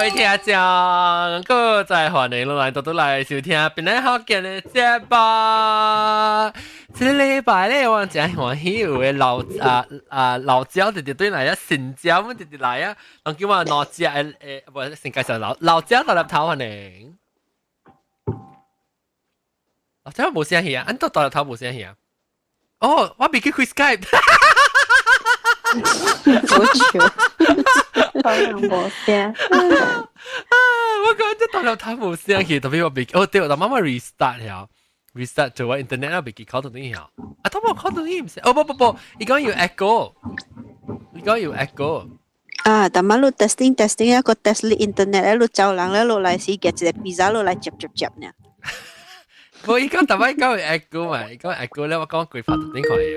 各位聽眾，閣再歡迎來到都來收聽檳榔福建的節目。這個禮拜咧，我真歡喜有个老啊啊老椒直直對來啊，新椒們直直來啊，人叫我老椒誒誒，無先介紹老老椒大粒頭歡迎。老椒無聲氣啊，按到大粒頭無聲氣啊。哦，我未去開 Skype。好笑，可能無聲。啊！我講這大粒頭無聲氣，特別我未，哦對，我媽媽 restart 了，restart 做我 internet 啊，未記考到你曉。啊，他冇考到你唔是？哦不不不，伊講要 echo，伊講要 echo。啊，但馬路 testing testing 一個 test 你 internet 咧，你走人咧，落來時夾一個 pizza 落來接接接呢。無，伊講特別講 echo 嘛，伊講 echo 咧，我講規拍到點看會。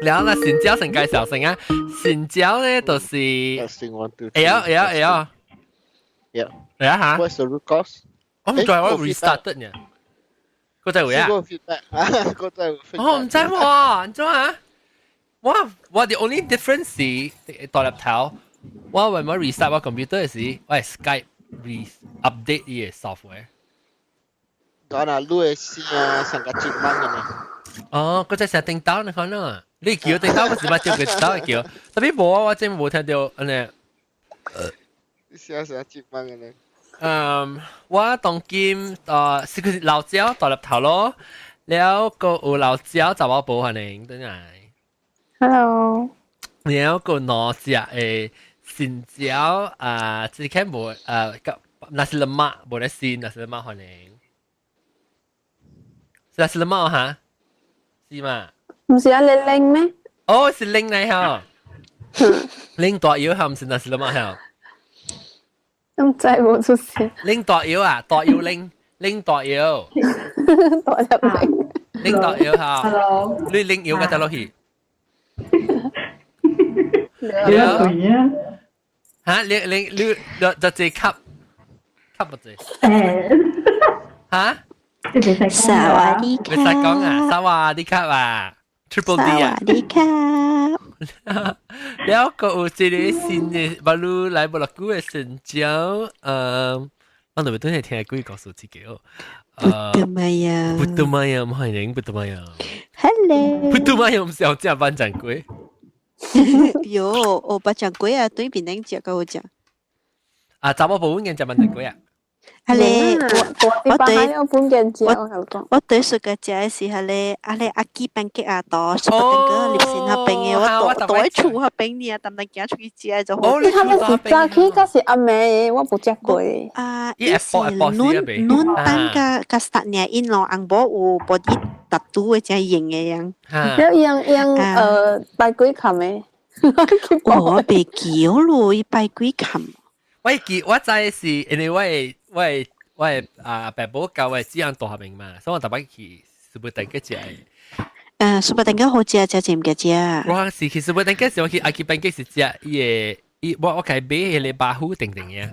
然後呢，新椒先介紹先啊，新椒咧就是，會曉會曉會曉。 Yeah. 會啊嚇。 What's the root cause？我唔知我 restart 呢。個在位啊？個 feedback 啊，個在哦，唔知喎，安怎啊？我我 the only difference 是大粒頭，我為乜 restart 我 computer 時，我係 Skype re update 伊個 software。當然，你的聲啊，上個真慢嘅呢。哦，嗰隻成叮當你可能，你叫叮當，我是捌叫佢當叫，特別無啊，我真無聽到按呢。聲成真慢嘅呢。嗯，我當今啊是佢老椒大粒頭咯，了個有老椒查某婆歡迎轉來。 Hello。了個兩隻的新椒啊，這個無啊，nasi lemak 無咧新 nasi lemak 歡迎。是 nasi lemak 哈？是嘛？唔是啊，你拎咩？哦，是拎嚟嚇。拎大腰嚇，唔是 nasi lemak 嚇。咁真係冇出聲。拎大腰啊，大腰拎，拎大腰。大入拎。拎大腰嚇。 Hello。你拎腰嘅得落去。你有啊？嚇！你你你就就這級級不這？誒。嚇？ สวัสดี 你識講啊？สวัสดีครับ啊，Triple D 啊！ สวัสดีครับ 了個有一個新的，馬路來無偌久的新椒，嗯，我特別等下聽幾個故事自己哦。不得嘛呀！不得嘛呀！歡迎不得嘛呀！Hello。不得嘛呀！毋是有食班長粿。喲，哦，班長粿啊，對邊頂食夠好食。啊，查某婆本食班長粿啊？啊咧，我我對我我對說個食的時候咧，啊咧阿基班吉啊，多食不等個入線那邊的，我躲喺厝那邊呢，當當行出去食就好。你他們是早起，還是暗暝？我無食過。啊，伊是嫩嫩蛋甲甲殺呢，𪜶咯紅寶有 body tattoo 的正型的樣。了樣樣拜幾冚的？我袂記咯，伊拜幾冚。我記我知是因為我的啊爸母教我只樣大學名嘛，所以我特別去蘇布登去食。誒，蘇布登個好食，食食毋記食。我是去蘇布登時，我去阿基班是食伊個伊我我開買彼個巴虎定定嘅。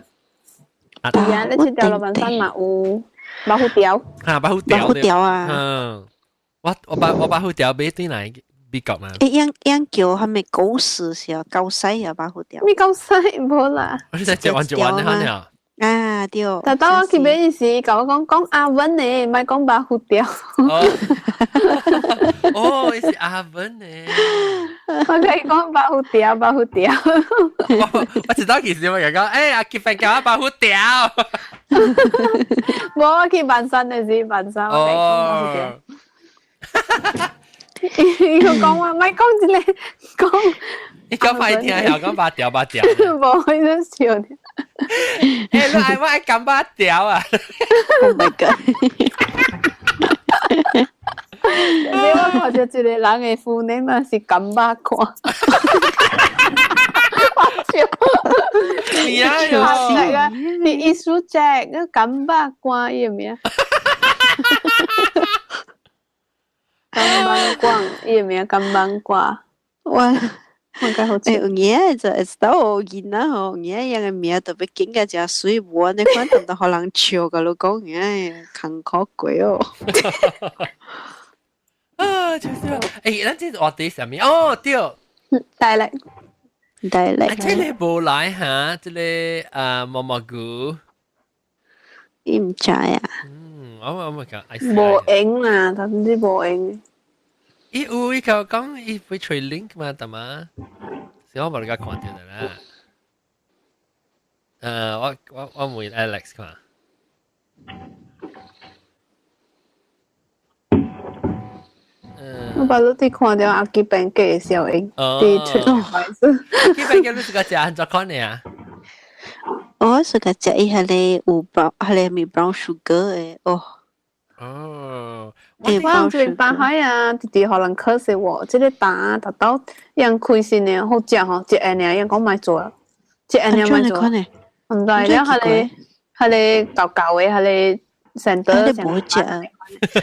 啊，你去掉羅板山嘛有巴虎條。啊，巴虎條。巴虎條啊。嗯，我我把我把虎條買轉來美國嘛。誒，樣樣叫係咪狗屎是啊？狗屎啊，巴虎條。咩狗屎無啦。我是在食完就完了。啊對。但當我去買時，共我講講阿文呢，莫講巴虎條。哦，是阿文呢。我共伊講巴虎條，巴虎條。我知道其實我講，欸，阿傑飯叫我巴虎條。無，我去萬山的時，萬山我共伊講巴虎條。伊講我莫講這個，講。你講歹聽，又講巴條巴條。無，伊咧笑。欸，你愛我愛講巴條啊！Oh my god！你我看著一個人的 full name 嘛是甘巴看。我笑。名喲。是藝術家，個甘巴看伊的名。甘巴光，伊的名甘巴光。我。我該好欸，有影就會知道囡仔吼，有影樣的名特別緊個誠媠，無按呢款當當予人笑，共你講，欸，艱苦過哦。啊，就是欸，咱這話題啥物？哦，對。大力。Dialect。這个無來哈，這个啊毛毛菇。伊毋知啊。嗯，我我講。無閒啦，但是無閒。伊有伊個講伊會揣 link 嘛，得嘛？是我無你個看到的啦。我問 Alex 看。我把你哋看到阿基本嘅小英，啲出牌子。基本嘅你是個食安怎款的啊？我是個食伊彼个有 brown，彼个咪 brown sugar 的哦。哦，我這邊北海啊，直直予人可惜喎。這个蛋達到樣開心的好食吼，一下爾樣講莫做，一下爾莫做。毋知了，彼个彼个舊舊的，彼个成德。彼个無食。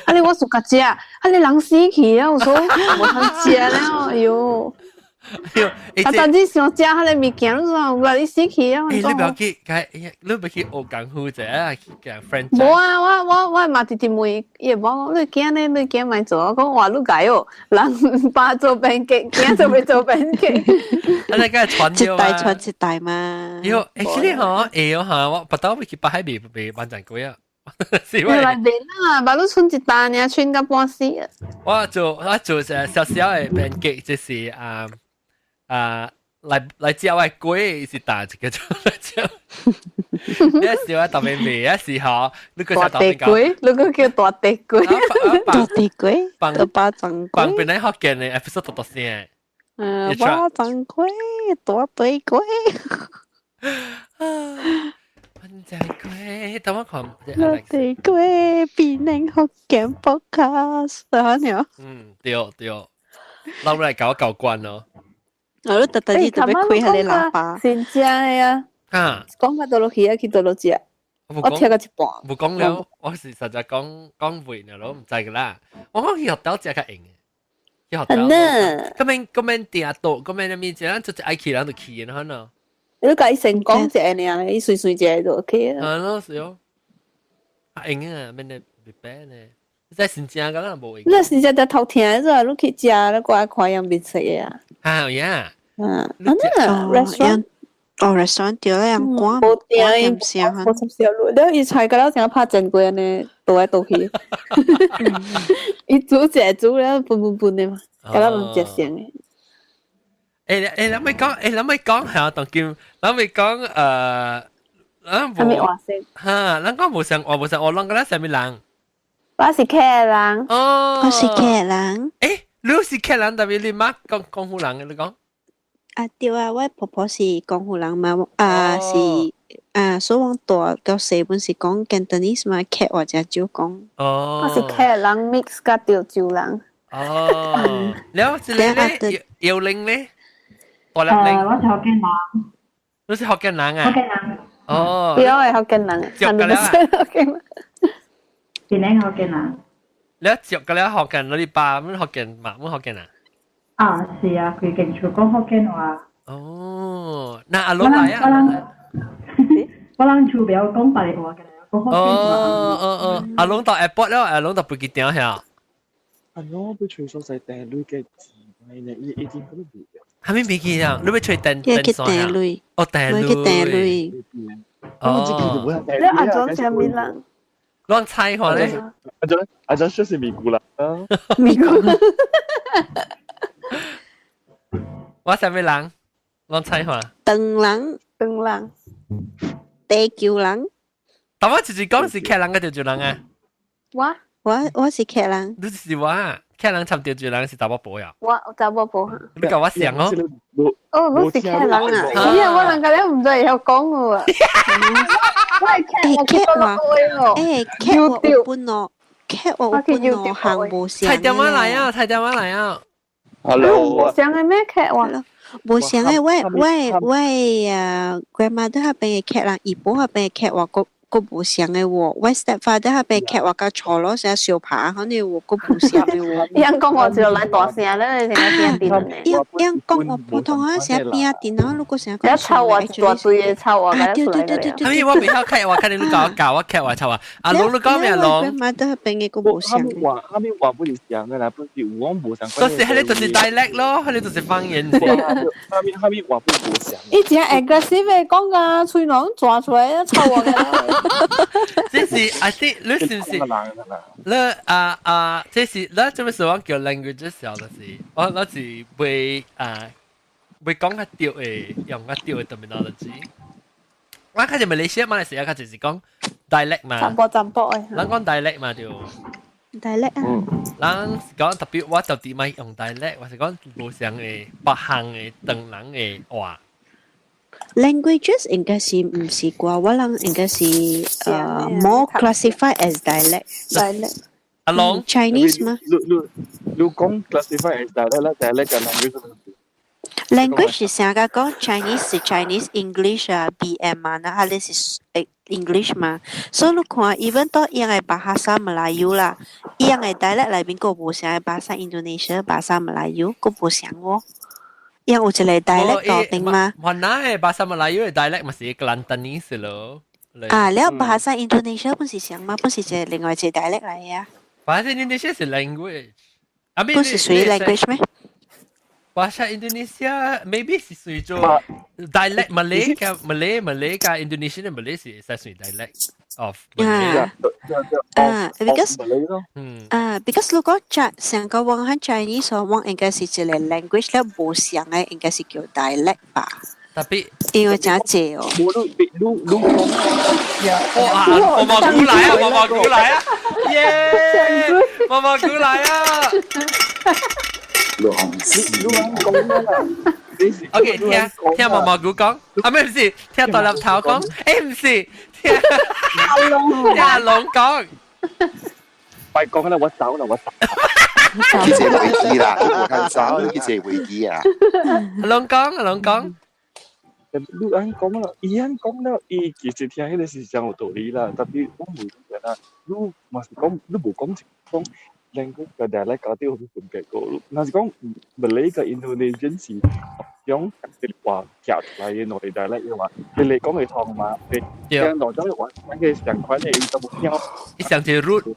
啊！你我暑假食，啊你人死去啊！我說無通食了，哎喲！啊！但是想食彼个物件，你說我你死去啊！欸，你不要去，你不要去學功夫者啊，去講 French。無啊！我嘛直直問，伊會講你囝呢？你囝莫做，我講哇，你𠢕哦，人爸做便結，囝做欲做便結。啊！你梗係傳一代傳一代嘛。喲，欸，這個吼，會哦哈，我不到要去北海未未完成過啊。是你來練啊，把你剩一單爾，剩到半死啊！我做小小的編輯，就是啊啊來食我的粿是打一個做來食。你時我特別賣，一時吼，你個大地粿，你個叫大地粿，大地粿，大巴掌粿。放本來福建的 episode 多多聲。嗯，巴掌粿，大地粿。番仔粿，等我看。大地粿，變成福建 podcast 啊！嗯，對對，老來搞搞關咯。我都特特地特別開彼个喇叭。真正的啊！啊，講到倒落去啊，去倒落食。我聽到一半。無講了，我是實在講講話了咯，毋知个啦。我講去學校食較閒的，去學校。咁樣訂到，咁樣物件，咱就愛去，咱就去的，可能。你共伊先講一下爾，伊隨隨一下就 OK 啊。係咯，是哦。較閒啊，免得別白呢。你在新疆個咱無閒。你新疆在頭聽咗，你去食，你過來看樣面色的啊。啊呀。嗯，啊，restaurant。哦，restaurant 對啦，樣趕無訂，點聲無插小路，了伊菜個了成拍真過安呢，倒來倒去。伊煮一下煮了，分分分的嘛，甲咱攏食成的。欸欸，咱欲講，欸，咱欲講嚇，當今，咱欲講咱無哈，咱講無像，我無像，我攏講咱啥物人？我是客人。哦，我是客人。欸，你是客人，但是你媽講廣府人的，你講？啊對啊，我婆婆是廣府人嘛，啊是啊，所以我大到細本是講 Cantonese 嘛，客話誠少講。哦，我是客人 mix 佮潮州人。哦，了這個咧，姚玲咧，大粒玲。我是福建人。你是福建人啊？福建人。哦。對，我是福建人。接個了。福建人。檳城福建人。你接個了福建，你爸阮福建嘛，阮福建啊？啊，是啊，規間厝講福建話。哦，那阿龍來啊？我人厝袂曉講別个話嘅，講福建話。哦哦哦，阿龍到 airport 了，阿龍到飛機場遐。阿龍欲揣所在訂鐳嘅錢，呢伊已經嗰度未。還沒飛機啊？你欲揣訂訂線啊？哦，訂鐳。去訂鐳。哦。你阿祖啥物人？亂猜看咧。阿祖就是美國人。美國。我啥物人？亂猜看。唐人。唐人。地球人。但我直直講是客人個潮州人啊。我我是客人。你是我，客人參潮州人是查某婆呀。我查某婆。你共我想哦。哦，你是客人啊？因為我兩個咧毋知會曉講喎。我係客，我話，欸，客話有本哦，客話有本哦，行無相。猜電話來啊！猜電話來啊！ Hello，無相的咩客話？無相的，我我我啊，grandmother 彼邊的客人，姨婆彼邊的客話，個個無相嘅喎。我 stepfather 彼邊劇話較錯咯，成日相拍可能喎，個無相嘅喎。伊講我就來大聲咧，你聽邊電呢？伊伊講我普通話成日邊啊電腦，如果成日講臭我大堆嘅臭我，對對對對對。係咪我未曉開話，看你教我教我劇話臭啊？阿龍你講咩龍？媽都係邊嘅個無相。話哈咪話不是相嘅啦，不是我無相。就是係你就是 dialect 咯，係你就是方言。哈咪哈咪話不無相。伊真 aggressive 嘅講噶，喙囊抓出來臭我嘅。這是 I think 你是唔是？你啊啊，這是你做咩事我叫 language 時候就是，我是會啊會講較對的，用較對的 terminology。我較濟馬來西亞馬來西亞較就是講 dialect 嘛。淡薄淡薄的。咱講 dialect 嘛對。 dialect 啊。咱講特別，我特別咪用 dialect，我是講無相的別項的唐人的話。 Languages 應該是唔是啩？我諗應該是more classified as dialect。 dialect。阿龍 Chinese 嘛？你你你講 classify as dialect 啦，dialect 嘅 language。 Language 是成個講 Chinese 是 Chinese，English 啊 BM 嘛，那哈你是 English 嘛，所以你看，even 到伊個 Bahasa Melayu 啦，伊個 dialect 內面個無相個 Bahasa Indonesia、Bahasa Melayu 個無相喎。伊有一個 dialect 到頂嘛？雲南嘅 Bahasa Melayu 嘅 dialect 咪是 Kelantanese 咯。啊，了 Bahasa Indonesia 本是相嘛？本是一個另外一個 dialect 來啊。 Bahasa Indonesia 是 language。不是屬於 language 咩？ Bahasa Indonesia maybe 是屬於做 dialect Malay 加 Malay 加 Indonesian 嘅 Malay 是算屬於 dialect of Malay。啊啊，because 啊，because 如果成個往喺 Chinese 我應該是一個 language 咧，無相嘅應該是叫 dialect 吧。特別因為真濟哦。無你你你講，哇！毛毛鼓來啊！毛毛鼓來啊！耶！毛毛鼓來啊！你講啦。 OK，聽聽毛毛鼓講，啊咩唔是？聽大粒頭講，唔是，聽阿龍聽阿龍講。快講啦，我走啦，我走。去坐飛機啦，你無通走，你去坐飛機啊！阿龍講，阿龍講。你按講啦，伊按講了，伊其實聽彼個是真有道理啦。特別我唔講啦，你嘛是講，你無講講 language 佮 dialect 到底有咩分別個？若是講 Malay 佮 Indonesian 是用話夾出來的兩个 dialect 的話，你嚟講會通嘛？你聽兩種話，兩個相款的，伊都無聽。伊上一個 root。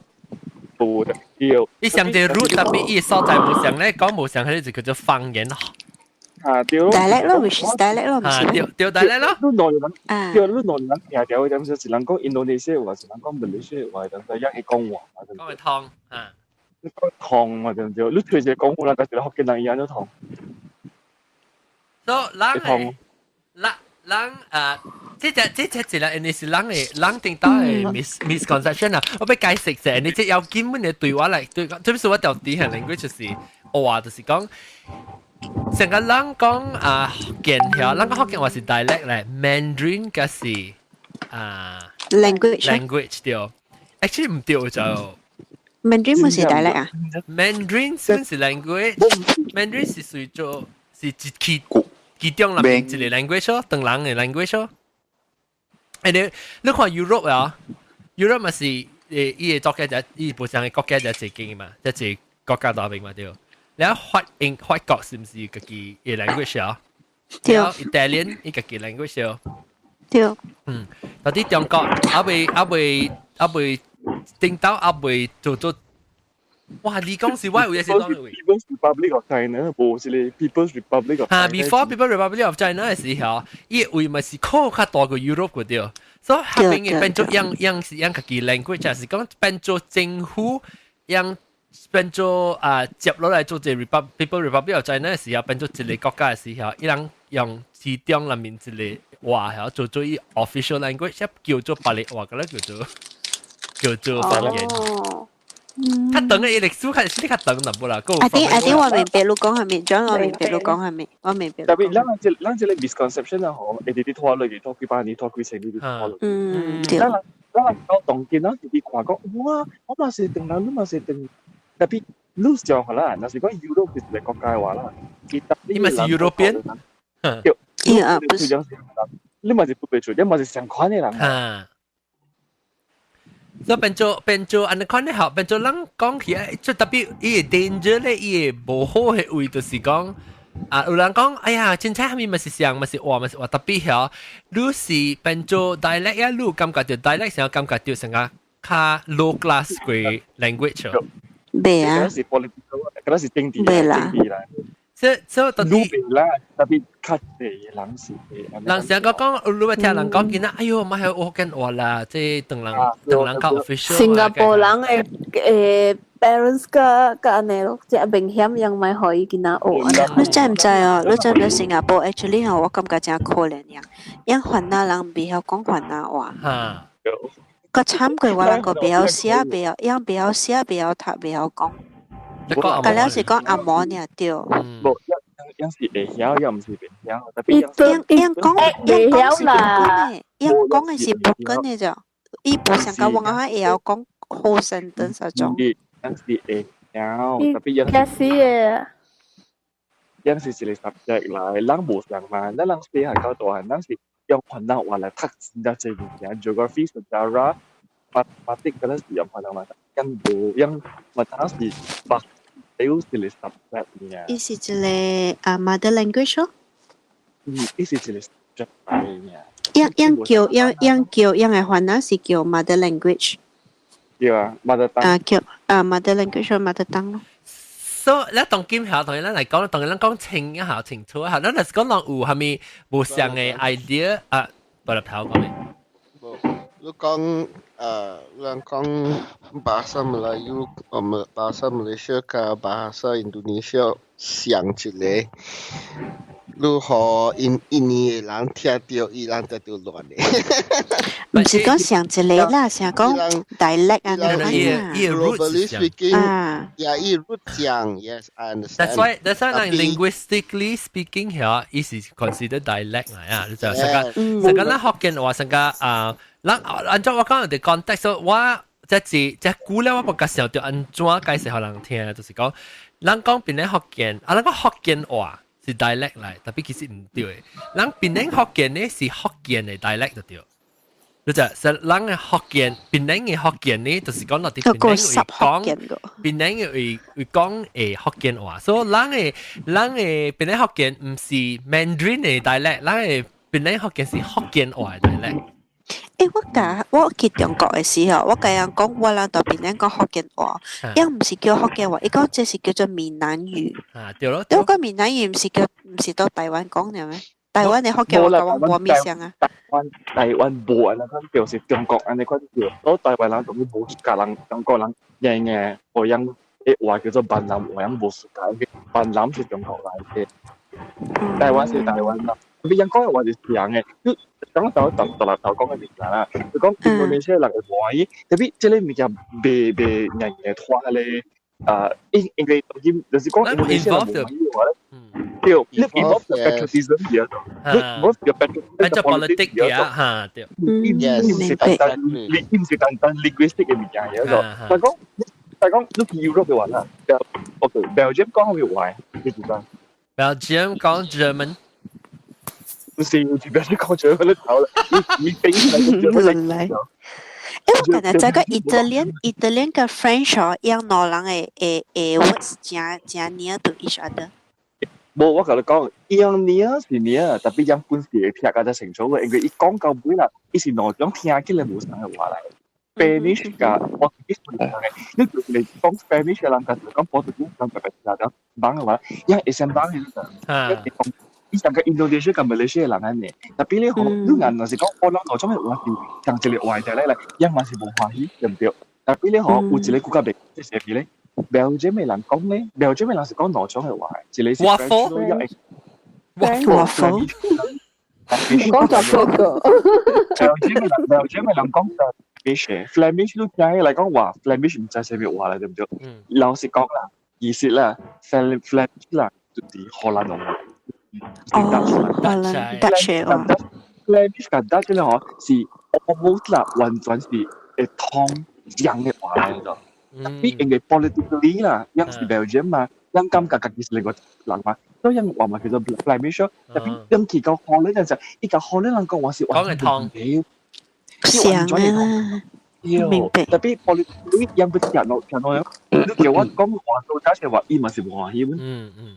無的，對。伊上一個 root 特別伊所在無相咧，講無相，彼個就叫做方言。啊對。 dialect 咯，which is dialect 咯，唔是。對對 dialect 咯。你內人，對，你內人聽條點說，是人講印度尼西亞話，是人講馬來西亞話，但係一會講話。講會通啊。你講通嘛對唔對？你推一個講話，人家一個福建人伊按怎通？所以人嘅，人人啊，這隻一個，你是人嘅人頂到嘅 misconception 啊！我欲解釋者，你這要根本嘅對話來對，特別是我條底下 language 就是話，就是講。成個人講啊福建話，人講福建話是 dialect 咧，Mandarin 嘅是啊 language language 對，actually 唔對就 Mandarin 唔是 dialect 啊，Mandarin 先是 language，Mandarin 是屬於做是一其中內面一個 language 咯，唐人嘅 language 咯。你看 Europe 啊，Europe 咪是伊個國家就伊本身嘅國家就一間嘛，一個國家大邊嘛對。你法國是毋是家己嘅 language 啊？對。 Italian 伊家己 language 啊？對。嗯，但佇中國猶未頂到猶未做做，哇！你講是我有嘢是當位。 People's Republic of China，無是咧 People's Republic of 哈，before People's Republic of China 嘅時候，伊位咪是靠較大過 Europe 嗰啲，所以下邊嘅變做樣樣是樣家己 language，就是講變做政府樣。變做啊接落來做這個 People Republic of China 嘅時候，變做一個國家嘅時候，伊人用其中內面一個話，係做做伊 official language，叫做別个話，個咧叫做方言。較長嘅歷史較是較長淡薄啦。 I think 我明白你講係咩，將我明白你講係咩，我明白。特別咱這個 misconception 啊，吼，會直直拖落去，拖幾百年，拖幾千年，拖落去。嗯，對。咱人到當今啊，直直看講，哇，我嘛是唐人，你嘛是唐。特別你上好啦，若是講 Europe 是一個國家的話啦，伊嘛是 European，對，啊，不是，你嘛是不排除，你嘛是相款的人。所以變做按呢款咧，變做人講起來，就特別伊個 danger 咧，伊個無好嘅位就是講。啊，有人講，哎呀，凊彩蝦米嘛是像嘛是話嘛是話，特別曉，你是變做 dialect 啊，你感覺著 dialect 成感覺著成個較 low class 嘅 language。袂啊，是 political，嗰是政治，袂啦。所以特別啦，特別較濟人是人成個講，你會聽人講見啦，哎喲，莫學福建話啦，這唐人唐人較 official。新加坡人嘅parents 個個按呢咯，這明顯樣莫予伊囡仔學。你知毋知哦？你知毋知新加坡 actually 吼，我感覺真可憐樣，因番仔人袂曉講番仔話。哈。個慘過我人個袂曉寫，袂曉，樣袂曉寫，袂曉讀，袂曉講。佮了是講紅毛爾對。無，樣是會曉，又毋是袂曉，特別樣樣講樣講是 broken 的，樣講的是 broken 的啫，伊無像甲我講會曉講好 sentence 嗰種。樣是會曉，特別樣。也是的。樣是一個 subject 來，人無相嘛，咱人細漢到大漢，咱是用番仔話來讀真正濟物件，geography、sejarah、mathematics 嗰陣是用番仔話，樣無樣，我當時白。有一個 subject 爾。伊是一個啊 mother language 咯。嗯，伊是一個 subject 來爾。樣樣叫樣樣叫樣嘅番仔是叫 mother language。對啊，mother tongue。啊叫啊 mother language mother tongue 咯。所以，咱當今下同咱來講，當咱講清一下清楚一下，咱若是講人有蝦米無相嘅 idea 啊，不來頭講咩？無，你講人講 bahasa Melayu, bahasa Malaysia 佮 bahasa Indonesia 像一个，你予印印尼的人聽著，伊人就就亂的。毋是講像一個啦，像講 dialect 啊，那款 Globally speaking, yeah, 伊 root 講，yes, I understand. That's why linguistically speaking 遐，伊是 consider dialect 來啊，你就成個成個咱福建話，成個啊，咱按照我講的 context，我這是這久了，我無較想著按怎解釋予人聽，就是講，咱講檳城福建，啊，咱講福建話是 dialect 來，特別其實毋對的。咱檳城福建呢是福建的 dialect 就對。你就是人嘅福建，檳城嘅福建呢，就是講落佇檳城會講，檳城會會講福建話，所以人嘅檳城福建毋是 Mandarin 嘅 dialect，人嘅檳城福建是福建話嘅 dialect。欸，我共我去中國嘅時候，我共人講我人佇檳城講福建話，伊毋是叫福建話，伊講這是叫做閩南語。啊，對咯。我講閩南語毋是叫毋是佇台灣講的咩？台灣的福建話佮我無物相啊。台灣無按呢款叫，是中國按呢款叫。我台灣人當然無佮人中國人樣嘅學樣的話叫做閩南話，樣無世界。閩南是中國來的，台灣是台灣人。你樣講的話是像的，你講頭頭頭頭講的物件啦，就講印度尼西亞人會歡喜，特別這個物件袂袂硬硬拖咧，啊，因為當今就是講印度尼西亞人無歡喜的話咧。對，你 involve the patriotism 嘅，你 involve the patriotism politics 嘅嚇，對。伊毋是單單，伊毋是單單 linguistic 嘅物件嘅，就但講你去 Europe 嘅話啦，OK，Belgium 講咩話？你知道？Belgium 講 German。唔是，Belgium 講 German 你頭啦，你你頂嚟來。欸，我剛才知個 Italian、Italian 佮 French 哦，樣兩人的 words 誠誠 near to each other。無，我共你講，伊樣 near 是 near，特別樣本時會聽較清楚嘅，因為伊講到尾啦，伊是兩種聽起來無相嘅話來。Spanish 佮 Portuguese 無相嘅，你就是講 Spanish 嘅人，佮講 Portuguese 人特別聽到幫嘅話，伊會相幫嘅。伊上個 Indonesia 佮 Malaysia 嘅人按呢，特別你吼，你若若是講我兩種嘅話是同一個話題來來，伊嘛是無歡喜，對毋對？特別你吼有一個國家袂，這是咧，Belgium 嘅人講咧，Belgium 嘅人是講兩種嘅話，一個是 French， Waffle，講就嗰個。 Belgium 嘅人講 Flemish，Flemish 你聽起來講話，Flemish 毋知啥物話啦，對毋對？老實講啦，其實啦，Flemish 啦，就是荷蘭話。哦，荷蘭 Dutch 話。 Flemish 佮 Dutch 咧嗬，是 almost 啦，完全是會通樣嘅話來的。特別因為 politically 啦，因是 Belgium 嘛，因感覺家己是另個人嘛，所以𪜶話嘛叫做 Flemish。特別𪜶去到荷蘭陣時，伊共荷蘭人講話是完全唔像啊。明白。特別我你ยัง不聽落聽落，你叫我講話到假設話伊嘛是無歡喜。嗯嗯嗯。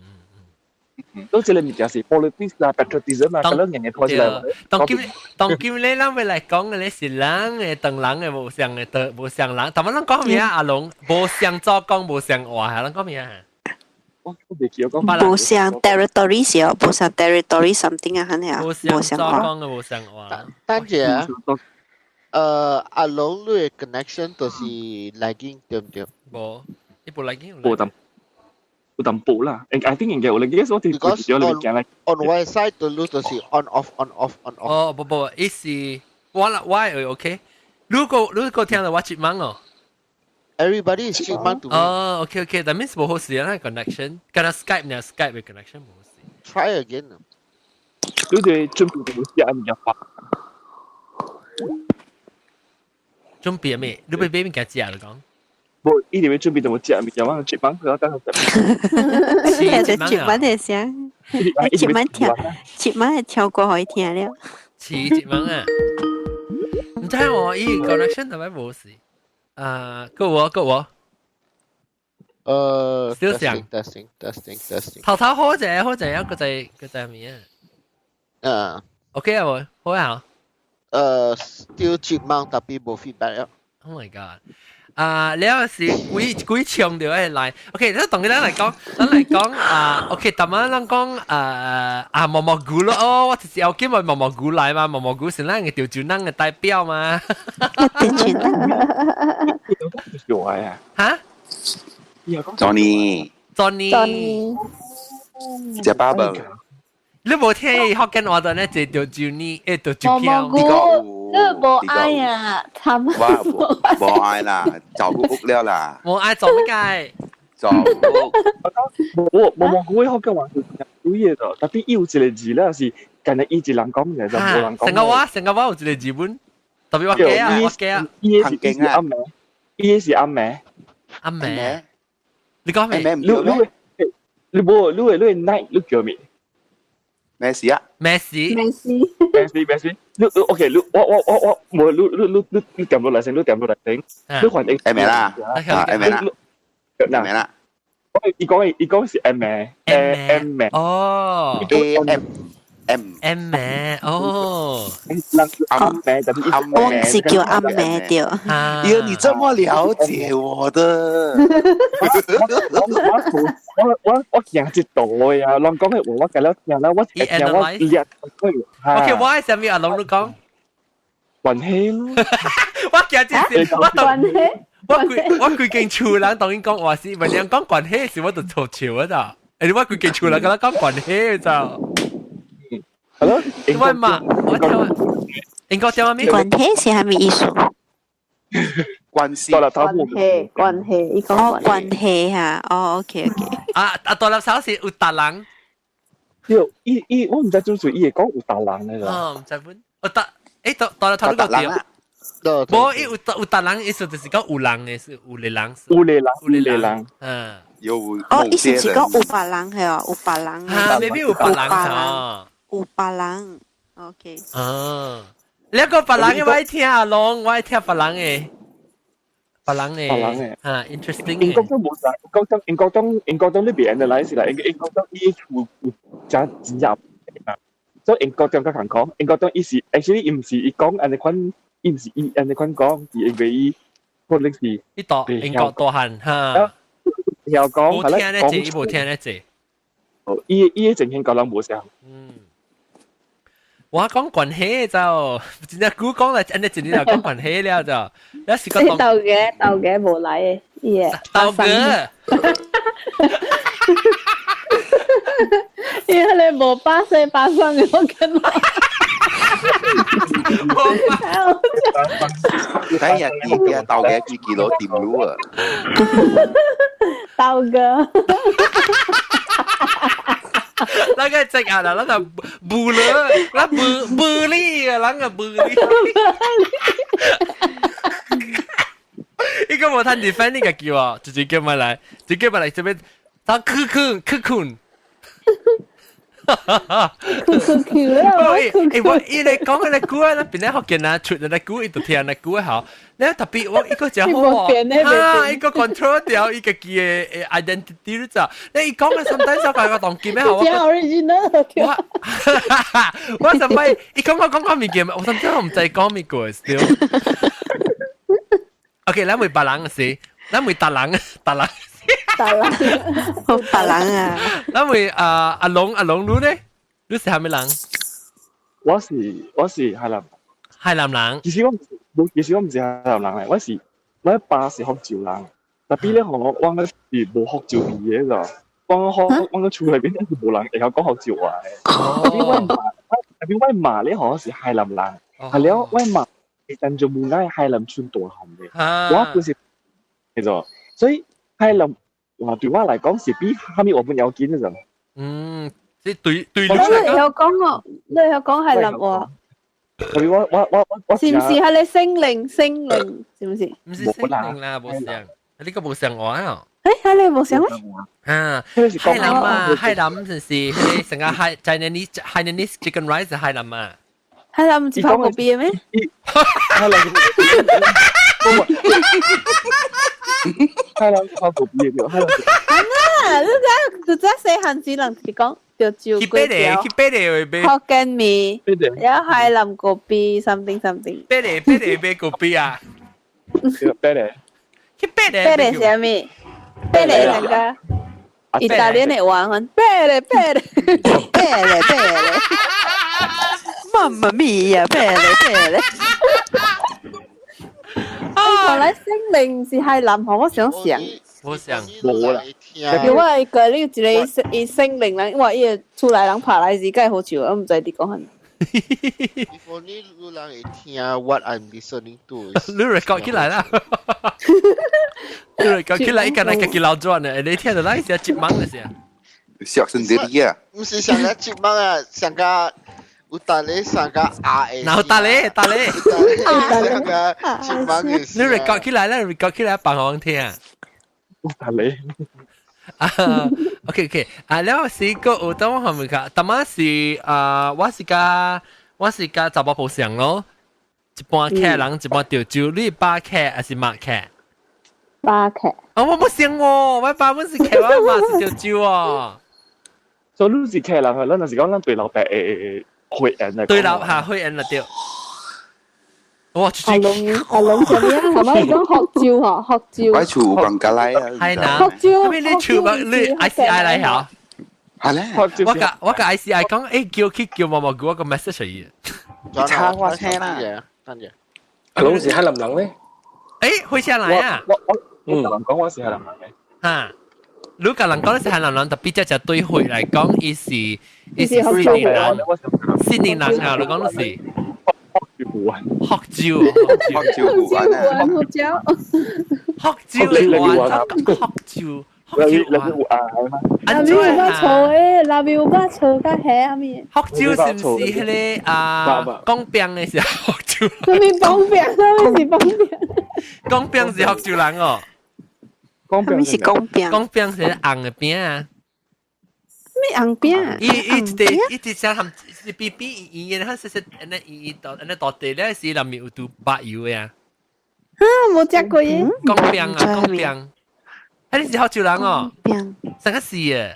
都這個物件是 politics 啦，patriotism 啊，咁樣樣嘢拖出來。當今當今咧，咱要來講嘅咧是人嘅當人嘅無相嘅的無相人，但係咱講咩啊？阿龍無相做講無相話，咱講咩啊？我未記講。無相 territory 是哦，無相 territory something 啊，肯定啊，無相做講嘅無相話。等陣啊，阿龍你嘅 connection 就是 lagging 對唔對？無，伊無 lagging。無淡，有淡薄啦。I think 應該有 lagging，我哋 Because 咗你講 on one side 就你就是 on off on off on off。哦，不不，伊是我啦，我會 OK。如果如果聽到我接網哦。 Everybody is 接網 to me。哦，OK OK，that means 無好事啊，connection，跟 Skype 呢，Skype 嘅 connection 無好事。 Try again。你哋準備冇食物件發？準備咩？你要買物件食嚟講？無，伊哋要準備就冇食物件，我接網佢等下食。接網嘅聲，接網聽，接網係跳過可以聽了。似接網啊！唔知我伊 connection 係咪無事？啊，夠我夠我。小聲 testing testing testing。頭頭好者好者，一個就個就咩啊？啊，OK 啊，冇好啊。 Still 接網特別無 feedback 啊。 Oh my god！啊，了是幾幾長條嘅來，OK，你同佢咱來講，咱來講啊，OK，頭晚咱講啊啊毛毛菇咯，哦，我就是要叫咪毛毛菇來嘛，毛毛菇是咱嘅潮州人嘅代表嘛。潮州人。有啊。嚇？Johnny。 Johnny。食飽無？你無聽福建話的呢？這潮州呢？誒，潮州毛毛菇，你無愛啊？慘！我無愛啦，照顧屋了啦。無愛做乜解？照顧。我毛毛菇福建話是有嘢的，特別有一個字咧是，近日伊一人講嘅就無人講。成個話，成個話有一個字本，特別我記啊，我記啊。伊是阿名，伊是阿名，阿名。你講咩？你你你無你你你你叫咩？咩事啊？咩事？咩事？咩事？咩事？你 OK，你我我我我冇你你你你你點落嚟先，你點落嚟先，你還應 M 啦，啊 M 啦，M 啦。伊講伊講是 M M M 哦，A M M M 名哦，阿名就阿我是叫阿名對。哎你這麼了解我的，我我我驚一道呀，人講嘅話我計了聽啦，我聽我掠。 OK，我係啥物阿龍你講？關係咯。我驚這是我關係。我規我規間厝人當然講話是，問人講關係時我就嘈笑啊咋？誒，我規間厝人跟他講關係咋？係咯，我嘛，我聽應該聽咩？關係是係咩意思？關係，關係，關係，伊講關係嚇，哦，OK OK。啊啊，大粒手是有達人。對，伊伊我唔知做做，伊會講有達人嘅啦。哦，唔知本，有達，誒，大大粒頭呢個對。無，伊有有達人，意思就是講有人嘅，是有個人。有個人，有個人。嗯。有哦，意思是講有別人係哦，有別人。啊，未必有別人啊。有別人，OK。啊，你個別人嘅我愛聽阿龍，我愛聽別人嘅。別人嘅。別人嘅。啊，interesting。英國都冇啥，英國中英國中英國中呢邊 analyse 啦，英英國中伊有有真真正啊，所以英國中較難講，英國中伊是 actually 伊毋是伊講按呢款，伊毋是伊按呢款講，是因為伊可能是伊大英國大漢哈。曉講，無聽咧這，伊無聽咧這。哦，伊伊嘅情形甲人無相。嗯。我講關係就真正古講啦，按呢真正就講關係了就，你是個豆嘅豆嘅無來嘅，伊嘅豆哥。伊迄個無巴西巴生嘅，我跟我。睇日啲嘅豆嘅幾幾多點路啊？豆哥。那個只啊啦，那個布了，那布布哩啊，那個布哩。伊個無趁 defend 你家己喎，直接叫埋來，直接叫埋來這邊，他酷酷酷酷。酷酷酷啊！喂，我伊咧講嗰個句啊，咱邊咧福建啊，出那個句，伊就聽那句好。你特別我伊個真好喎，啊，伊個 control 掉伊家己的 identity 你知？你伊講嘅 sometimes 我感覺當見咩好？真 original。我我什麼？伊講我講講物件，我甚至我毋知講物過 still。 OK，咱問別人是，咱問達人，達人。達人，好別人啊！咱問啊阿龍阿龍你咧？你是蝦米人？我是海南。海南人。其實我毋是海南人嚟，我爸是福州人，tapi 咧我是無福州味嘅咋，我厝內邊是無人會曉講福州話嘅。tapi 我媽咧嗬是海南人，係了我媽係真做母愛海南村大漢嘅，我本是叫做，所以海南話對我嚟講是比蝦米我本要緊嘅咋。嗯，即對對你有講我，你有講海南話。我是毋是係你星靈星靈？是毋是？毋是星靈啦，無像，呢個無像我啊。誒，係你無像咩？啊，海南啊，海南就是迄個成個海 Chinese Hainanese chicken rice 海南啊。海南毋是泡個幣咩？海南，海南泡個幣對，海南。啊，你知你知細漢時人是講。就照去買咧，去買咧買。福建麵，有海南果啤，something something。買咧買咧買果啤啊！買咧。去買咧。買咧啥物？買咧那個意大利的話，買咧買咧買咧買咧。媽媽咪呀，買咧買咧。啊！來星靈是海南話，我想想。我想無啦。有我個你一個伊星靈人，我伊厝內人拍來是介好笑，我毋知佇講啥。 If only 有人會聽 what I'm listening to。你 record 起來啦！你 record 起來，伊敢若家己流轉呢？你聽到咱是接網的是啊？笑 sendiri 啊！毋是上個接網啊，上個有達咧，上個阿的。然後達咧，達咧，上個接網的。你 record 起來啦，record 起來放我聽。達咧。啊，OK OK，啊，了是個有當我係咪講？當晚是啊，我是佮查某婆相咯，一半客人，一半潮州，你巴客還是馬客？巴客。啊，我冇相喎，我爸本是客，我媽是潮州哦。所以你是客人，咱就是講咱對老爸會會員嚟。對老嚇會員啦對。哇！阿龍阿龍做咩啊？係咪講學招嗬？學招。我厝有講過來啊。係嗱。學招。咩你厝嘛？你 ICI 來嚇？係咧。我佮 ICI 講，叫去叫毛毛菇，我個 message 嚟。差我車啦。阿龍是海南人咧？誒，回下來啊！我我人講我是海南人嘅。嚇！你共人講你是海南人，特別只只對會來講，伊是新年人，新年人啊！你講你是。學招，學招，學招，學招，學招嚟玩，學招，學招啊！那邊有把錯誒，那邊有把錯甲蝦咪？學招是毋是彼個啊？講餅的是學招？啥物講餅？啥物是講餅？講餅是學招人哦。講餅是講餅？講餅是紅的餅啊。咩紅餅？伊伊一個伊一隻含是扁扁圓圓的，它是是按呢圓圓大按呢大地咧，是內面有拄白油的啊。啊，無食過耶。講餅啊，講餅。啊，你是福州人哦？餅。啥個事啊？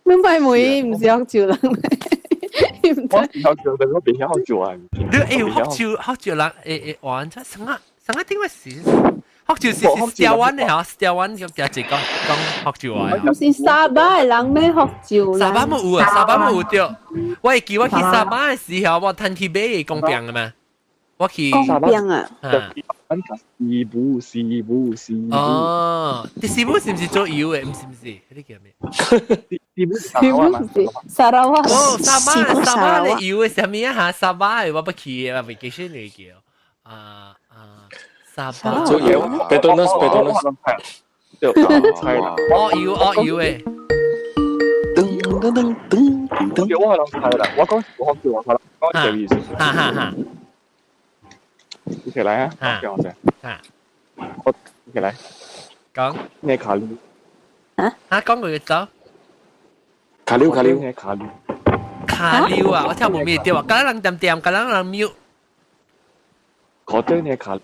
明白梅毋是福州人。我是福州，但我袂曉福州啊。你欸，福州人會玩這啥個啥個點個事？福州是是台灣的嗬，台灣叫叫一講講福州話。毋是沙巴的人咩福州？沙巴冇有啊，沙巴冇有對。我會記我去沙巴的時候，我趁去買講餅的嘛。我去講餅啊。師傅師傅師傅。哦，啲師傅是毋是做油的？毋是毋是，彼個叫咩？師傅師傅是沙拉瓦。哦，沙巴沙巴的油的啥物啊？哈，沙巴的我不去，我 vacation 嚟叫。啊啊。沙巴做油，Petronas Petronas。哦油哦油誒。噔噔噔噔噔。我係諗係啦，我講我叫我啦，講這個意思。哈哈哈。一起來啊！講先。啊。我一起來。講。咩卡路？啊？啊，講過就走。卡溜卡溜。咩卡路？卡溜啊，我聽無咩對啊，敢人點點，敢人 mute。嗰啲呢卡。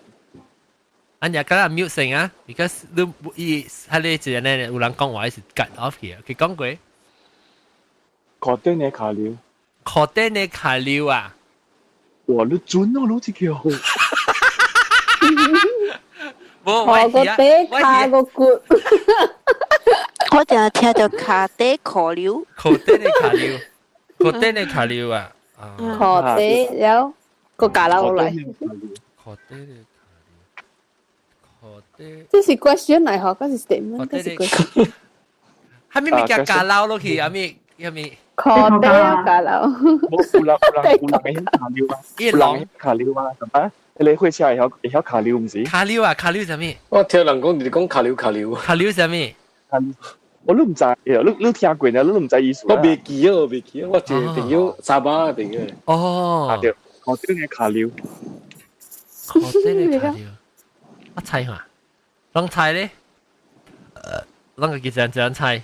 啊，你敢人 mute 聲啊？because 你伊係你一個呢，有人講話是 cut off 去，佢講過。嗰啲呢卡溜。嗰啲呢卡溜啊！哇，你準哦，你這個。冇，我個底卡個骨。我淨係聽到卡底卡溜。卡底的卡溜，卡底的卡溜啊！卡底有個架樓嚟。卡底的卡溜，卡底。這是 question 嚟嗬，嗰是 statement，嗰是 question。係咪物件架樓落去？係咪？係咪？卡底架樓。冇有人有人有人會曉卡溜啊？有人會卡溜啊？係咪？你火車會曉卡溜毋是？卡溜啊！卡溜啥物？我聽人講，你講卡溜卡溜。卡溜啥物？我都毋知，你聽過呢？你都毋知意思。我未記啊，我未記啊，我一個朋友沙巴的朋友。哦。啊對，我頂個卡溜。我頂個卡溜。我猜下，攏猜咧？攏個幾隻這樣猜？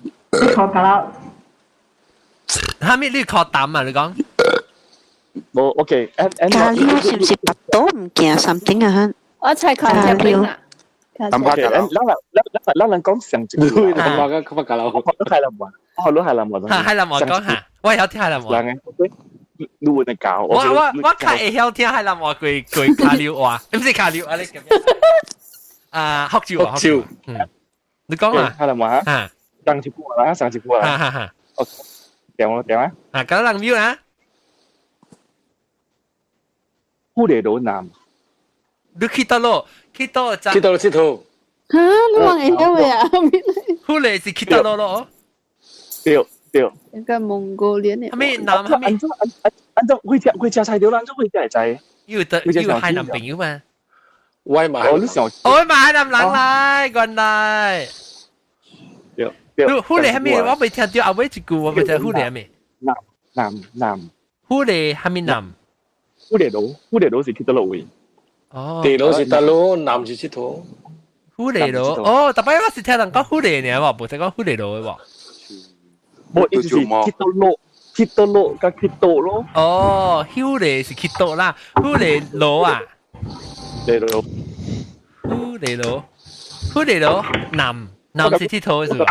你考卡啦？哈咪你考膽啊？你講？冇，OK，卡溜是毋是腹肚物件 something 啊？我猜卡溜啊。咁咱咱咱咱人講上一句，感覺感覺卡溜。我海南話，我學海南話。哈，海南話講下，我會曉聽海南話。人嘅，你會教我？我較會曉聽海南話過過卡溜話，毋是卡溜啊！你咁樣啊，福州話，福州，嗯，你講啊，海南話啊，上一句啦，上一句啦，哈哈哈，哦，點啊點啊，啊，咁人 mute 啊，富麗羅南，你去倒咯？去倒就去倒佚佗。嚇，你話會曉嘅啊？富麗是去倒咯咯？對對。一個蒙古臉的。啥物南？啥物？按怎按按按怎會食會食菜對啦？按怎會食會知？有得有海南朋友嘛？我嘛，我你想，我嘛海南人來，原來。對對。富麗啥物？我未聽到後尾一句，我未聽富麗啥物。南南南。富麗啥物南？富麗羅，富麗羅是去佗落位？哦。地羅是大陸，南是佚佗。富麗羅，哦，逐擺我是聽人講富麗爾喎，無聽講富麗羅的喎。無，意思是去佗落，去佗落佮去佗咯。哦，富麗是去佗啦，富麗羅啊。麗羅。富麗羅，富麗羅南南是佚佗是吧？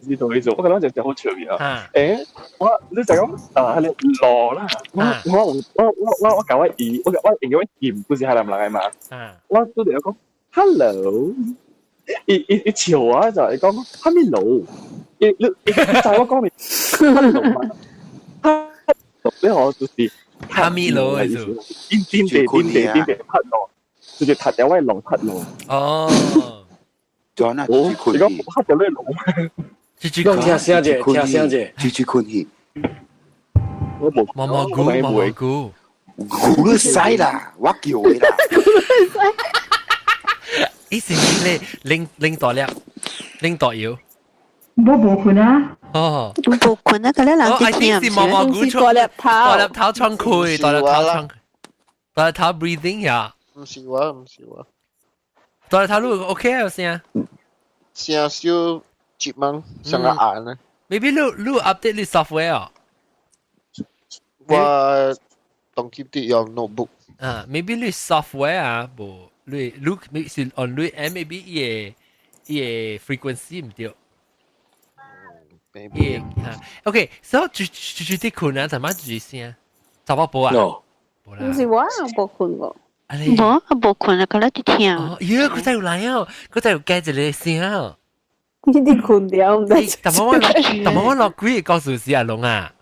佚佗意思，我感覺就好趣味啊。欸，我你就講啊，彼個羅啦，我我我我我我共我伊，我我用我嫌不是海南人的嘛。我拄著講 hello，伊伊伊笑我就係講哈咪羅，伊你伊知我講咩？hello 嘛，你好就是哈咪羅的意思，叮叮地叮地叮地拍羅，就是踢掉我的龍拍羅。哦，對啊，你講拍掉你龍。講聽聲者，聽聲者，住住困去。我無毛毛菇，毛毛菇，菇你使啦，我叫你啦。伊是你拎拎大粒，拎大腰。我無困啊。哦，無困啊！嗰啲人我聽是毛毛菇出大粒頭，大粒頭窗開，大粒頭窗，大粒頭 breathing 呀。毋是我，毋是我。大粒頭你 OK 啊？有聲？聲小接掹上個眼啊。 Maybe 你 update 你 software 哦。我當今啲用 notebook。啊，maybe 你 software 啊，無你你是 on 你 maybe 伊个 frequency 毋對。 Maybe 嚇，OK，所以住住住啲困啊，怎麼住聲？查某婆啊？毋是我，無困過。無，無困啊，佢咧佇聽。哦，咦，佢真有來哦，佢真有加一個聲。你佇困了，毋知。但我落，但我落幾個故事是阿龍啊，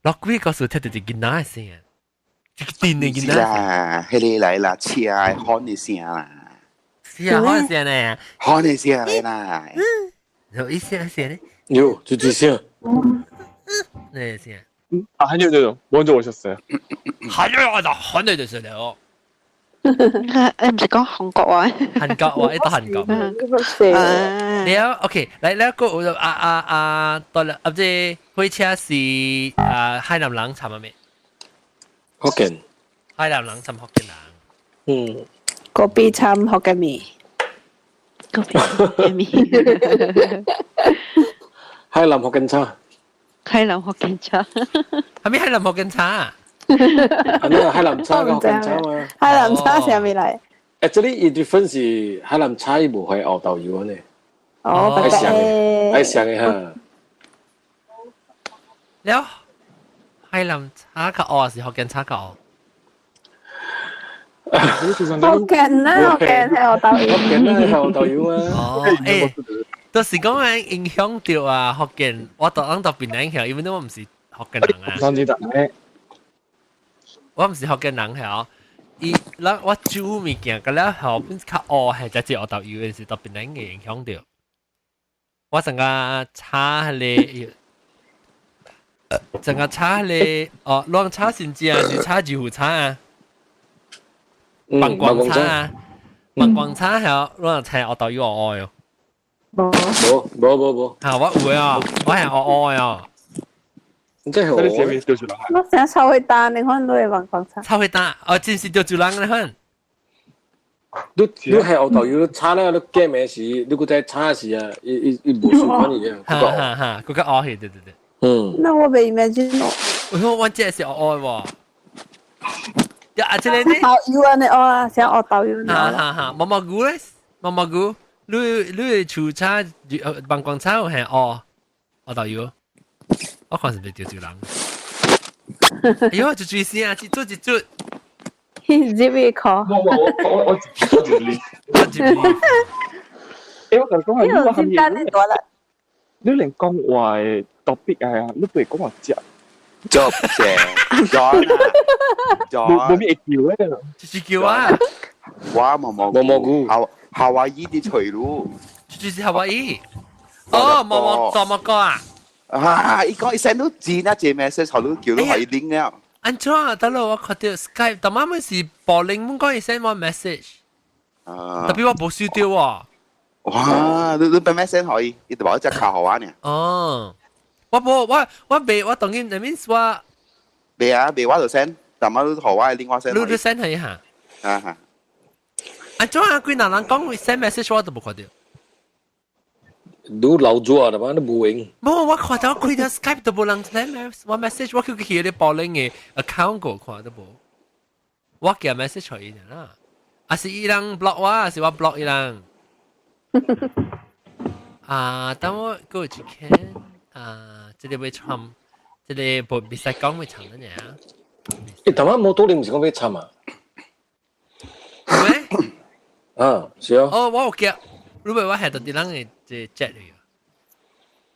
落幾個故事聽到一個囡仔的聲，一個電的囡仔。啦，彼个來啦，車的喊的聲啦。是啊，喊的聲呢？喊的聲來啦。有意思聲呢？有，就這聲。那聲。아, 한여도 먼저 오셨어요. 한여도 한여됐어요. 誒，毋是講韓國話。韓國話，一到韓國。了，OK，來來個啊啊啊，到了，啊這火車是啊海南人參啊咩？福建。海南人參福建人。嗯。嗰邊參福建麵。嗰邊福建麵。海南福建茶。海南福建茶。係咪海南福建茶啊？啊，那海南茶佮福建茶嘛。海南茶啥物來？ Actually，伊 difference 是海南茶伊無會黑豆油呢。哦，愛上的，愛上的哈。了，海南茶較黑是福建茶較福建啦，福建係黑豆油。福建啦，係黑豆油啊。哦，欸，就是講嘅影響到啊福建，我就諗到邊影響，因為我唔是福建人啊。上次我唔是福建人係伊，咱我煮物件，個了後變較黑係才是黑豆油的是特別人嘅影響到。我成個炒迄個，成個炒迄個，哦，亂炒先知啊，是炒豆腐炒啊，棒光炒啊，棒光炒係亂炒黑豆油黑黑喲。無無無無，嚇我有啊，我係黑黑哦。你這係我成日炒會單，你看都會棒光炒。炒會單，哦，真是潮州人你看。你係黑豆油炒了，你夾的時，你閣再炒時啊，伊伊伊無相款伊啊，哈哈哈，閣較黑去，對對對。嗯。那我未 imagine 咯。我我這是黑黑喎。呀，啊，這個呢？豆油啊，你黑啊，像黑豆油。哈哈哈，毛毛菇咧，毛毛菇，你你厝炒棒光炒有係黑黑豆油？我看是袂潮州人。哎呦，一嘴聲，一撮一撮。入去考。我我我我我一粒，我一粒。欸，我共你講啊，你話簡單多啦。你連講話的 topic 啊，你不會講話食。做謝，咗啦，無無咩會叫咧？就是叫啊！我毛毛毛毛菇，夏夏威夷啲脆滷，就是夏威夷。哦，毛毛大毛哥啊！啊！伊講伊 send 到字那隻 message，後都叫你可以 link 了。安怎啊？得咯，我看到 Skype，但媽咪是播 link，阮講伊 send 我 message，啊，特別我無收到喎。哇！你你俾 message 可以，伊就話一隻卡好玩呢。哦，我無我我未我當然，that means 我未啊，未我就 send，但媽你好我另外 send。你你 send 佢下。啊哈。安怎啊？幾人人講 send message 我都無看到。你老咗啊，嘛你無用。無，我看到開到 Skype 都無人 send 我 message，我叫佢去啲保齡的 account 過看都無。我寄 message 予伊啦，啊是伊人 block 我，還是我 block 伊人？啊，等我過一看，啊，這個欲參，這個無袂使講欲參的爾。欸，頭仔摩托你毋是講欲參啊？咩？啊，是啊。哦，我有寄，如果我係到啲人的這 chat 裡。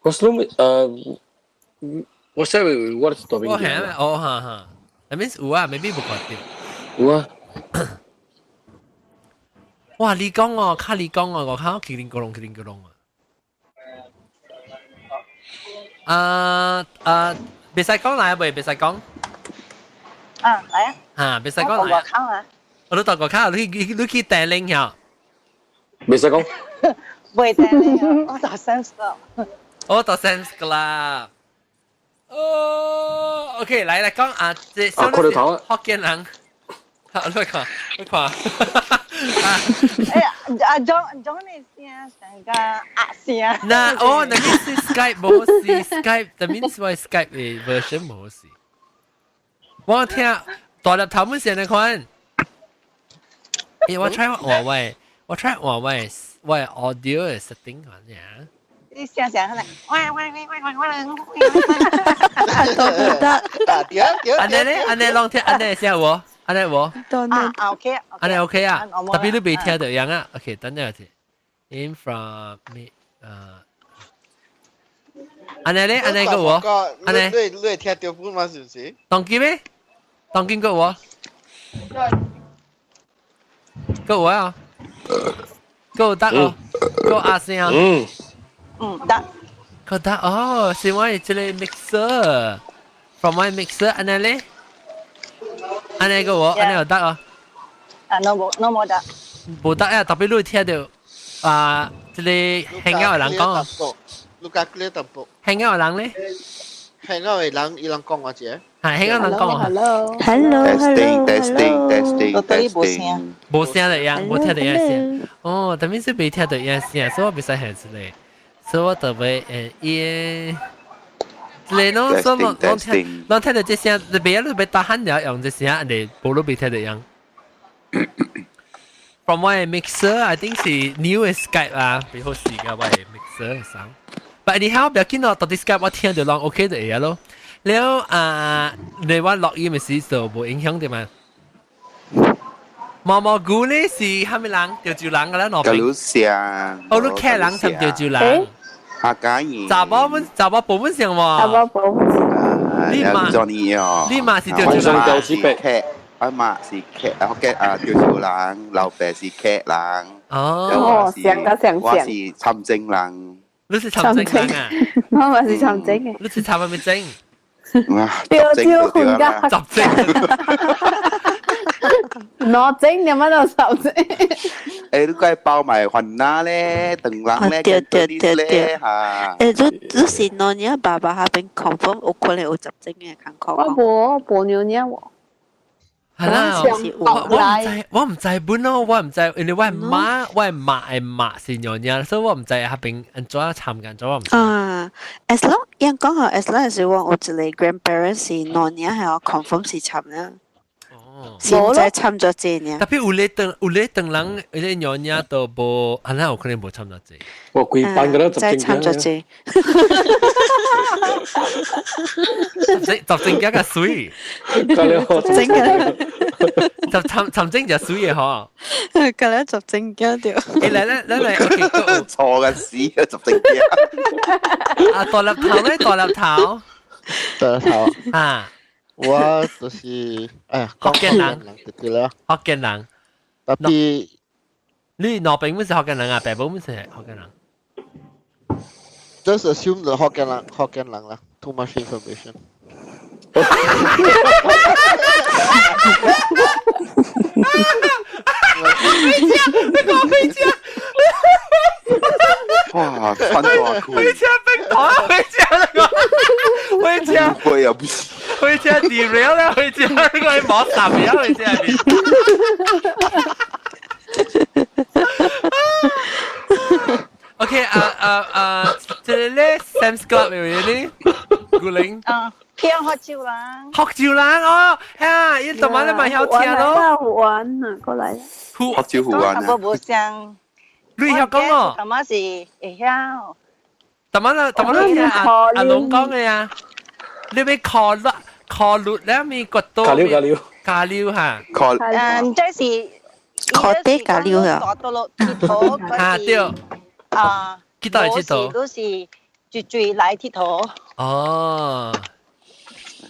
我是攏呃，我寫我是大邊。我係啊，哦哈哈，that means 有啊，maybe 無看到。有啊。哇！你講哦，卡你講哦，我看麒麟哥龍，麒麟哥龍啊！啊啊，袂使講來未？袂使講。啊，來啊！嚇，袂使講來。我口啊！我都到外口，你你去帶領下。袂使講。袂帶領，我到 Sam's Club。我到 Sam's Club。哦，OK，來來講啊，這啊，看到頭啊，福建人。好，你看，你看。哎呀，阿 John John 的聲像個鴨聲。那哦，那 means 是 Skype 無是 Skype，that means 我 Skype 的 version 無是。我聽大粒頭們先來看。欸，我 try 換位，我 try 換位，我 audio 的 setting 看下。你聲聲可能，喂喂喂喂喂喂。得。按呢咧，按呢攏聽，按呢聲無？按呢無？啊，OK。按呢 OK 啊，特別你未聽到樣啊。OK，等陣先。In from me，啊。按呢咧，按呢個無？按呢？你你會聽到本嘛？是不是？當機咩？當機個無？個有啊？個有得哦，個阿聲啊？嗯。嗯，得。個得哦，是我這個 mixer，from my mixer，按呢咧？按呢個無？按呢有得哦？啊，儂無，儂無得。無得啊！特別你聽到啊，這個香港的人講。你較 clear 淡薄。香港的人咧？香港的人，伊人講話者。係香港人講。 Hello，hello， Testing testing testing testing。無聲的樣，無聽到樣聲。哦，特別是未聽到樣聲，所以我袂使喊出來。所以我特別伊。你攏所攏攏聽攏聽到這聲，你別你別打喊了用這聲，人哋無路別聽到樣。From 我的 mixer，I think 是 new 的 Skype 啊，比好試嘅我的 mixer 聲。But anyhow，不要緊咯，到底 Skype 我聽到攏 OK 就會咯。了啊，你話錄音嘅時就無影響對嘛？毛毛菇呢是蝦米人？潮州人㗎啦，羅賓。加哦，你客人參潮州人。客家人。查某本查某部本上喎。查某部本。你嘛？你嘛是潮州人。是客，阿媽是客，福建啊潮州人，老爸是客人。哦。上個上我是參政人。你是參政人啊？我嘛是參政嘅。你是參乜政？哇！潮州混家。雜政。攞整你乜都雜政。誒，你該包埋雲南咧、長人咧、對對對對嚇。誒，你你是儂你爸爸下邊 confirm 有可能有雜症嘅，看看。我無，無娘娘喎。係啦，我唔知，我唔知本咯，我唔知，因為我媽，我媽係媽是娘娘，所以我唔知下邊按怎參加，怎我唔知。啊，as long 應講下，as long as 我有一個 grandparents 是娘娘係我 confirm 是參啦。現在參咗這呢。特別有咧等有咧等人，有咧娘娘都無，啊，那有可能無參咗這。我規班個都再參咗這。十正加個水，正嘅，十參參正就水嘅嗬。個咧十正加掉。誒來來來來，OK，錯嘅屎啊，十正加。啊，大粒頭咧，大粒頭，大粒頭啊。我就是哎呀，福建人，對啦，福建人。特別你那邊本是福建人啊，北部本是福建人。 Just assume the 福建人，福建人啦，too much information。回家，你講回家。哇，翻大褲！回家冰糖，回家那個，回家。會啊，不是。回家 derail 啦，回家那個係冇啥嘢，回家。OK 啊啊啊！這個咧 Sam's Club 有冇呢？古靈。啊，聽福州人。福州人哦，嚇！伊昨晚你咪曉聽咯。胡玩啊，過來。福州胡玩啊。無無像。你曉講哦？昨晚是會曉。昨晚啦，昨晚你聽阿阿龍講嘅啊，你要考律考律咧咪覺多？加料加料。加料嚇。考。嗯，這是。考啲加料啊。大多落鐵頭。嚇對。啊。幾多係鐵頭？都是最最來鐵頭。哦。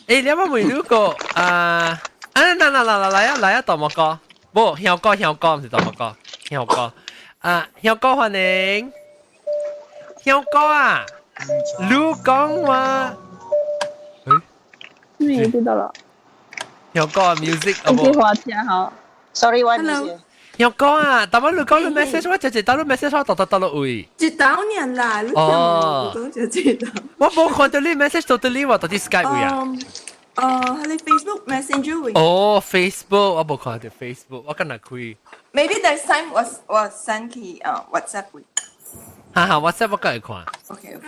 誒，你有冇問到過啊？啊，嗱嗱嗱嗱來啊來啊，大木哥，無香哥香哥，唔是大木哥，香哥。啊，香哥歡迎，香哥啊，你講話，誒，咩知道啦？香哥 music 好冇？話聽好，sorry 我唔香哥啊，但係你講你 message 我直接打你 message 我打打打落位。一道年啦，你哦，講就一道。我冇看到你 message 到你話到底 Skype 位啊？哦，係你 Facebook Messenger 位。哦，Facebook 我冇看到 Facebook，我今日開。 Maybe next time 我我 send 去啊 WhatsApp 位。哈哈，WhatsApp 我梗係看。 OK OK。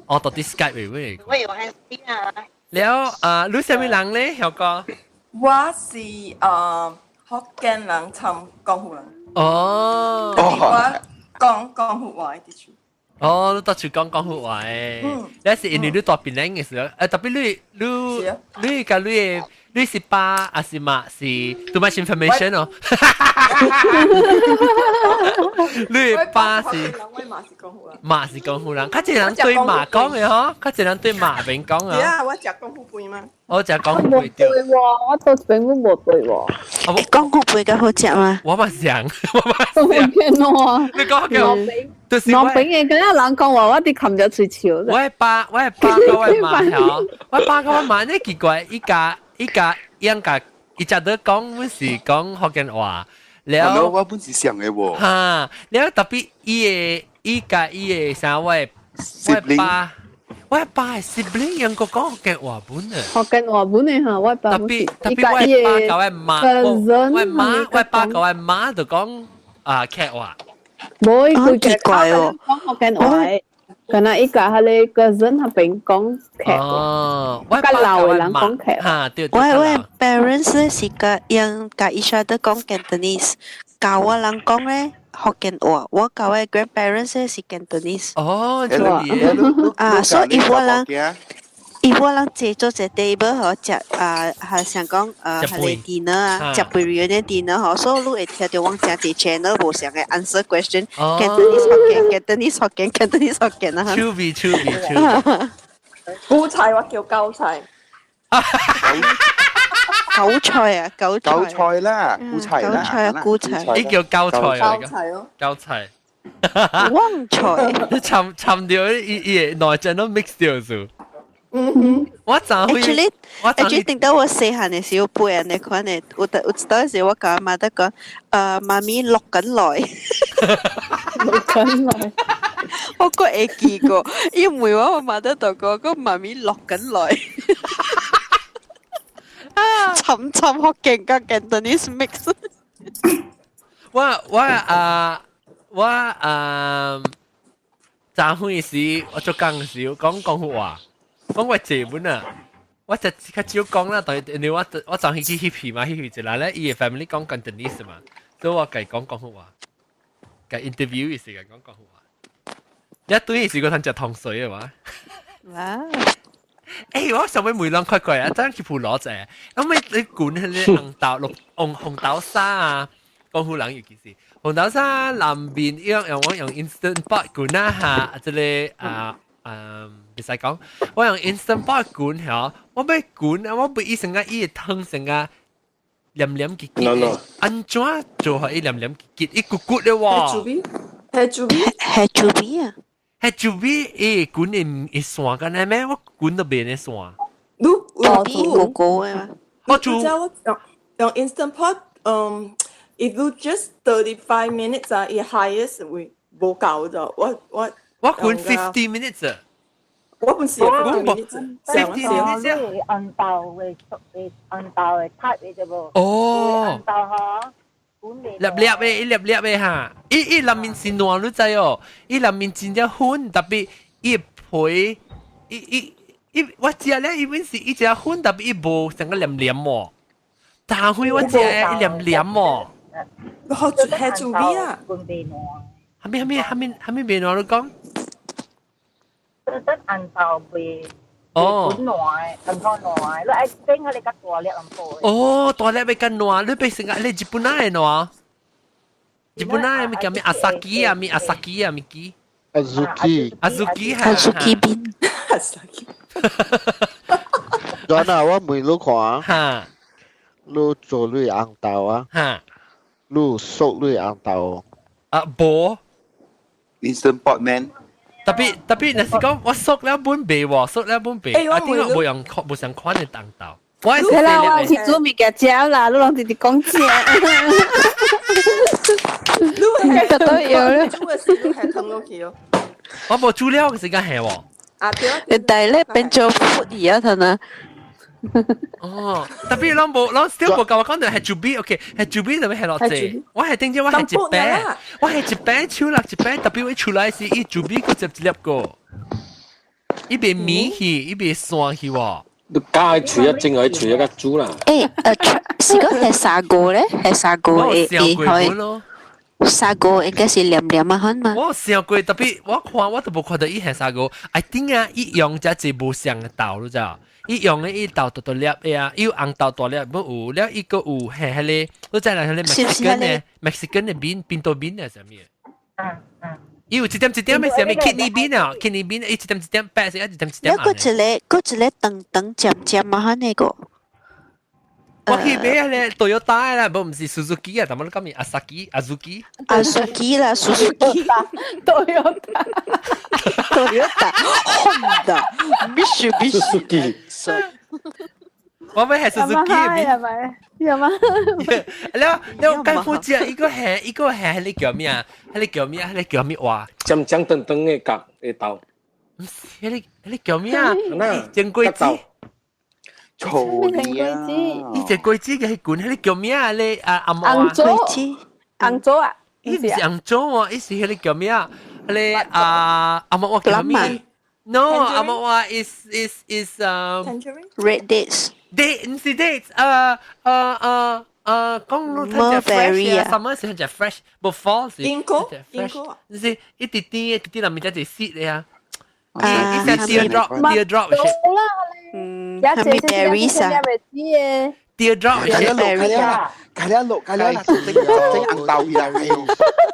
我到底 Skype 位位。我有喺邊啊？了啊，你係咩人咧，小哥？我是啊福建人參江湖人。哦。我講江湖話的處。哦，你到處講江湖話的。嗯。那是因為你大檳城的時候，誒特別你你你佮你的你是爸還是媽是 too much information 哦。你爸是媽是江湖人，較濟人對媽講的嗬，較濟人對媽邊講啊。對啊，我食江湖飯嘛。我食江湖飯對。對喎，我到邊我無對喎。江湖飯較好食嗎？我嘛想，我嘛想。騙我。你講叫。就是我俾嘅，嗰啲人講話，我哋冚咗嘴笑。我爸，我爸跟我媽嗬，我爸跟我媽呢奇怪，伊家伊家應該伊食得講，阮是講福建話。了，我本是想的喎。哈，了特別伊的伊家伊的啥我我爸，我爸的 sibling 應該講福建話本啊。福建話本的哈，我爸特別特別我爸跟我媽，我媽我爸跟我媽就講啊客話。冇，佢奇怪哦。講福建話。可能伊共彼个 cousin 彼邊講客。哦，較老的人講客。哈，對。我 parents 是共𪜶共 each other 講 Cantonese，教我人講咧福建話，我共我 grandparents 是 Cantonese。哦，啊，所以if 我人坐做一 table 嗬，食啊，係想講啊，係個 dinner 啊，食飯 reunion dinner 嗬，所以你會聽著阮誠濟 channel 無相嘅 answer question，Cantonese 福建，Cantonese 福建，Cantonese 福建啊。趣味趣味趣味。韭菜我叫韭菜。韭菜啊，韭菜。韭菜啦，韭菜啦，韭菜啊，韭菜。呢叫韭菜啊，韭菜咯。韭菜。旺菜。你摻摻掉伊伊內臟都 mix 掉數。嗯哼，我怎會？Actually，actually 等到我細漢的時候背按呢款的，有得有一當時我共阿媽得講，媽咪落緊來，落緊來，我閣會記過，因為我媽得就講，講媽咪落緊來，摻摻福建佮 Cantonese mix。我啊我啊，昨昏時我做工時講廣府話。講我這本啊，我就較少講啦，但係因為我昨昏去翕戲嘛，翕戲一來咧，伊个 family 講 Cantonese 嘛，所以我共講廣府話，共 interview 時間講廣府話，一對時個通食糖水嘅嘛。哇！欸，我想欲問兩塊塊啊，真去普羅者，咁你管彼个紅豆綠紅紅豆沙啊，廣府人尤其是紅豆沙南邊用用我用 instant pot 滾啊哈，這個啊。嗯，袂使講，我用 instant pot 滾嚇，我欲滾啊，我欲伊成個伊個湯成個黏黏結結，按怎做予伊黏黏結結，伊骨骨的喎。係豬味，係豬味，係豬味啊！係豬味，伊滾會會散干呢咩？我滾都袂咧散。你有煮糊糊的嘛？我煮我用用 instant pot，嗯，if you just 35 minutes 啊，伊 highest 會無夠咗，我我滾 50 minutes。我本是 50 minutes。 50 minutes。紅豆的的紅豆的 type 的啫無？哦。紅豆嗬，粒粒的，一粒粒的哈，伊伊內面是軟，你知哦？伊內面真正粉，特別伊皮，伊伊伊，我食咧，伊本是伊食粉，特別伊無成個黏黏喎。但係我食伊黏黏喎。好，係豬味啊！蝦米蝦米蝦米蝦米麵我你講？得紅豆袂。哦，軟，紅豆軟，你愛整彼个較大粒淡薄。哦，大粒欲較軟，你欲成個你日本仔的軟？日本仔的物叫咩 azuki 啊，咩 azuki 啊，物記？ Azuki。 Azuki 係。Azuki bean。 Azuki。轉啊，我問你看，你做你紅豆啊？你熟你紅豆？啊，無。 Instant pot man。特別特別，若是講我熟了本袂喎，熟了本袂，啊，點解無用無相款的紅豆？我係啦，我是煮物件食啦，你攏直直講食。你係都有咧，煮的時你係湯落去哦。我無煮了時間係喎。啊對。但係咧變做 food 啊，睇啊。哦，特別攏無，攏 still 無共我講著係煮味，OK，係煮味就欲係落濟。我係頂住我係一餅，我係一餅手落一餅，特別我出來時，伊煮味閣接一粒個，伊袂綿去，伊袂散去喎。你加喺廚一蒸，喺廚一個煮啦。欸，是講係砂鍋咧，係砂鍋會會可砂鍋應該是黏黏啊，款嘛。我試過，特別我看我都無看著伊係砂鍋。I think 啊，伊用這濟無相的豆，你知無？伊用的伊豆大大粒的啊，伊有紅豆大粒，無有了伊閣有係彼个，你知啦，彼个 Mexican 的 Mexican 的 bean pinto bean 啊，啥物？伊有一點一點的啥物 kidney bean 啊，kidney bean 伊一點一點白色，一點一點。了閣一个，閣一个長長尖尖啊，款那個。我去買咧 Toyota 啦，無毋是 Suzuki 啊，但係你講咪 Asaki、Azuki。 Azuki 啦，Suzuki。 Toyota。 Toyota。Honda。Mitsubishi。 Suzuki。我欲係 Suzuki。係咪？有嗎？了了，介負責一個係一個係，彼个叫咩啊？彼个叫咩啊？彼個叫咩話？尖尖長長的角的豆。毋是，彼个彼個叫咩啊？蒸果子。臭你啊！伊隻果子嘅係管，彼個叫咩啊？你啊阿紅棗，紅棗啊！伊毋是紅棗喎，伊是彼個叫咩啊？你啊阿莫話叫咩？No，阿莫話 is red dates。 Date 唔是 dates，講你睇只 fresh 啊，什麼是只 fresh？無 fall 是堅果堅果，唔是一啲啲一啲啲裡面只隻 seed 咧啊，一隻 teardrop teardrop 好啦，嗯，係咪 berries 啊？teardrop 開了開了落開了啦，整整紅豆啦，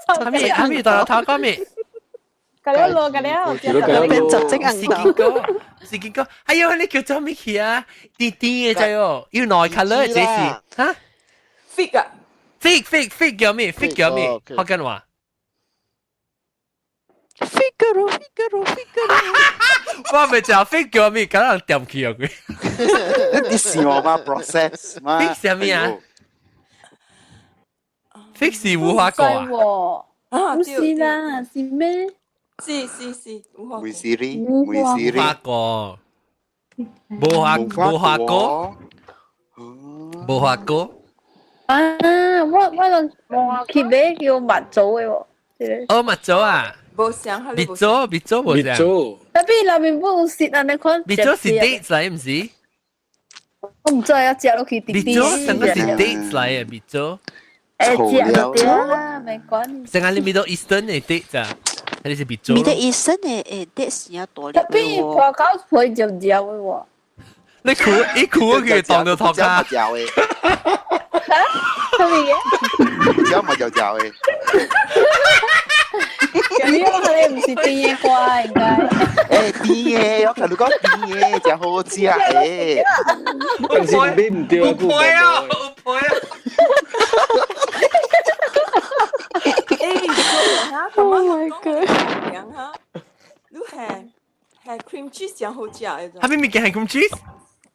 係咪係咪大頭講咩？開了落開了，變就整紅豆。是見過，哎呦，你叫做咩去啊？甜甜嘅就喲，要內 colour 這是嚇？fig 啊？fig fig fig 叫咩？fig 叫咩？福建話？figaro figaro figaro，我咪就 fig 叫咩？可能掂去啊佢。你想嘛 process 嘛？fig 係咩啊？fig 是無花果啊？唔是啦，是咩？是是是，梅西里，梅西里，無花果，無花無花果，無花果。啊！我攏去買叫蜜棗的喎，哦，蜜棗啊，無相，蜜棗蜜棗無相， tapi 內面本有色啊，你看。蜜棗是 dates 來，毋是？我毋知啊，食落去蜜棗成個是 dates 來的蜜棗。誒，食就對啦，沒關。成個你 Middle Eastern 的 dates 啊。你是蜜棗。 Middle Eastern 的 dates 也大粒。 tapi 破口皮就嚼的喎。你苦，你苦佢當到頭卡。嚼的。嚇？咩嘢？嚼嘛就嚼的。你講係唔是甜的瓜應該？誒甜的，我同你講甜的，真好食的。但是買唔對啊，有皮啊，有皮啊。誒，Oh my god！你係係 cream cheese 真好食的。係咪物件係 cream cheese？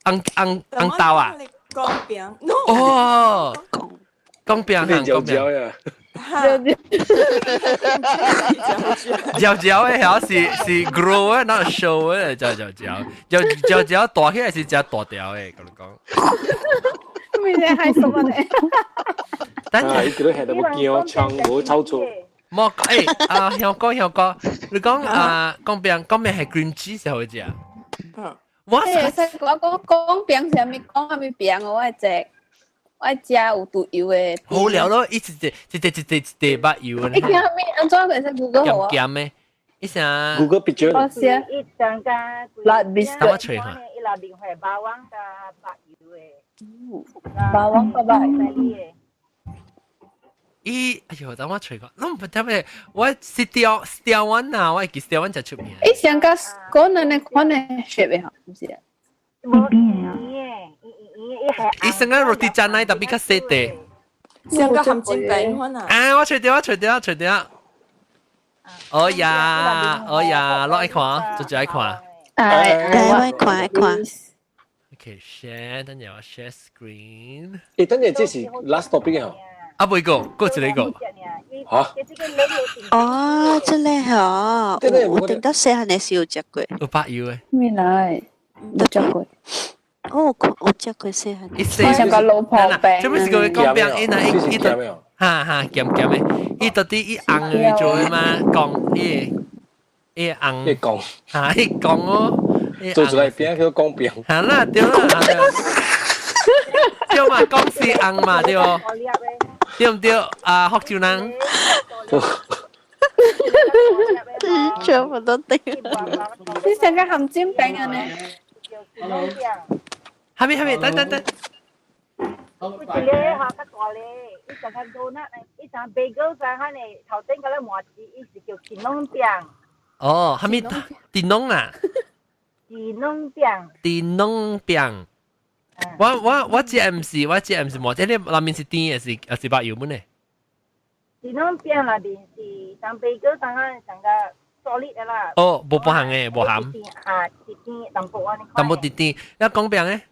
紅紅紅豆啊？糕餅，no。哦，糕餅，糕餅呀。嚼嚼的曉是 grow 的，not show 的，嚼嚼嚼嚼嚼嚼大起來是食大條的，跟你講。咩嘢係什麼呢？等下，伊叫你係得無驚槍無炒錯。莫誒啊，香哥香哥，你講啊，講餅講餅係 cream cheese 好食。嗯。我我講講餅是啥物？講啥物餅我愛食。我愛食有毒油的。好了咯，一直一一一一一一把油。你聽啥物？按怎會使 Google 好啊？鹹鹹的，伊啥？Google picture。我寫。伊上加辣 biscuit。等我揣下。伊內面係霸王加白油的。霸王加白油。伊哎呦，等我揣個，攏毋特別，我是釣釣灣啊，我會記釣灣真出名。伊上加講兩個款的雪的吼，毋是啊？無甜的。伊成個 roti canai 特別較細的，上個含煎餅款啊！啊，我揣著，我揣著，我揣著。哦呀，哦呀，落來看，就就愛看。來，我愛看愛看。 OK，share，等陣我 share screen。誒，等陣這是 last topic 啊？啊，未個，過一個。嚇？哦，這個吼，我頂到細漢的時有食過。有百油的。咩來？冇食過。哦，我食過細漢。我想個老婆餅。做咩是個講餅？伊那伊伊就哈哈鹹鹹的，伊到底伊紅去做的嘛？講伊伊紅。伊講。哈，伊講哦。做出來餅叫講餅。哈啦，對啦。對嘛，講是紅嘛，對無？對毋對？啊，福州人。全部都對。你成個含煎餅啊？呢？哈咪哈咪，等等等。一個哈較大咧，伊上較多那，伊上 bagel 上較呢頭頂個咧麻糍，伊是叫電籠餅。哦，哈咪電籠啊？電籠餅。電籠餅。我這毋是，我這毋是麻糍，你內面是甜的，是白油燜的？電籠餅內面是上 bagel 上較上個 solid 的啦。哦，無半項的，無鹹。啊，是甜淡薄按呢。淡薄甜甜，一講餅咧？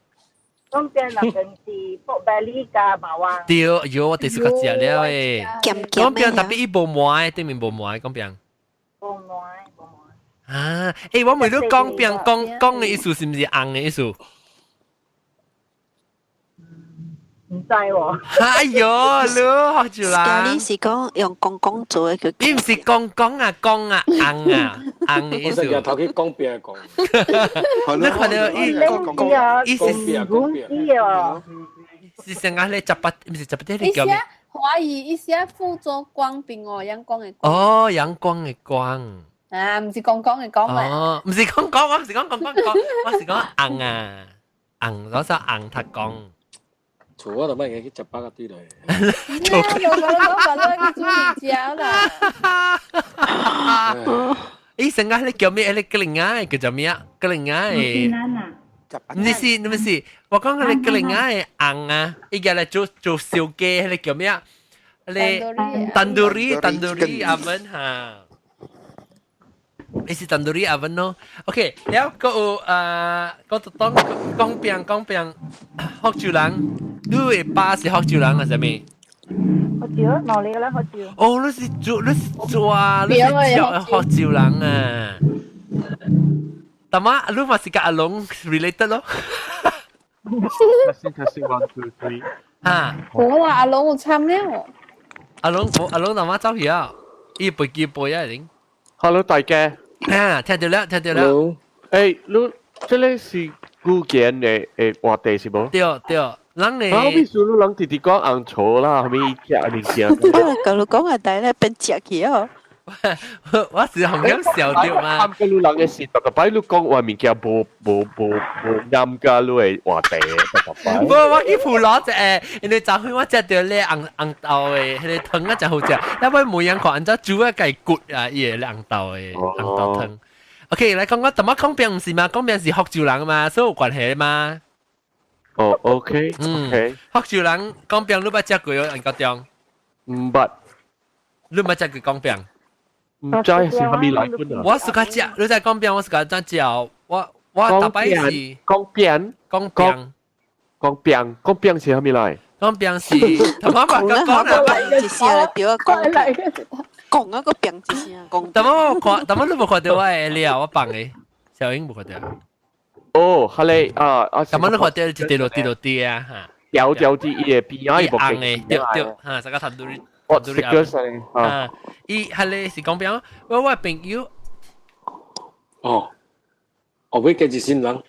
講餅內面是 pork belly 加 bawang。對，喲，我第四個食了誒。講餅特別伊無糜的，頂面無糜的講餅。無糜，無糜。啊，欸，我問你講餅講講的意思是毋是紅的意思？毋知喎。哎喲，你福州人。你是講用公公做的叫？你毋是公公啊，公啊，翁啊，翁的意思。我頭去講邊講。你看到伊，伊是講啊，是成個咧十八，毋是18，你叫咩？懷疑伊寫輔助光兵哦，陽光的光。哦，陽光的光。啊，毋是公公的公哦，毋是講講，我毋是講講講講，我是講翁啊，翁，我說翁讀講。厝我就莫去食百個對來。錯，我講講去煮麵食啦。伊成個迄個叫咩？迄個格林仔叫做咩啊？格林仔的。毋是，毋是，我講迄個格林仔的翁啊，伊個來做做燒雞，彼個叫咩啊？彼個 tandoori tandoori oven 哈。伊是 tandoori oven 咯。OK，了閣有啊，閣當講邊講邊福州人，你的爸是福州人啊？啥物？福州，哪裡個咧？福州。哦，你是做你是做啊？你是做福州人啊？但嘛，你嘛是佮阿龍 related 咯？ Testing testing one two three。啊！無啦，阿龍有參了。阿龍，阿龍阿媽走去啊！伊飛機飛啊已經。 Hello，大家。啊，聽到了，聽到了。誒，你這個是古建的的話題是無？對對，人呢？我必須你人直直講紅錯啦，後面食物件。我甲你講啊，大咧變食去哦。我是紅咁笑掉嘛。啱個你人嘅事，特特擺你講話物件無無無無啱㗎，你的話題特特擺。無，我去普羅食，因為昨昏我食著咧紅紅豆的彼個湯啊，誠好食。後尾每人看按怎煮啊，家骨啊，伊个紅豆的紅豆湯。OK，來講講，淡仔講邊毋是嘛？講邊是福州人嘛，所以有關係嘛。哦，OK，OK。福州人講邊你捌食過哦？英國中？毋捌。你捌食過講邊？毋知是啥物來本啊？我 suka 食，你知講邊我 suka 怎食？我我逐擺是講邊講邊講邊講邊是啥物來？講邊是，頭先我講啦，一聲來對啊，講講啊個邊一聲講。頭先我看，頭先你無看著我的料，我放的，小英無看著。哦，彼个啊啊！頭先你看著一滴落滴落滴啊，哈！條條啲伊的邊仔伊無紅的，對對，哈，這個頭拄哦，食過先啊！伊彼個是講邊？我我朋友。哦，後尾加一新人。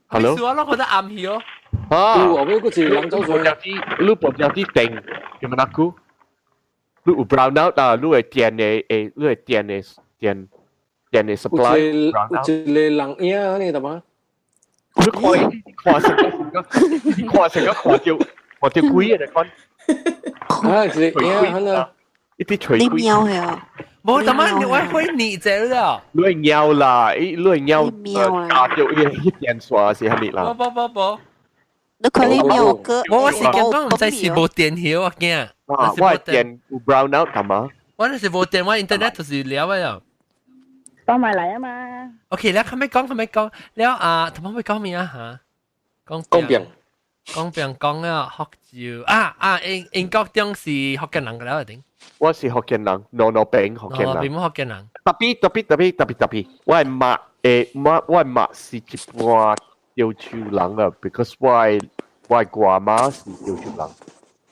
Hello。我攏覺得暗去哦。啊！後尾閣一個人走出來。你無掉啲電，有冇那久？你有 brown out 啊？你會電的誒，你會電的電電的 supply。有一個人影按呢，得嗎？你看，看成個，看成個看著看著鬼的款。啊，一個影按呢？一啲錘你喵的無，怎麼我會膩者了？你會尿啦，你會尿，打著伊個電線是啥物啦？無無無無。你看你喵哥，我是驚講毋知是無電曉，我驚。啊，我電有 brown out 係嘛？我那是無電，我 internet 就是了啊。當埋嚟啊嘛。 OK，了後尾講，後尾講，了啊，頭先講咩啊？嚇，講講邊？講邊講了福州啊啊！英英國中是福建人個了定？我是福建人，諾諾餅福建人。並冇福建人。特別特別特別特別特別，我的媽誒，我我的媽是一半潮州人啊，because 我的我的外媽是潮州人。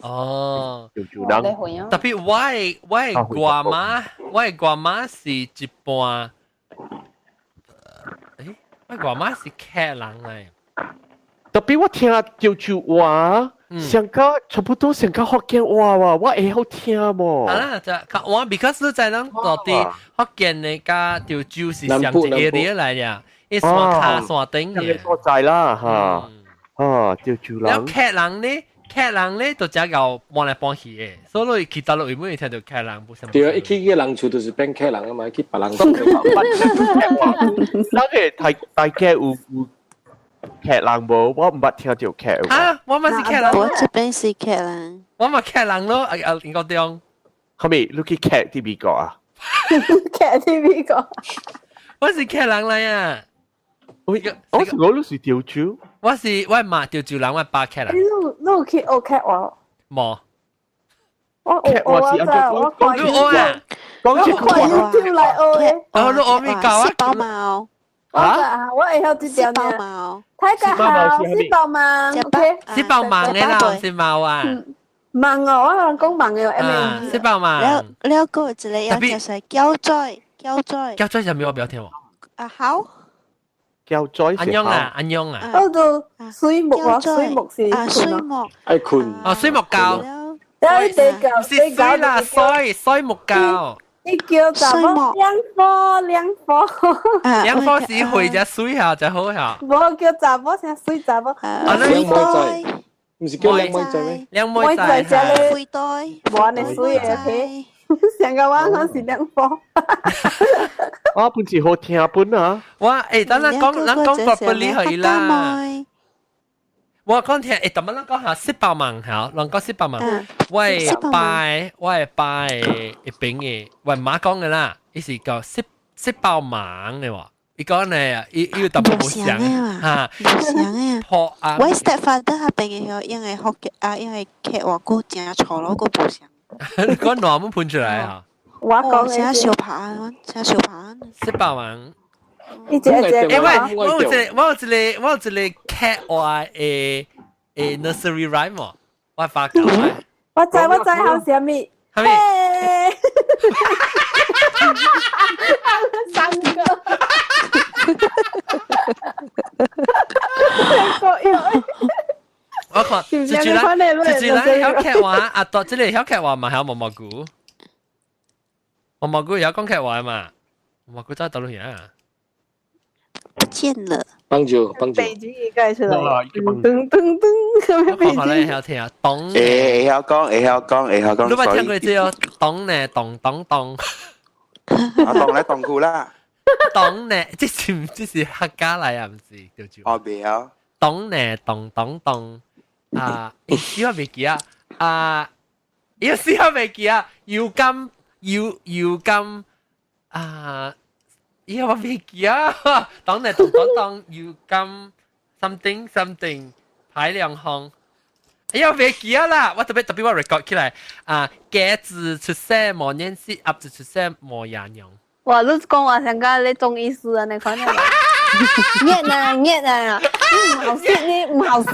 哦，潮州人。特別我的我的外媽，我的外媽是一半。誒，我外媽是客人嚟。特別我聽潮州話，上個差不多上個福建話喎，我會曉聽無？啊啦，就我 because 你知咱到底福建的佮潮州是上一個 area 來呀，伊山跤山頂嘅所在啦，嚇，啊，潮州人。了客人呢？客人呢就只夠搬來搬去的，所以去大陸會聽著客人不。對啊，一去個人厝就是變客人啊嘛，去別人厝。那個大大家有有客人無？我毋捌聽著客。啊，我嘛是客人。我這邊是客人。我嘛客人咯，啊啊，英國中。後面你去客佇美國啊？客佇美國。我是客人來啊。我我我都是潮州。我是我媽潮州人，我爸客人。你你有去學客話？無。我我我我我你學啊？講我看 YouTube 來學的。哦，你學咩教啊？包貓。我啊，我會曉這條呢。大家好，四寶盲，OK。四寶盲嘅啦，是貓啊。盲哦，我講盲嘅，M。四寶盲。了了個一個要叫啥？餃仔，餃仔。餃仔有咩我不要聽喎？啊好。餃仔安樣啊，安樣啊。嗰度水木啊，水木是啊，水木。愛困。哦，水木膠。是水啦，水水木膠。你叫查某兩顆兩顆，兩顆是會只水下就好下。無叫查某成水查某。啊，兩妹仔，唔是叫兩妹仔咩？兩妹仔只咧，灰袋，無呢水嘅嘿。上個我講是兩顆。啊，本是好聽本啊！我誒，等咱講，咱講 properly 可以啦。我講聽，誒，等咱講下四百萬嚇，咱講400萬。我拜，我拜一邊嘅，我媽講嘅啦，伊是叫四四百萬嘅喎。伊講呢，伊伊有淡薄無像嚇，無像嘅。破啊！我 stepfather 那邊嘅因為福建啊，因為客話個真錯咯，個無像。你講哪門噴出來啊？我講嘅小拍，請小拍。400萬。一隻一隻。欸喂，我有一個，我有一個，我有一個客話的 nursery rhyme 喎，我發覺。我知我知，好啥物？啥物？三個。個我看，這句咱，這句咱曉客話，啊，到這個曉客話嘛，曉毛毛菇。毛毛菇曉講客話嘛？毛毛菇在倒落去啊？不見了。幫助幫助。北京應該是來。噔噔噔，我看咧曉聽啊，咚。會曉講，會曉講，會曉講。你捌聽過這個咚呢？咚咚咚。啊，咚來咚去啦。咚呢？這是這是客家來啊？毋是叫做。哦，袂曉。咚呢？咚咚咚。啊！欸，我袂記啊！啊！有時我袂記啊！油甘油油甘啊！咦，我袂記啊！當呢當當當油甘 something something 排兩行。哎呀，袂記啊啦！我特別特別我 record 起來啊！雞子出世無認識，鴨子出世無爺娘。哇！你講話像個你中醫師啊，你看下。熱啊熱啊！你唔好食，你唔好食，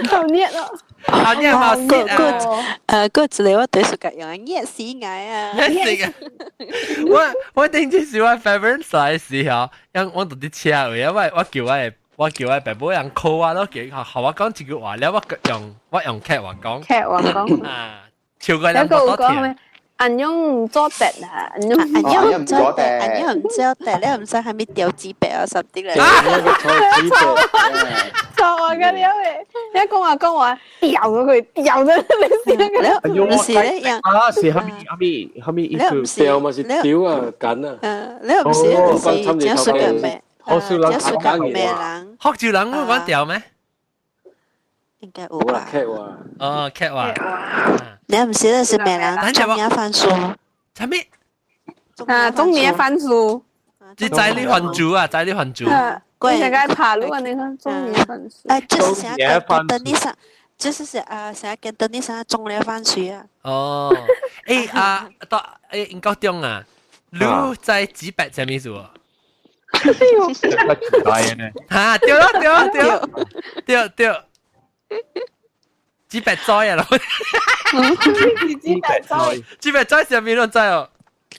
好熱哦！啊，熱好食啊！個一個我對暑假用熱死我啊！熱死啊！我頂次是我 favorite 來時候，因我佇車位，因為我叫我爸母人 call 我咯，叫學我講一句話，了我用客話講，客話講啊，超過兩個多聽。按樣唔做得啊！按樣按樣唔做得，按樣唔做得，你唔使係咪掉紙筆啊？什啲咧？錯啊！咁樣嘅，你講話講話掉咗佢，掉咗你先。你唔是咧，啊，是蝦米蝦米蝦米意思？掉嘛是掉啊，緊啊。你唔是你是講說嘅咩？學少人講說咩人？學住人會講掉咩？應該有吧？客話。哦，客話。你唔是那是咩人？中年番薯。啥物？啊，中年番薯。這仔女番薯啊，仔女番薯。你應該爬路啊！你看中年番薯。哎，就是想跟等你上，就是是啊，想跟等你上中年番薯啊。哦，欸啊，到欸英國中啊，你在幾百啥物數啊？哈，對咯對咯對對對。幾百載啊！幾百載，幾百載上面都知哦。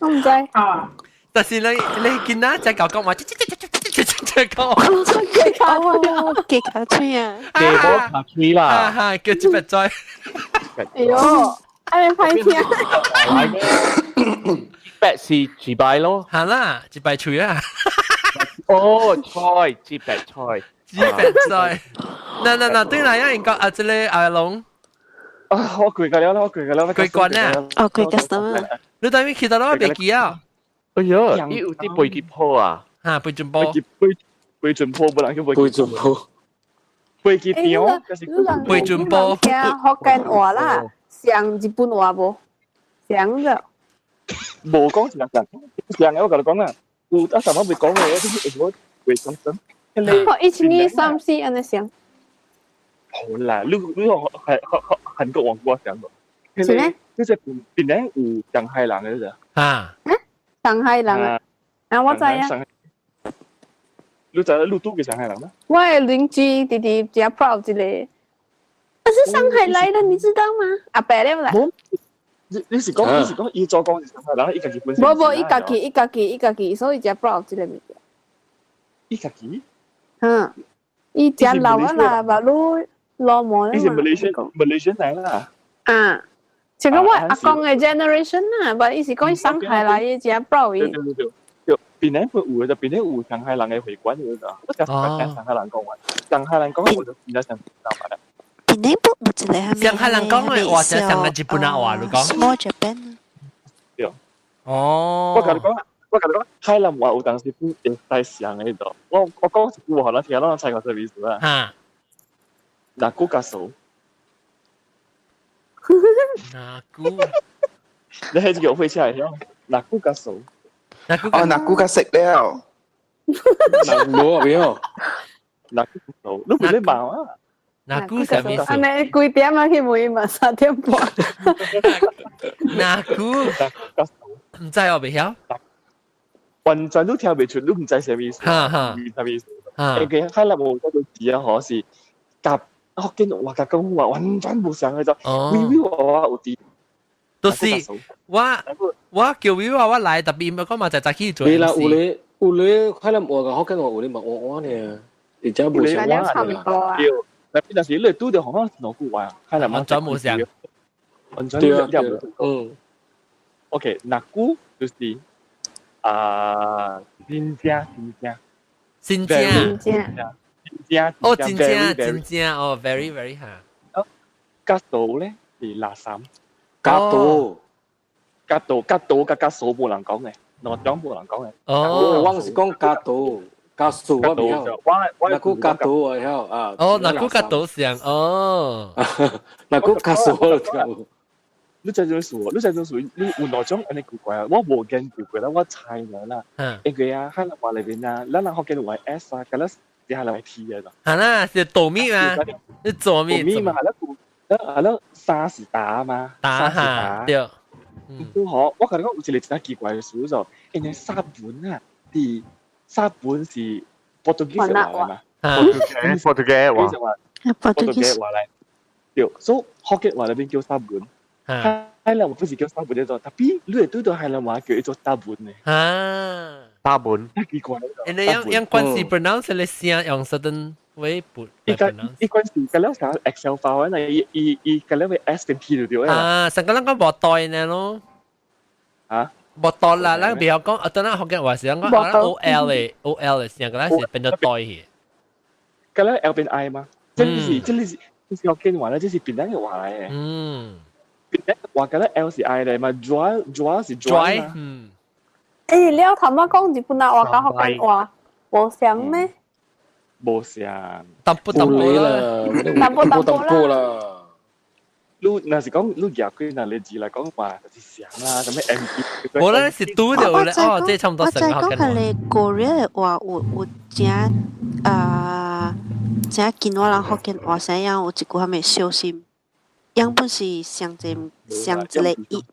我唔知。啊！但是你見啦，只狗講話，只講話，幾卡嘴啊！幾冇卡嘴啦！哈，叫幾百載。哎呦，愛歹聽。幾百是幾百咯？係啦，幾百嘴啊！哦，菜，幾百菜。幾百菜。嗱嗱嗱，對啦，因為講啊，這個阿龍。啊！我攰㗎了啦，我攰㗎啦，攰慣啦。哦，攰個什麼？你等於去到攞飛機啊？哎呀，你有啲飛機鋪啊？嚇，飛機鋪。飛機鋪，不能叫飛機鋪。飛機場，飛機鋪。聽福建話啦，像日本話無？像個。無講是人講，像我同你講啊，有啊，什麼會講嘅，就是我會講真。我一二三四，按呢想。好啦，你係韓國王國想過。是咩？就是邊邊有上海人嘅啫。啊？上海人啊？啊，我知啊。你知你拄過上海人嗎？我的鄰居弟弟比較 proud 這個，我是上海來的，你知道嗎？阿伯咧來。你是講伊做工是上海人，伊家己本身。無無，伊家己伊家己伊家己，所以才 proud 這個物件。伊家己？嗯，伊真老啊啦，把路老毛伊是 Malaysian 來啦。啊，這個我阿公的 generation 啊，but 伊是講上海來，伊真 proud 伊。對對對對，檳城有的就檳城有上海人的會館有的，我成日聽上海人講話，上海人講話我就比較想知道嘛。檳城不有一個係上海人講的話就像個日本話你講。 Small Japan。對。哦。我共你講，海南話有當時會使像的度。我講一句話，咱聽，咱猜個啥意思啊？哈。那古加數。那古。你係叫會起來曉？那古加數。哦，那古加食了。冇啊，沒。那古加數，你唔你問啊？那古啥意思？按呢幾點啊？去問嘛，3點半。那古。毋知我袂曉。完全都聽袂出，你毋知啥意思。哈哈，啥意思？因為海南話嗰個字啊，嗬是佮福建話佮廣府話完全無相嘅就，微微話話有啲。都是我叫微話我來，特別唔講嘛，就早起做。對啦，有咧有咧，海南話佮福建話有咧嘛，我我呢，而且無相差唔多啊。對，但係但是你拄著好像兩句話，海南話完全無相。完全對啊，嗯。 OK，那句就是。啊，真正真正，真正真正真正哦，真正真正哦，very very 哈。加多咧是垃圾，加多加多加多佮加數無人講嘅，兩種無人講嘅。哦，我是講加多加數我袂曉，我那個加多我曉啊。哦，那個加多像哦，那個加數我就。你這種數，你這種數，你有兩種按呢古怪啊！我無研究過啦，我猜啦啦。因為啊，海南話裏邊啊，咱人福建話 S 啊，佮咱接下來話 T 啊。係啦，是哆咪嘛？是做咪？咪嘛，係啦，係啦，三是打嘛，打哈對。都好，我共你講有一個真奇怪的事就，因為沙本啊，佇沙本是 Portuguese 話嘛，Portuguese 話，Portuguese 話來，對，所以福建話裏邊叫沙本。海南話不是叫沙本做，tapi 你會對到海南話叫做大本呢。啊，大本。奇怪。你用用關係 pronounce 你聲用 certain way 不？伊個伊關係個了啥 Excel file 呢？伊伊伊個了會 S 跟 T 就對啦。啊，上個咱講無對呢咯。啊？無對啦，咱袂曉講，啊，等咱福建話是咱講 O L 的 O L 的聲，個咱是變做對去。個了 L 變 I 嗎？這是這是這是福建話咧，這是檳城的話來的。嗯。話覺得 L 是 I 咧嘛，dry dry 是 dry 嘛。嗯。欸，了頭仔講日本話佮福建話無相咩？無相。淡薄淡薄啦，淡薄淡薄啦。你若是講你舉幾若例子來講話，就是相啦，啥物 M P。無啦，是拄著咧，哦，這差不多我知講係你 Korea 話有有真啊，真見我人福建話聲樣有一句啥物小心。樣本是上一上一個一，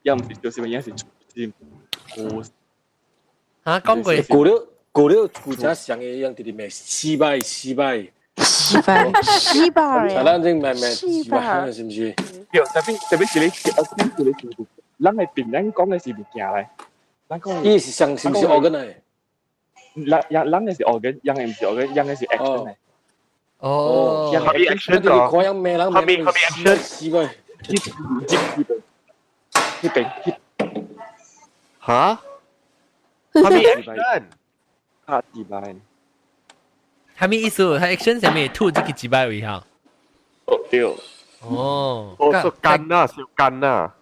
樣毋是小心，樣是是古。嚇，講過。過了過了，古早上的樣直直罵四擺四擺。四擺四擺。咱這罵罵四擺，是毋是？對，特別特別是你，我一個咱的檳城講的是物件咧，咱講。伊是上是毋是 organ 的？人人人的是 organ，人的毋是 organ，人的是 action 的。哦，啥物 action 哦？啥物啥物 action？四擺。接呢邊嚇？啥物 action？拍字擺。啥物意思？佢 action 啥物？吐這個幾擺位哈？哦對。哦。哦，說幹啊，小幹啊。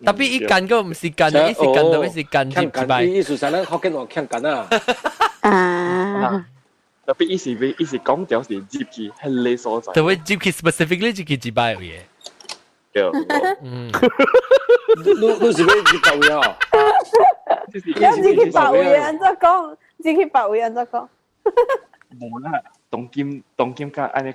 tapi 伊幹個毋是幹，伊是幹特別是幹幾擺。意思上咱福建話欠幹啊。啊。特別伊是伊是講條是入去彼个所在。特別入去 specifically 入去幾擺位。對。嗯。你你是欲入別位哦？要入去別位按怎講？入去別位按怎講？無啦，當今當今較按呢，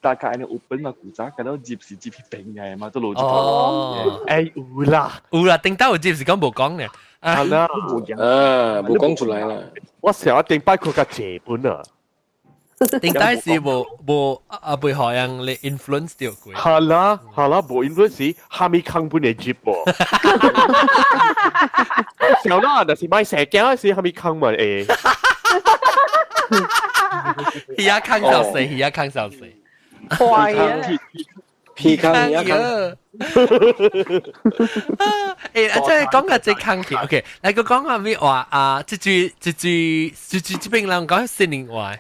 大家呢有本嘛古早，咁到接是接平嘅嘛，都老哦，誒有啦，有啦，頂到有接是講無講嘅，係啦，啊，無講出來啦。我成日頂擺佢個借本啊。頂底是無無啊，被學人嚟 influence 掉過。係啦，係啦，無 influence，下面坑本嚟接噃。小啦，但是買蛇鏡時，下面坑咪誒。魚仔坑就死，魚仔坑就死。壞啊！皮坑魚仔坑。誒，啊，即係講個這坑去，OK，嚟個講下咩話啊？這句這句這句這邊人講新年話。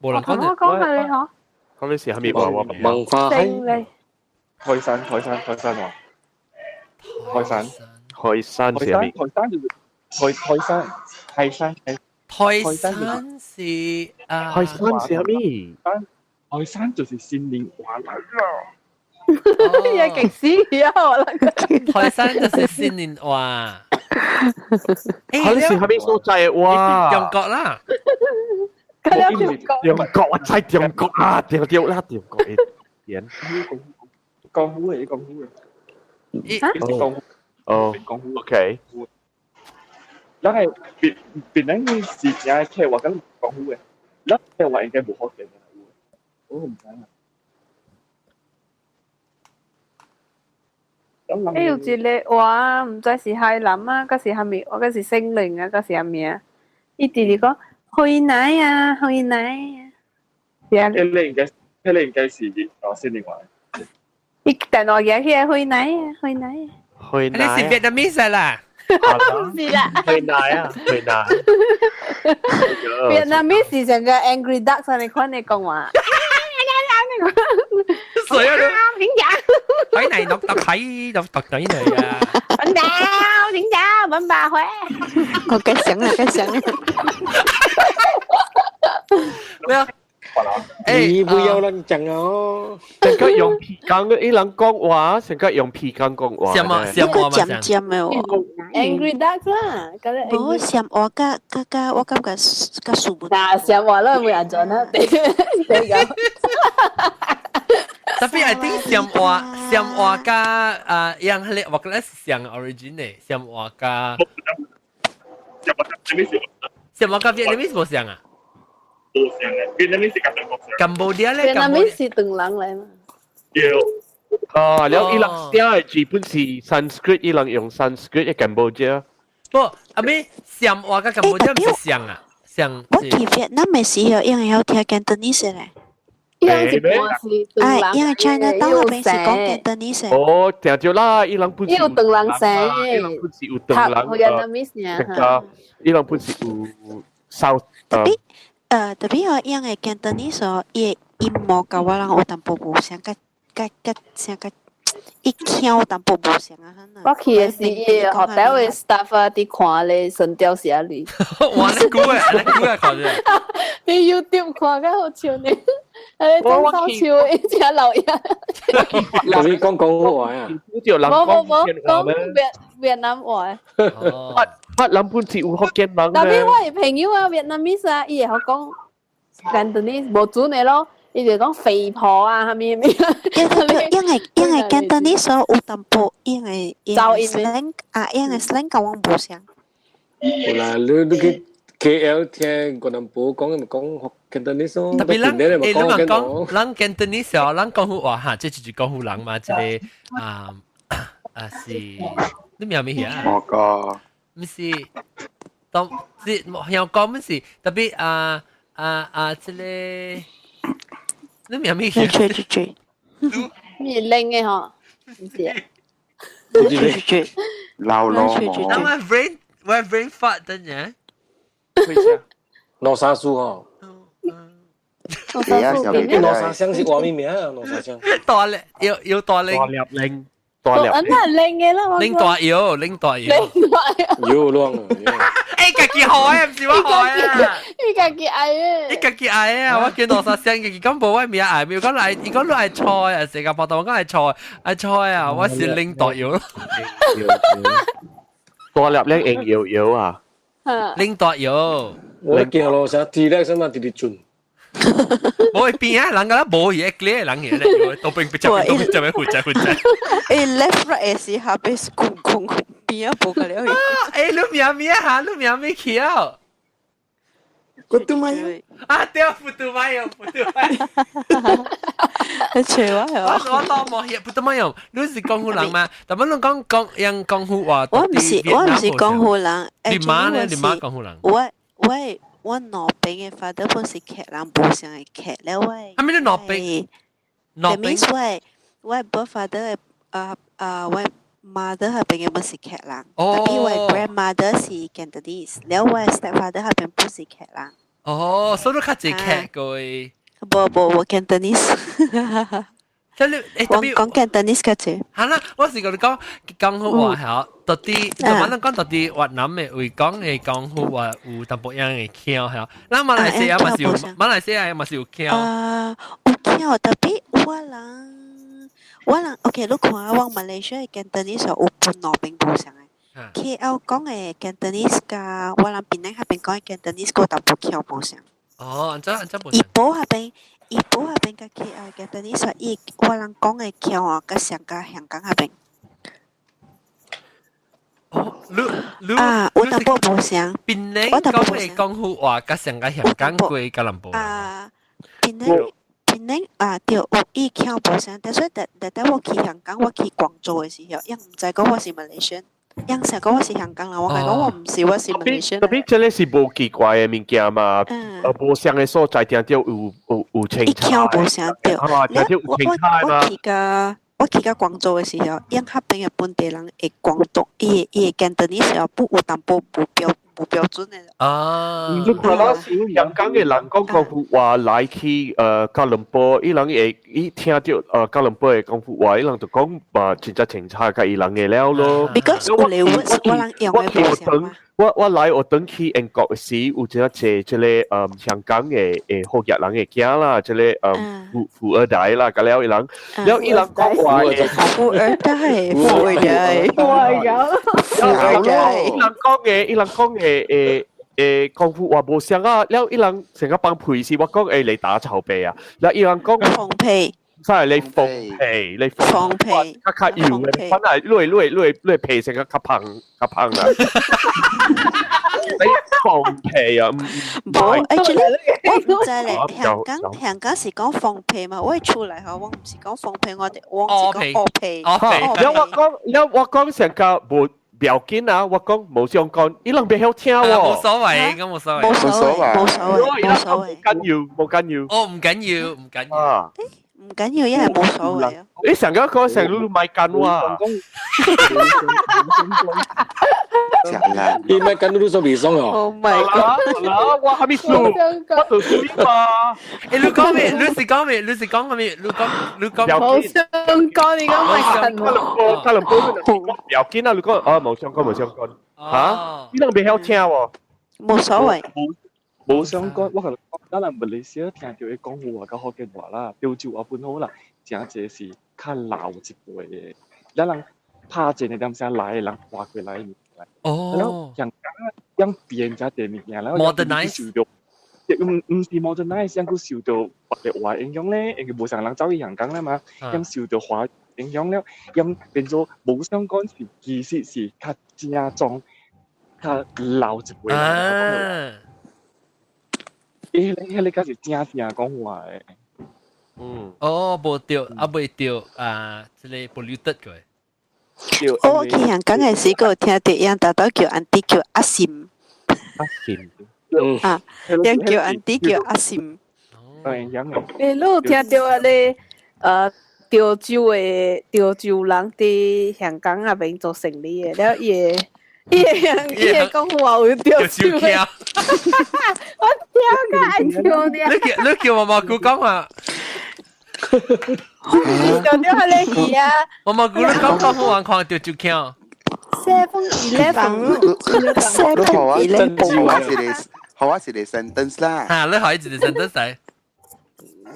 無人講。我講係你嗬。講你是係咪話我文化係。台山台山台山話。台山。台山是咪？台山就是台台山泰山台山是啊。台山是係咪？台山就是新年話啦。也極死啊！我諗。台山就是新年話。你是係咪所在哇？中國啦。中國我知中國啊，對對啦，中國嘅人。江湖嘅江湖嘅。哦，OK。咱係別別人是真係話緊江湖嘅，咱係話應該無可能嘅，我唔知啊。欸，有一個話，毋知是海南啊，抑是啥物，我抑是姓林啊，抑是啥物啊？伊直直講回奶啊，回奶啊。是啊。迄個應該，迄個應該是哦，姓林話。伊電話舉起來回奶啊，回奶啊。回奶。你是 Vietnamese 啦？唔是啦。回奶啊，回奶。 Vietnamese 是成個 Angry Duck 上面款的講話。誰啊？點解？喺嚟落特喺落特底嚟啊！揾到，點解？揾爸回。我該想啦，該想啦。咩啊？你不要亂講哦！成個用皮講，伊人講話，成個用皮講講話。什麼？什麼？尖尖的哦。 Angry Duck 啦，無什話甲甲甲，我感覺較舒服。嗱，什話都會人做啦，對對個。特別係啲上話上話加啊，樣係我覺得是上 origin 嘅上話加。上話加 Vietnamese 無像啊？無像嘅，Vietnamese 是中國像。Cambodia 咧，Vietnamese 是唐人來嘛？對。啊，了伊人寫嘅字本是 Sanskrit，伊人用 Sanskrit 嘅 Cambodia。不，阿咩上話加 Cambodia 唔是像啊？像。我去越南嘅時候，伊人曉聽 Cantonese 咧。哎，因為 China 到那邊是講 Cantonese。哦，聽著啦，伊人本是有唐人聲，伊人本是有唐人，越伊人本是有 South。特別，特別哦，因為 Cantonese 哦，伊音樂佮我人有淡薄無相，佮佮佮相佮。一腔有淡薄無相啊！我去的是伊學校的 staff 啊，佇看咧神雕俠侶。哇！你估啊，你估啊，看者。佇 YouTube 看較好笑呢，誒，張少秋一只老爺。你講廣話啊？無無無，講越越南話。越南本是有福建人。特別我的朋友啊，越南米啊，伊會曉講 Cantonese 無準的咯。伊就講肥婆啊，啥物啥物。因為 Cantonese 有淡薄，因為 slang 啊，因為 slang 佮阮無相。有啦，你去 KL 聽越南婆講，咪講 Cantonese 咯。特別咱，欸，你嘛講，咱 Cantonese 哦，咱講好話哈，這就是講好人嘛，這個啊啊是，你名咩啊？我個，毋是，當是香港毋是，特別啊啊啊，這個。你名咩？吹吹吹，咩拎嘅嗬？唔是。吹吹吹，老咯。那我 brain 我 brain fart 等陣。羅沙樹嗬。羅沙樹，羅沙香是話咩名啊？羅沙香。大粒，有有大粒。大粒拎，大粒。嗯，係拎嘅啦，拎大腰，拎大腰。拎大腰。腰亂啊！欸，家己害啊，毋是我害啊！伊家己愛的。伊家己愛啊！我叫羅沙香，家己講無我名愛，沒有講來，伊講你愛菜啊，新加坡我講愛菜，愛菜啊，我是拎大腰。大粒拎用搖搖啊！拎大腰。我見羅沙鐵咧，什麼直直轉。無變啊，人家無嘢 clear 人嘢咧，都變變就變就變負責負責。誒 left right 嘅時下邊空空空邊啊，無個了。誒，你名咩嚇？你名咩橋？古都馬有。啊，對，普渡馬有，普渡馬。你笑我係我我當冇嘢，普渡馬有。你是江湖人嘛？但係你講講用江湖話，我唔是江湖人。你媽呢？你媽江湖人。我兩邊嘅 father 本是客人，無相嘅客了喂。係咪你兩邊？兩邊。我 birth father 嘅啊啊，我 mother 嗰邊嘅本是客人，特別我 grandmother 是 Cantonese，了我 stepfather 嗰邊不是客人。哦，所以你較濟客個。無無我 Cantonese。即你我講 Cantonese 較濟。係啦，我是共你講江湖話嚇，到底就反正講到底越南嘅會講嘅江湖話有淡薄樣嘅腔嚇，咱馬來西亞嘛是有，馬來西亞嘛是有腔。啊，有腔，特別我人 OK，你看我馬來西亞 Cantonese 有分兩邊無相嘅。KL 講嘅 Cantonese 佮我人檳城彼邊講嘅 Cantonese 個淡薄腔無相。哦，按怎按怎無怡保彼邊，怡保彼邊佮 KL Cantonese 伊我人講嘅腔哦，較像佮香港彼邊。哦，你你啊，有淡薄無相。檳城講嘅廣府話，較像佮香港過吉隆坡。啊，檳城啊，對，有伊腔無相，但是特特等我去香港，我去廣州嘅時候，𪜶毋知講我是 Malaysian，𪜶成講我是香港人，我講我毋是，我是 Malaysian。特別這個是無奇怪嘅物件嘛，無相嘅所在，聽到有清伊腔無相對。啊，聽到有清彩嘛。我去到廣州嘅時候，𪜶彼邊嘅本地人會廣東，伊會 Cantonese 不有淡薄無標準嘅。啊！你看到香港嘅人講廣府話來去吉隆坡，伊人會伊聽到吉隆坡嘅廣府話，伊人就講嘛真正清楚佮伊人嘅了咯。 Because 有嚟我人用嘅無相嘛。我來我轉去英國時，有一個這個香港嘅福建人嘅囝啦，這個富二代啦，佮了伊人，了伊人講話嘅富二代，富二代，富二代，富二代，伊人講嘅廣府話無相啊，了伊人成個放屁時，我講你打臭屁啊，了伊人講放屁。真係你放屁，你放屁，較較油嘅，反而你皮成個較胖較胖啦。你放屁啊！無，actually 我毋知咧，香港是講放屁嘛？我出來吼，我毋是講放屁，我是講屙屁。了我講成個無要緊啊！我講無相干，伊人袂曉聽喎。冇所謂，咁冇所謂。冇所謂，冇所謂，冇所謂。緊要，冇緊要。哦，唔緊要，唔緊要。唔緊要，因為冇所謂啊。你成個講成路買緊哇！你買緊都做未爽哦。 Oh my god！我還沒輸，我就輸嘛。誒，你講咩？你是講咩？你是講咩？你講你講。冇相干，你講買緊喎。吉隆坡唔要緊啊！你講啊，冇相干，冇相干。嚇？你人袂曉聽喎。冇所謂。無相干，我共你講，咱人馬來西亞聽著伊講話佮福建話啦，潮州話本好啦，誠濟是較老一輩的，咱人拍戰的點聲來的人換過來的物件。哦。香港樣變誠濟物件，然後 Modernize 受著，毋是 modernize，樣閣受著別個話影響咧，因為無啥人走去香港啦嘛，樣受著華影響了，樣變做無相干是其實是較正宗、較老一輩人。迄個才是正正講話的。嗯。哦，無對，啊未對啊，這個 polluted 過。我去香港嘅時候，聽到𪜶大多叫 auntie 叫阿嬸。阿嬸。啊，𪜶叫 auntie 叫阿嬸。嗯，樣誒，你有聽著啊？咧，潮州人佇香港那邊做生意的，了伊會講話有潮州的。我聽較愛笑爾。你叫毛毛姑講話。就掉彼个魚啊！毛毛姑你講講好玩看潮州腔。 7-Eleven。你學我學我一個，學我一個 sentence 啦。嚇，你學一個 sentence 嚟。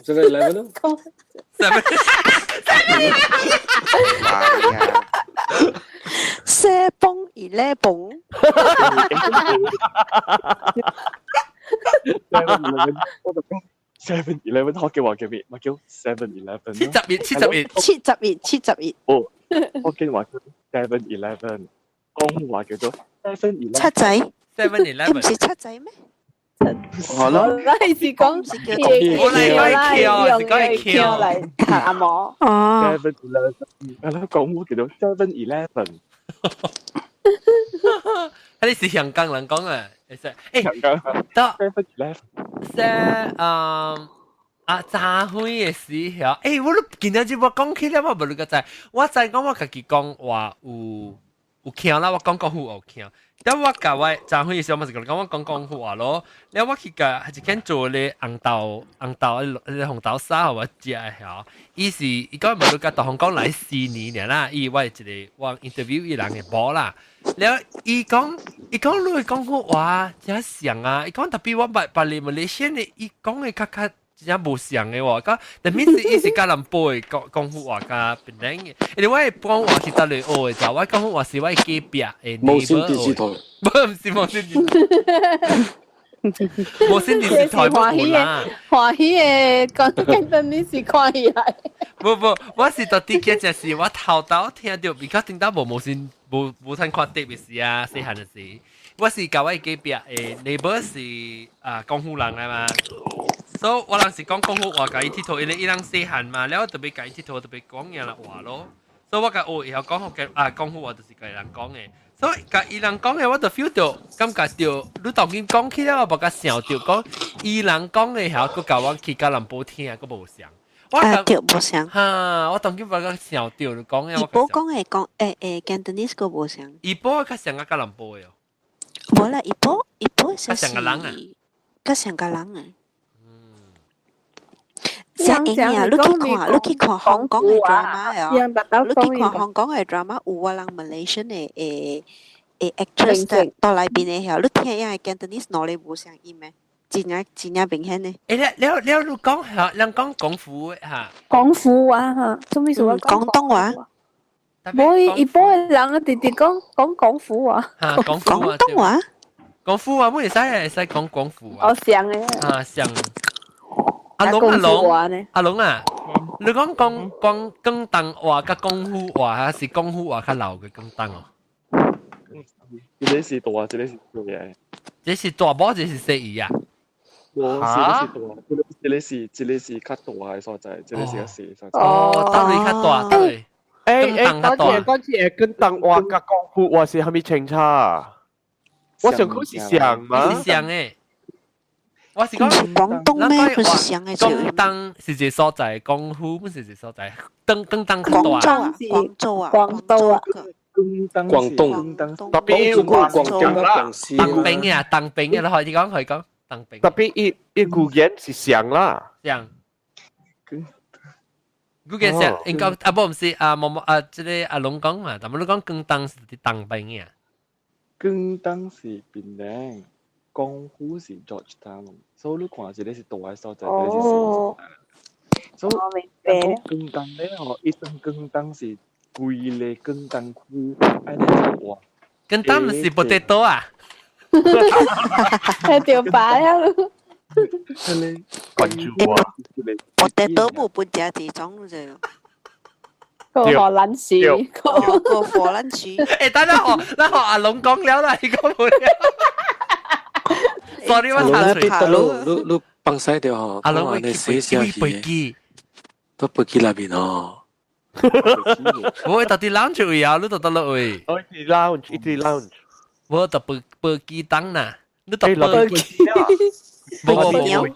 7-Eleven 咯。 Seven。 7-Eleven。我就講， 7-Eleven 福建話叫咩？嘛叫 7-Eleven。71，71。71，71。哦，福建話叫 7-Eleven，廣府話叫做 Seven 七仔。 7-Eleven 唔是七仔咩？好咯，你是講是叫我嚟講係橋，是講係橋嚟學阿毛。哦。 7-Eleven，係咯，廣府叫做 7-Eleven。你是香港人講啊？其實，香港得 7-Eleven。即啊，早輝的時候，我都今日就我講起來，我無你個知，我知講我家己講話有聽啦，我講廣府有聽。但我共我早輝的時候，我是講我講廣府話咯。了我去共一間做咧紅豆紅豆咧紅豆沙，我食的吼。伊是伊講無你共大香港來4年爾啦，伊我一個我 interview 伊人的某啦。了伊講你講廣話誠像啊，伊講 tapi 我捌捌嚟馬來西亞的，伊講的較較真正無像的喎。講但面是伊是吉隆坡的講廣府話佮檳城的，因為我的講話是佗裡學的，就我廣府話是我隔壁的無線電視台，無，毋是無線電視，無線電視台無啦。歡喜的講簡單，你是看起來。無無，我是到底嘅就是我頭頭聽著，比較頂到無無線無無通看特別時啊，細漢的時，我是共我隔壁的 neighbor 是啊廣府人來嘛。所以我人是講廣府話，共伊𨑨迌，因為伊人細漢嘛，了我特別共伊𨑨迌，特別講樣啦話咯。所以我共學會曉講福建啊，廣府話就是共伊人講的。所以共伊人講的，我就 feel 到感覺到，你當今講起來，我無較想著講伊人講的曉，閣共我去吉隆坡聽，閣無相。我啊，對，無相。哈，我當今無較想著你講的。怡保講的講Cantonese 閣無相。怡保較像個吉隆坡的哦。無啦，怡保怡保較像個人啊，較像個人啊。真會啊！你去看香港的 drama 哦，你去看香港的 drama 有我人 Malaysian 的actress 到內邊的曉，你聽伊的 Cantonese 哪裡無相音咩？真正真正明顯的。了了你講嚇，人講廣府嚇。廣府話嚇，做咩事話廣東話？無伊般的人啊，直直講講廣府話。嚇，廣府話。廣東話？廣府話，乜會使會使講廣府話？哦，像的。啊，像。阿龍阿龍，阿龍啊，你講講講廣東話佮廣府話，還是廣府話較老嘅廣東哦？這個是大，這個是小嘅。這是大某，這是細姨啊？我這個是大，這個是較大的所在，這個是較細所在。哦，佗位較大，佗位。講起講起，廣東話佮廣府話是蝦米清差？我想講是像嘛？是像的。我是講廣東咩？不是像的。廣東是一個所在，廣府不是一個所在。廣廣東較大。廣州啊，廣州啊，廣東啊，廣東，特別廣東廣西。當兵啊，當兵啊，你可以講可以講當兵。特別伊伊語言是像啦。像。語言像，應該啊，無毋是啊，無無啊，這個阿龍講嘛，但係你講廣東是佇當兵啊。廣東是檳城。廣府是 Georgetown，所以你看一個是大的所在，一個是細所在。所以講廣東咧吼，伊當廣東是規个廣東區，按呢做話。廣東毋是 potato 啊？係條擺啊！迄個關注啊！potato 無分食幾種啫。個荷蘭薯，個荷蘭薯。等下學，咱學阿龍講了啦，伊講無了。Sorry，我插嘴。你你放屎掉吼，阿龍你寫寫飛機，都飛機內面哦。我到佇 lounge 位啊，你到佗落位？我佇 lounge，伊佇 lounge。我到飛機檔啦，你到飛機。無無無，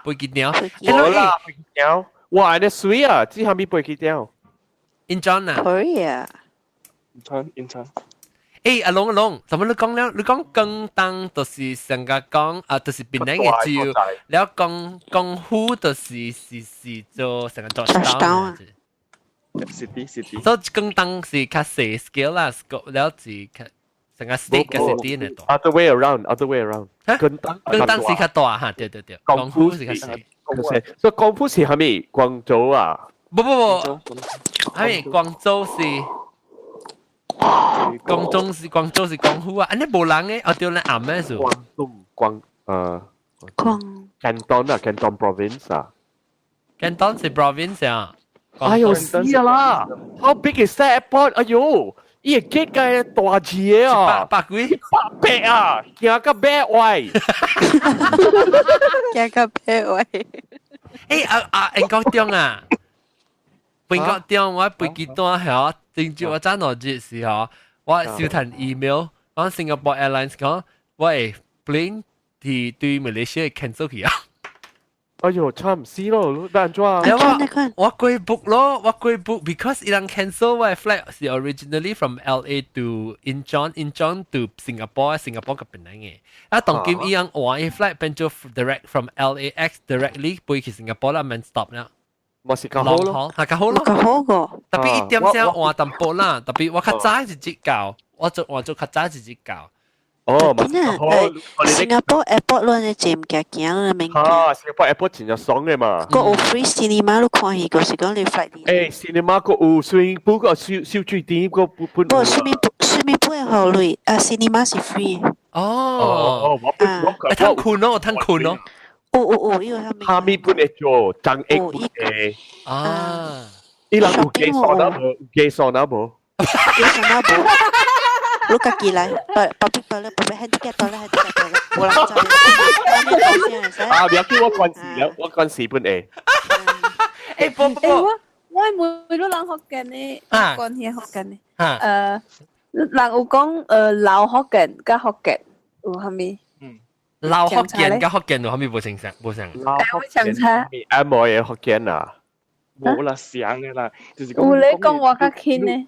飛機鳥。無啦，飛機鳥。哇，你水啊！這蝦米飛機鳥？ Incheon 啊。 Korea。 Incheon，Incheon。阿龍阿龍，怎麼你講了？你講廣東就是上個講啊，就是檳城的州，了廣廣府就是是是做成個 Georgetown 啊。 City city。所以廣東是較細 scale 啦，了是較成個 state 個 city 呢大。 Other way around, other way around。廣東廣東是較大哈，對對對。廣府是較細。所以廣府是蝦米？廣州啊？不不不，蝦米？廣州是。廣東是廣州是廣府啊，按呢無人的，哦對咧暗咩數？廣東廣廣 Canton 啊，Canton province 啊。 Canton 是 province 啊。哎呦死啦！How big is that airport？哎呦，伊個 gate 個大字嘅啊，百幾百啊，行到尾位。行到尾位。誒啊啊！英國中啊，英國中我飛機單係正朝我早落日時候，我收到 email 講 Singapore Airlines 講，喂，plane 佇對馬來西亞 cancel 去啊！哎呦，慘死咯！你按怎？我過 book 咯，我過 book because 伊人 cancel 我 flight 是 originally from LA to Incheon，Incheon to Singapore，Singapore 個邊嘅。啊，當今伊人換伊 flight 變做 direct from LAX directly 飛去 Singapore 啦，免 stop 啦。嘛是較好咯，係較好咯，較好個。特別一點先換淡薄啦，特別我較早一日到，我做換做較早一日到。哦，真啊！新加坡 airport 亂嘅濟物件行，亂物件。啊，新加坡 airport 真正爽嘅嘛。閣有 free cinema，你看戲就是講你 flight。誒，cinema 閣有 swimming pool 個小小水池個本本。無，swimming pool，swimming pool 好鐳，啊，cinema 是 free。哦哦，我本我會通睏咯，通睏咯。有有有，因為蝦米本會做，張益本會。啊！伊人有加桑拿無？有加桑拿無？加桑拿無。你家己來，爸爸爸咧，爸爸 handicap 到咧，handicap 到咧，無人知。啊，不要叫我關事了，我關事本會。誒，不不不，我我每都人福建的，關係福建的。人有講老福建佮福建有啥物？老福建佮福建有啥物無相像？無相。老福建。阿無嘅福建啊？無啦，相嘅啦，就是講。有咧講我較輕呢。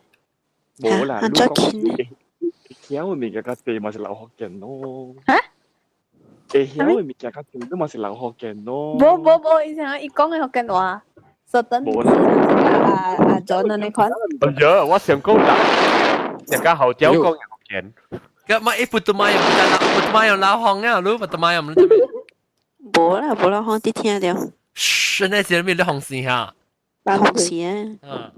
無啦，你講。曉嘅物件較濟嘛是老福建咯。嚇？會曉嘅物件較濟，都嘛是老福建咯。無無無，伊啥伊講嘅福建話，說等啊啊 John 你看。哎呀，我想講啦，人家後屌講福建。咁咪一不都買用老，不都買用老行啊，你不都買用你做咩？無啦，無老行啲聽著。噓，那是咩？你紅線嚇？紅線。嗯。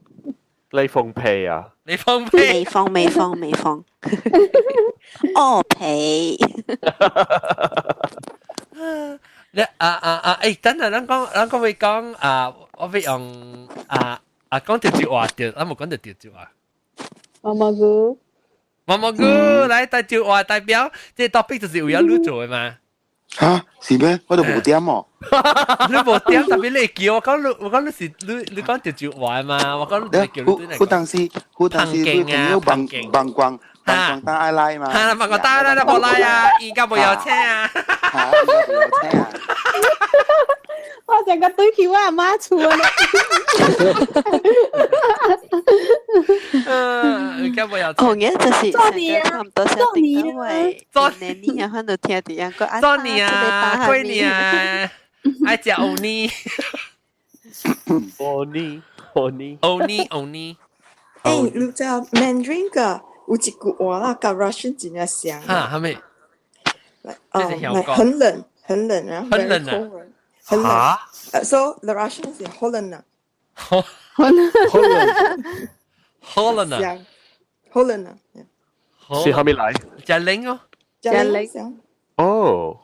你放屁啊！你放屁？未放未放未放。哦屁！你啊啊啊！誒，等陣，咱講，咱講會講啊，我會用啊啊講潮州話對，咱無講到潮州話。毛毛菇，毛毛菇來代潮話代表，這個 topic 就是為了你做的嘛。嚇，是咩？我都無點哦。你無點，特別你會叫我講你，我講你是你你講潮州話嘛？我講你叫你。有當時，有當時你朋友幫幫光幫光打愛來嘛？哈，幫光打來啦，無來啊，而家無有請啊。嚇，而家無有請啊。我成個對起我阿媽厝啊！嗯，而家無有。哦，嘅就是做年差唔多做年做年年啊，喺度聽啲人講做年啊，過年啊，愛食芋泥。芋泥，芋泥，芋泥，芋泥。誒，你知 Mandarin 個有一句話啦，佮 Russian 真正像。哈，係咪？哦，很冷，很冷啊，很冷啊。很冷。So the Russian 是 холодно。 холодно。 холодно。是蝦米來？真冷哦。真冷。哦。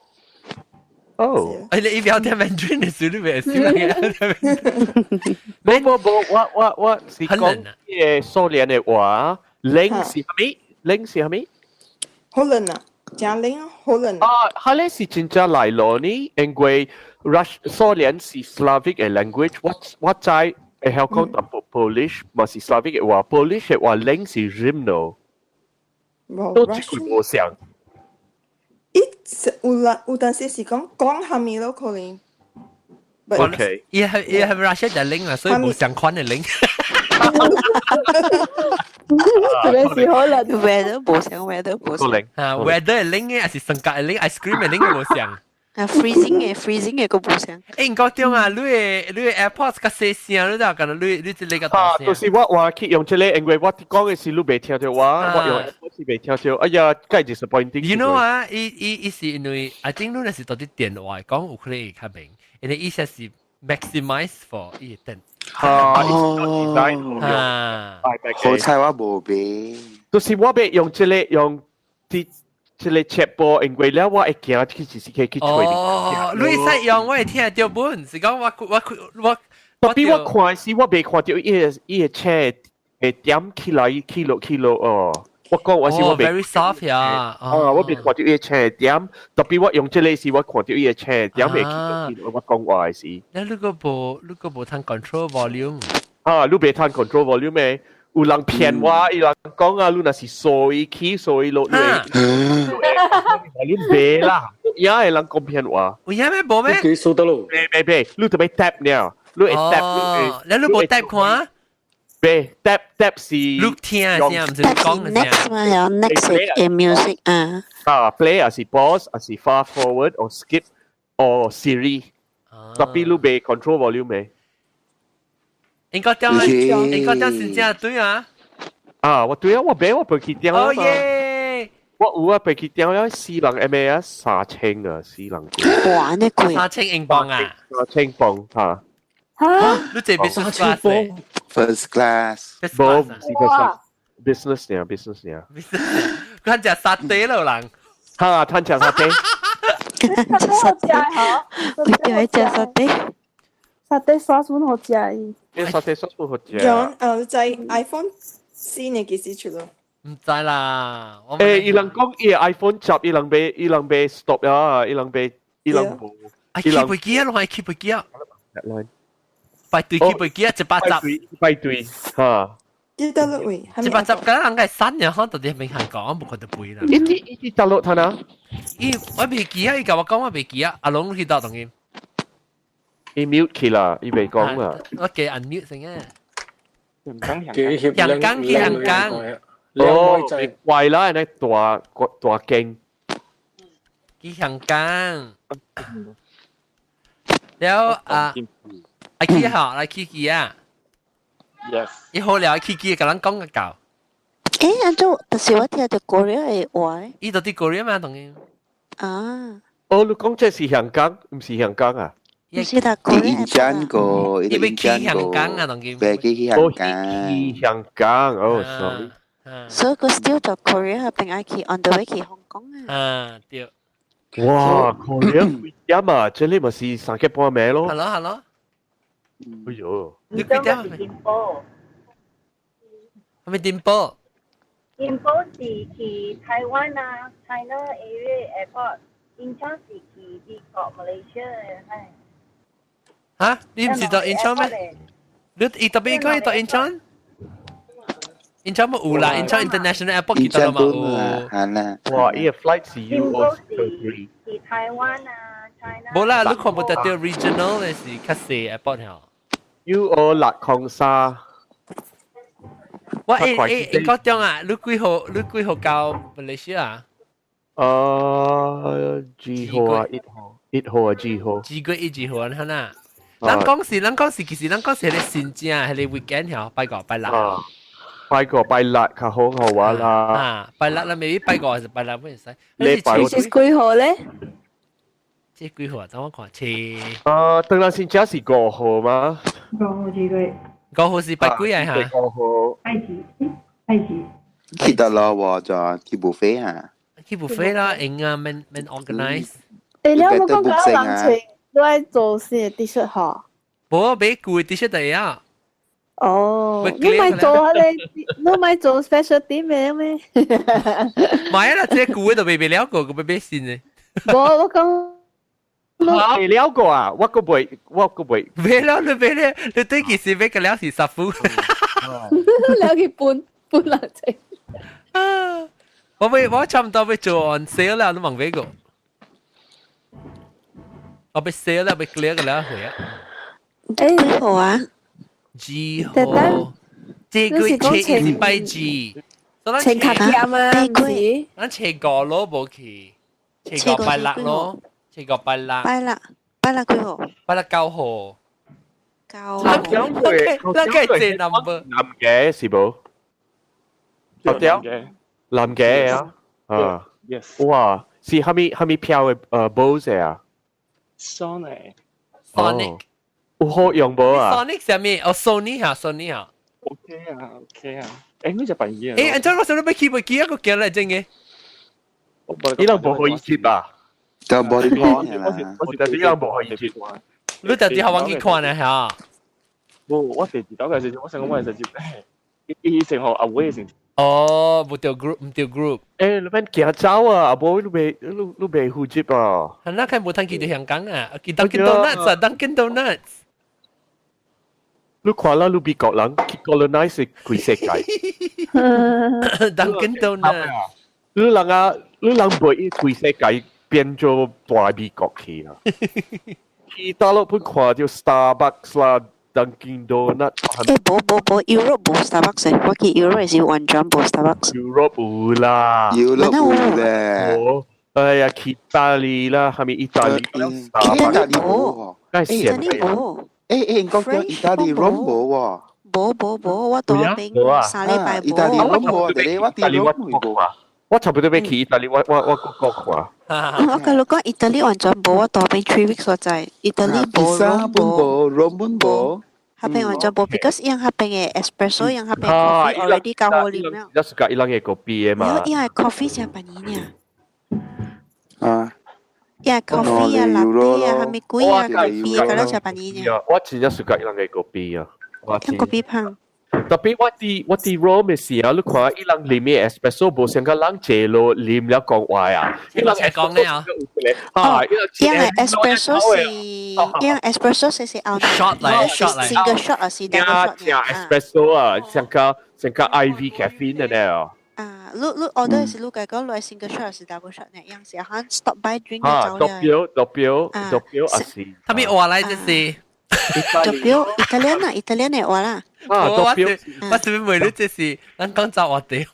哦。哎，你一邊聽 Mandarin 的時候，你袂識嘅。無無無，我我我是講嘅蘇聯的話，冷是蝦米？冷是蝦米？ холодно，真冷 холодно。啊，哈咧是真正來咯呢，因為 Rush 蘇聯是 Slavic 嘅 language，我我知會曉講淡薄 Polish，嘛是 Slavic 嘅話，Polish 嘅話冷是 zimno，都一句無相。伊有啦，有陣時是講講蝦米咯，可能。 OK，伊係伊係 Russia 就冷啊，所以無相款嘅冷。特別是可能 weather 無相，weather 無相。啊，weather 係冷嘅，還是性格係冷，ice cream 係冷嘅無相。啊，freezing 嘅 freezing 嘅個無相。誒，唔講對啊，你嘅你嘅 AirPods 較細聲，你就講你你這個啊，就是我話去用這個，因為我講嘅是你未聽到我，我用 AirPods 未聽到，哎呀，梗係 disappointing。 You know 啊，伊伊伊是因為，I think 你若是到啲電話講有可能會較明，因為意思是 maximize for 伊電。啊，哦，啊，好彩我無買。就是我欲用這個用啲。這個切播，因為了我會驚去是去去揣。哦，你使用我會聽到本，是講我我我。 Tapi 我看時我未看到伊個車會點起來起落起落哦。我講我是我未 very soft 呀。啊，我未看到伊個車點，特別我用這個時我看到伊個車點會起落起落，我講話的時。你如果無如果無通 control volume，啊，你袂通 control volume 嘅，有人騙我，伊人講啊，你若是掃伊起掃伊落，你你袂啦，也會人講騙我。有影咩無咩？佢掃得咯。袂袂袂，你特別 tap 了，你會 tap，你你無 tap 看？袂 tap tap 是你聽聲，唔是你講嘅聲。 Next 嘛，有 next 嘅 music 啊。啊，play 還是 pause，還是 fast forward or skip or Siri，tapi 你袂 control volume 嘅。應該點？應該點先正對啊？啊，我對啊，我買我背去點。哦耶！我有啊，背去點了四人 M A 啊，3000啊，四人。哇，呢貴。3000英鎊啊！ 3000磅嚇。嚇？你這 business class？ First class。無，唔是 first class，business 呢，business 呢。佢食沙爹咯人。嚇，趁食沙爹。食沙爹，我對食沙爹。沙爹 sauce 本好食。沙爹 sauce 本好食。 John，在 iPhone 四呢幾時出咯？唔知啦。誒，伊人講伊 iPhone 10，伊人欲 stop 啊，伊人欲伊人無。啊，起飛機啊，攏係起飛機啊。排隊起飛機啊，110。排隊嚇。幾多落位？ 110，敢人個新嘅，可能到底係香港，無看到飛啦。伊伊伊大陸睇啊？伊我未記啊，伊共我講我未記啊，阿龍去到同伊。伊 mute 去啦，伊未講啦。我記 unmute 先啊。香港去香港。哦，怪啦，那大大間。去香港。了啊，啊去哈，來去機啊。 Yes。伊好了，去機，共咱講個夠。誒，按照，但是我聽到 Korea 的話咧。伊就佇 Korea 嘛，同伊。啊。哦，你講這是香港，唔是香港啊？唔是啦，Korea 印象過，伊欲去香港啊，同伊。欲去香港。去香港，哦，sorry。所以佢 still 在 Korea 並愛去 on the way 去香港啊。啊，對。哇，Korea 幾點啊？這裡咪是3更半暝咯。係咯係咯。哎呦。你幾點？金寶。係咪電波？金寶是去台灣啊，China area airport，金昌是去美國、馬來西亞係。嚇？你唔是到 Incheon 咩？你伊特別講伊到 Incheon？Incheon 冇有啦，Incheon International Airport 記得嘛有。係啦。哇！伊個 flight 是金寶是去台灣啊，China。冇啦，你看無得到 regional 的是較細 airport 嗬。 UO 603。我誒誒，應該點啊？你幾號？你幾號到馬來西亞？幾號啊？1號，1號啊？幾號？幾個一幾號啊？你看啊。咱講是，咱講是，其實咱講是係個新正，係個 weekend 嗬，拜五拜六。拜五拜六較好好玩啦。啊，拜六啦，未必拜五還是拜六，唔使。禮拜是幾號咧？這幾號啊？等我看，七。啊，當然先正是5號嗎？5號幾個？ 5號是拜幾啊？嚇？5號。拜幾？拜幾？記得咯，我就去 buffet 啊。去 buffet 啦，用啊，免免 organize。誒，你有冇講過人情都愛做新的 T-shirt 嗬？無買舊的 T-shirt 就啊。哦，你咪做啊你，你咪做 special 啲咩咩？買啦，這舊的就未買了過，閣欲買新的。無，我講。未了過啊！我閣未，我閣未。買了，你買了，你對其實買個了是十副。了去半半人情。我欲我差唔多欲做 on sale 啦，你望買過。我欲 sale 啦，欲 clear 個了回啊。誒，幾號啊？幾號？這個月是拜幾？請卡減啊，唔是？咱初五咯，無去。初五拜六咯，初五拜六。拜六，拜六幾號？拜六9號。9號。咱個這 number。男嘅是無？頭條。男嘅啊？啊。 Yes。哇！是蝦米蝦米票嘅Bose 啊？Sony。 Sonic。有好用無啊？Sonic 啥物？哦，Sony 嚇，Sony 嚇。 OK 啊，OK 啊。誒，我就扮嘢。誒，按照我想你欲去飛機啊，個驚來真嘅。伊人無可以接啊！就 body porn 啦。我特別伊人無可以接。你特別好往去看呢嚇？無，我第二道嘅時陣，我想講我係直接，伊成學阿偉成。哦，無對 group，唔對 group。欸，你免驚走啊！阿無你袂你你袂負責啊！係那看無通去到香港啊？去 Dunkin Donuts 啊，Dunkin Donuts。你看啦，你美國人去 colonize 規世界。 Dunkin Donuts。你人啊，你人袂伊規世界變做大美國去啊！去大陸本看到 Starbucks 啦，Dunkin Donuts。欸，無無無，Europe 無 Starbucks 我去 Europe 是完全無 Starbucks。 Europe 有啦，Europe 有咧。哎呀，去意大利啦，係咪意大利？意大利無，意大利無。欸欸，講講意大利 Rome 無喎。無無無，我當邊3禮拜無。意大利 Rome 無，但係我佇 Rome 無。我差不多欲去意大利，我閣看。我甲你講，意大利完全無，我當邊 3 weeks 所在，意大利無， Rome 無，Rome 無。彼邊完全無，because 𪜶彼邊的 espresso，𪜶彼邊 coffee already 較好啉了。一是甲伊人的 kopi 的嘛。伊個 coffee 誠便宜爾。啊。伊個 coffee 啊、latte 啊、啥物鬼啊、咖啡啊，佮了誠便宜爾。我真正 suka 伊人的 kopi 啊。伊 kopi 芳。特別我佇 Rome 的時啊，你看伊人啉的 espresso 無像個人坐落啉了講話啊，伊人講咧啊，啊，伊個 espresso 是，伊個 espresso 是是後 shot 來 shot 來，single shot 還是 double shot？ espresso 啊，像個 IV caffeine 的咧哦。啊，你 order 是你家講來 single shot 還是 double shot 呢？樣是啊，stop by drink 啊，doppio doppio doppio 還是？他咪話來就是。 doppio Italian 啊，Italian 的話啦。啊，我我是問你這是，咱講走話題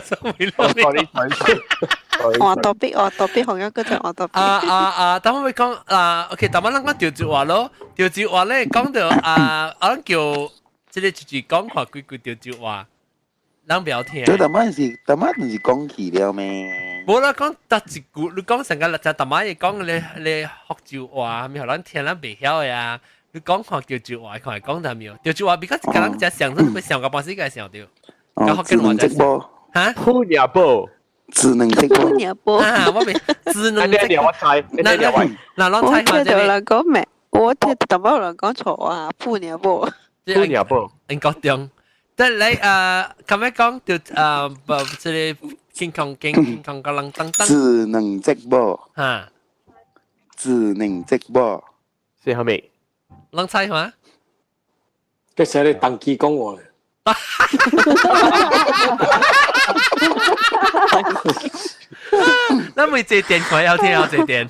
，sorry sorry。我 topic 我 topic 紅一個就我 topic。啊啊啊！等我會講啊，OK，等我咱講潮州話咯，潮州話咧講到啊，我叫這個就是講話幾句潮州話，人不要聽。這淡仔是淡仔就是講起了咩？無啦，講得一句，你講成個就淡仔嘢講你你福州話，咪予咱聽咱袂曉的啊。你講看潮州話，看會講得沒有？潮州話比較個人只想，真會想個半死個想到。哦，智能直播。嚇？普鳥波。智能直播。普鳥波。啊，我未智能直播。我猜，那那那攏猜我聽到人講咩？我聽淡仔有人講錯啊，普鳥波。普鳥波。應該中。但係你咁樣講就不，這個健康健健康個人當當。智能直播。嚇。智能直播。是係咪？攏猜嘛？這是你當機講話咧。咱每這電看要聽要這電。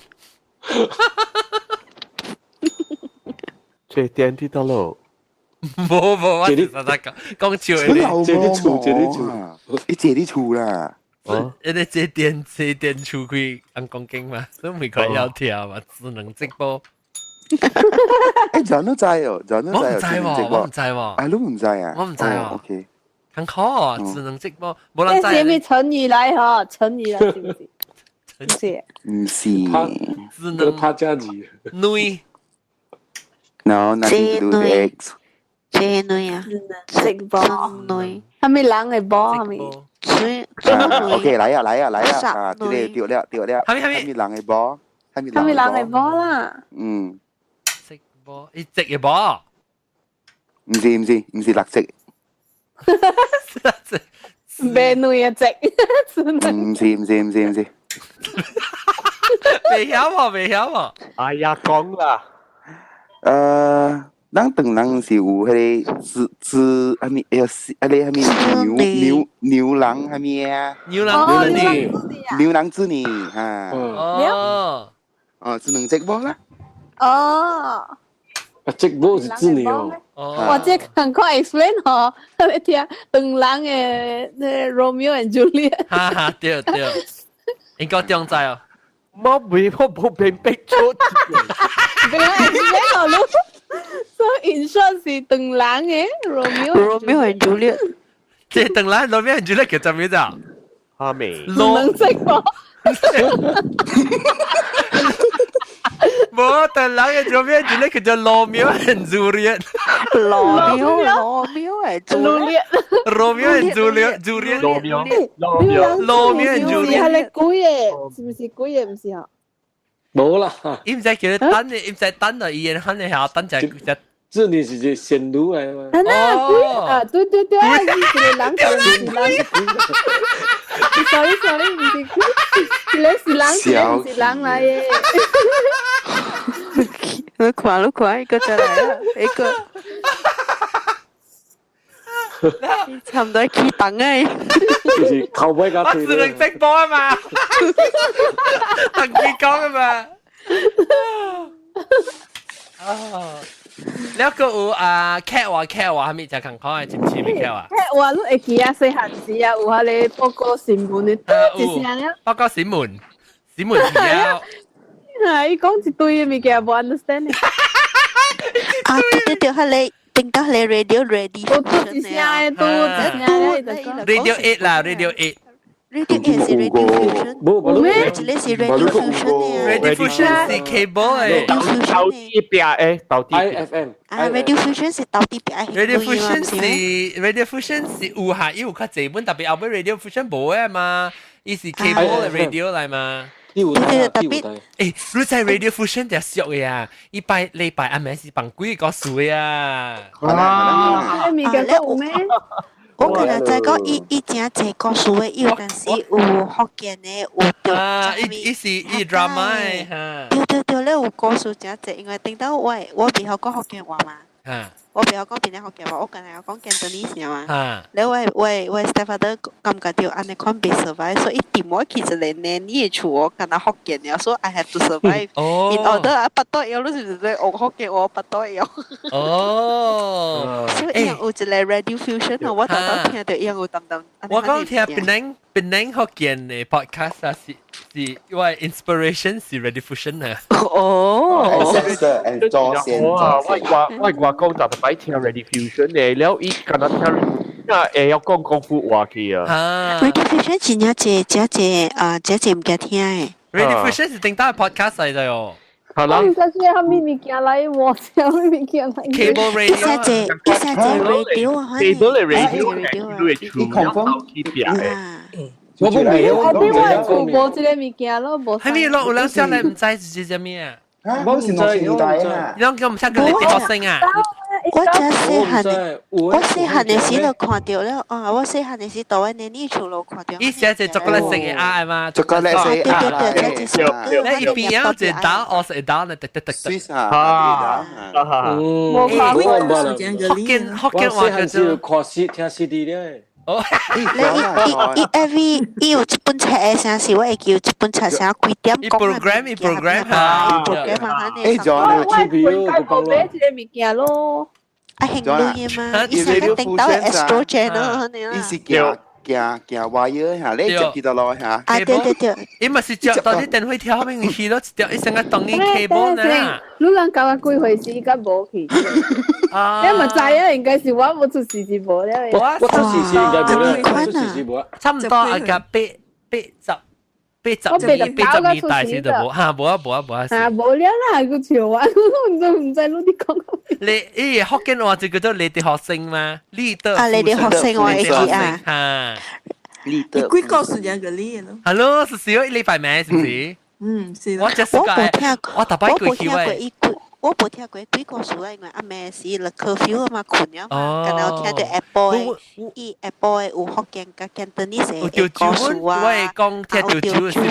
這電佇倒落？無無，我實在講講笑的。借啲厝，借啲厝，你借啲厝啦。哦，你這電這電厝開按講經嘛，所以每個要聽嘛，智能直播。欸，人都知哦，人都知我唔知喎，我唔知喎。啊，你唔知啊？我唔知喎。 OK。很好，智能直播，無人知。這是咩成語來嗬？成語來是唔是？唔是。唔是。智能他家字。女。 No, nothing to do with X。這女啊，直播。女。係咪人的波？係咪？ OK，來啊來啊來啊！啊，這個對了對了。係咪係咪人的波？係咪係咪人的波啦？嗯。波，伊直嘅波，唔是唔是唔是綠色，白女嘅直，唔是唔是唔是唔是，未曉喎，未曉喎。哎呀，講啦，咱唐人是有彼個豬豬，啥物？哎呀，啊個啥物牛牛牛郎啥物啊？牛郎織女，牛郎織女哈。哦，哦，智能直播啦。哦。啊，直播是織女哦。我這趕快 explain 吼，你聽唐人的那 Romeo and Juliet。哈哈，對對，應該中知哦。我未我冇被逼出。別 explain 哦，你。所以 in short 是唐人的 Romeo。 Romeo and Juliet。這唐人 Romeo and Juliet 叫做咩字？哈未？能直播。無，但人嘅做咩？就咧叫做羅密歐和朱麗葉。羅密歐，羅密歐係朱麗葉。羅密歐和朱麗葉，朱麗葉。羅密歐，羅密歐，羅密歐和朱麗葉。係你鬼嘅，是唔是鬼嘅？唔是啊？冇啦。伊毋知叫你等，伊毋知等啊，伊肯定下等就就。這你是隻仙女來嘛？啊，鬼啊！對對對，啊，是一個人，是人。Sorry sorry，唔是鬼，一個是人，一個唔是人來的。你看你看，一個再來啊，一個。差唔多起檔誒。就是頭尾甲我只能直播啊嘛，同佢講啊嘛。哦，了個有啊，劇話劇話，係咪就近看嘅？知唔知咩劇話？劇話你會記啊？細漢時啊，有彼个報告新聞的，一聲了。報告新聞，新聞了。啊！伊講一堆的物件，無 understand。啊，對對對，彼个聽到彼个 radio ready。我拄一聲的，拄一聲的。 Radio 8 啦，Radio 8。 Radio 8是 Radio Fusion，無咩？一個是 Radio Fusion 的。 Radio Fusion 是 cable 的。到底壁的，到底。 IFM。啊，Radio Fusion 是到底壁。 Radio Fusion 是有下，伊有較濟本，特別後尾 Radio Fusion 無的嘛，伊是 cable 的 radio 來嘛。對對特別。誒，你知 Radio Fusion 就俗的啊，伊拜禮拜暗暝是放幾個故事啊。啊，物件有咩？我可能知講伊伊真濟故事的，伊有陣時有福建的，有對。啊，伊伊是伊 drama 的哈。對對對，咧有故事真濟，因為頂到我我袂曉講福建話嘛。我袂曉講檳城福建話，我干焦講 Cantonese 嘛。咧我我我 stepfather 感覺著按呢款袂 survive，所以伊調我去一個 nanny 的厝，我干焦福建爾，所以 I have to survive。哦。 In order 啊，腹肚枵，你是毋是學福建話腹肚枵？哦。所以伊有一個 Radio Fusion，我頭頭聽著伊有淡淡。我講聽檳城檳城福建的 podcast 啊，是是我 inspiration 是 Radio Fusion 啊。哦。祖先我我我我講就擺聽 Radio Fusion 的，了伊敢若聽，啊會曉講廣府話去啊。 Radio Fusion 真正濟真濟啊，真濟物件聽的。 Radio Fusion 是頂大 podcast 嚟的喲。係啦。我毋知是啥物物件來，我啥物物件來。 Cable radio。伊寫濟伊寫濟 radio 啊，cable 的 radio，你會厝了去壁的。我不明，我啲我厝無這個物件咯，無。係咪落有人上來毋知是啥物啊？我是農年代啊！你講唔聽過你啲學生啊？我真細漢的，我細漢的時就看著了，啊！我細漢的時到我奶奶厝就看著。伊寫隻朱古力色的鴨嘛？朱古力色對對對，這隻你一邊啊，一打，我是一打，你得得得得。啊！無看過。福建福建話叫做看 C 聽 CD 咧。哦，你伊伊 every 伊有一本冊的聲是，我會記有一本冊聲幾點講 program 伊 program 哈，program 啊，誒，仲我我買這個物件咯。啊，興女的嘛，伊成日頂到 Astro Channel 伊是行行行 wire 嚇，你接幾多路嚇？啊，對對對，伊嘛是接到啲電話條面去咯，一條伊成個當伊 cable 呢。你人交我幾回事，伊無去。你嘛知啊？應該是我無出事是無了。我出事是應該無了，出事是無。差唔多啊，個八八十八十二八十二代時就無嚇，無啊無啊無啊。啊，無了啦，閣笑我，我都毋知你佇講。你咦福建話就叫做你哋學生嘛？立德啊，你哋學生我會記啊。嚇，立德。幾個時間個你咯？係咯，是少一禮拜咩？是唔是？嗯，是。我就是我無聽，我特擺過去喂。我無聽過幾個數啦，因為暗暝時落 curfew 嘛，睏了嘛，敢若有聽著下晡的，伊下晡的有福建佮 Cantonese 的故事啊，我會講聽潮州的新聞。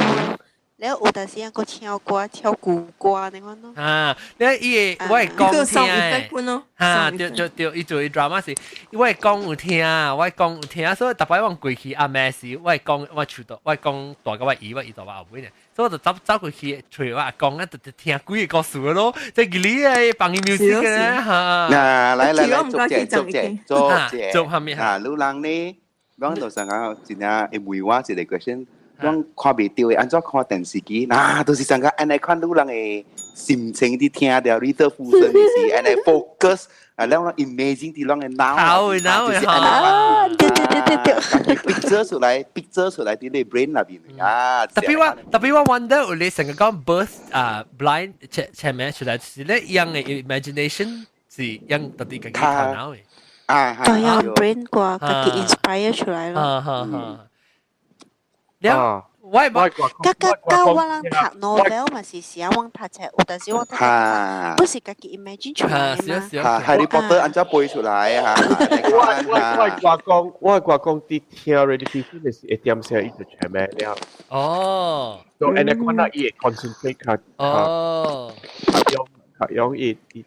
了有陣時閣唱歌、唱舊歌按呢款咯。啊，你伊會我會講聽的，哈，對對對，伊做伊 drama 是，我會講有聽，我會講有聽，所以逐擺我過去暗暝時，我會講我厝度，我會講大甲我姨，我姨大我後尾呢，所以我就走走過去揣我阿公啊，就就聽幾個故事咯，即係你誒放伊 music 嘅哈。嗱，來來來，做者做者做者，做下面啊，老人呢，講到上個真正會問我一個 question。攏看袂著的，按怎看電視機？嗱，都是像個按呢款女人的心情佇聽著你做附身的時，按呢 focus 啊，兩個 imagine 佇攏的腦，頭腦就是按呢啊，對對對對對， picture 出來，picture 出來佇你 brain 內面啊。 Tapi 我 wonder 有你成個講 birth 啊 blind 前前面出來是咧樣的 imagination 是樣到底家己頭腦的。啊，對啊，brain 啩，家己 inspire 出來咯。哈哈哈。了，我我甲甲甲我人讀 novel 嘛是時啊，我讀冊有，但是我讀不是家己 imagine 出來的嘛。哈，Harry Potter 按怎背出來啊？我我掛講，我掛講，佇聽 radio 的是會點聲伊就全咩了。哦。所以按呢款啊，伊會 concentrate 較較用較用伊伊。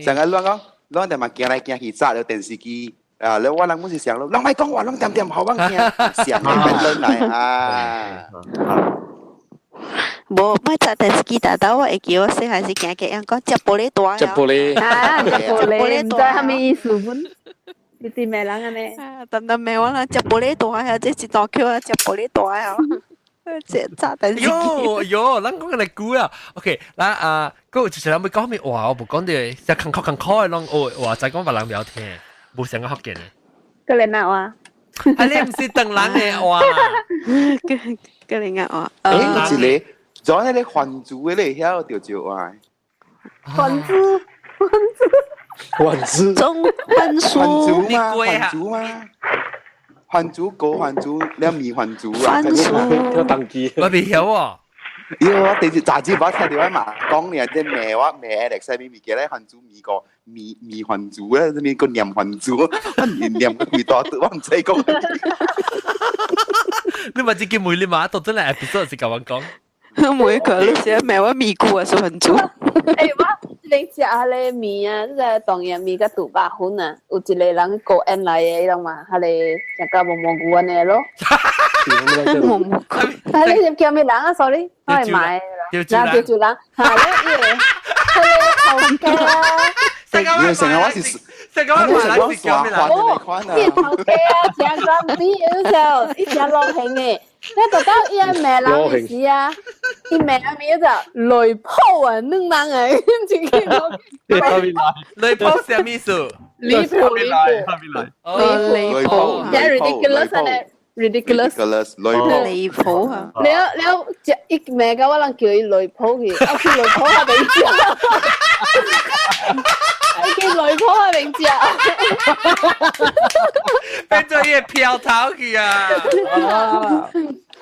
成日亂講，亂點嘛行來行去，揸著電視機。啊！你我人本是想咯，攏莫講話，攏點點好我聽，想嘅論來啊。無，莫揸電視機，但但我會記我細漢時行過，人講食玻璃大食玻璃啊，食玻璃，毋知啥物意思本？你佇罵人按呢？等等罵我啦，食玻璃大啊，這一大口啊，食玻璃大啊，這揸電視機。喲喲，咱講個嚟估啊。OK，嗱啊，嗰個就是人要講咩話，我無講到，就艱苦艱苦的攏哦話，再講別人不要聽。無成個福建的。個你哪話？啊，你毋是唐人的話。個個你話。欸，一個，昨那個番薯的咧，曉著招話。番薯，番薯。番薯。中番薯。番薯嘛，番薯嘛。番薯高番薯，了麵番薯啊。番薯。跳當機。我袂曉喎。因為我第時雜誌我聽到我嘛講呢，這罵我罵 Alex 啥物物件咧，番薯麵個麵麵番薯咧，啥物個念番薯，我念念個幾多，我毋知講。你嘛自己問你嘛，到真係 episode 是共我講。每個你寫罵我咪菇啊，是番薯。欸，我你食彼个麵啊，這個當然麵佮豬肉粉啊，有一個人高安來的，伊人嘛，彼個食甲毛毛菇按呢咯。毛毛菇。啊，你是叫啥物人啊？Sorry，我會買。嗱，叫做人，嚇，你伊個，彼個頭家啊。因為成日我是成個我是我是叫咩人？哦，伊頭家啊，誠專比，有時候伊誠老型的。你覺得伊個罵人的時啊，伊罵人名就雷炮啊，兩人的，自己講。雷炮啥物意思？離譜離譜。離譜。真 ridiculous 啊！ridiculous。雷譜。離譜啊！了了，一罵到我人叫伊雷譜去，啊去雷譜下面食。叫雷譜下面食。變做伊個飄頭去啊！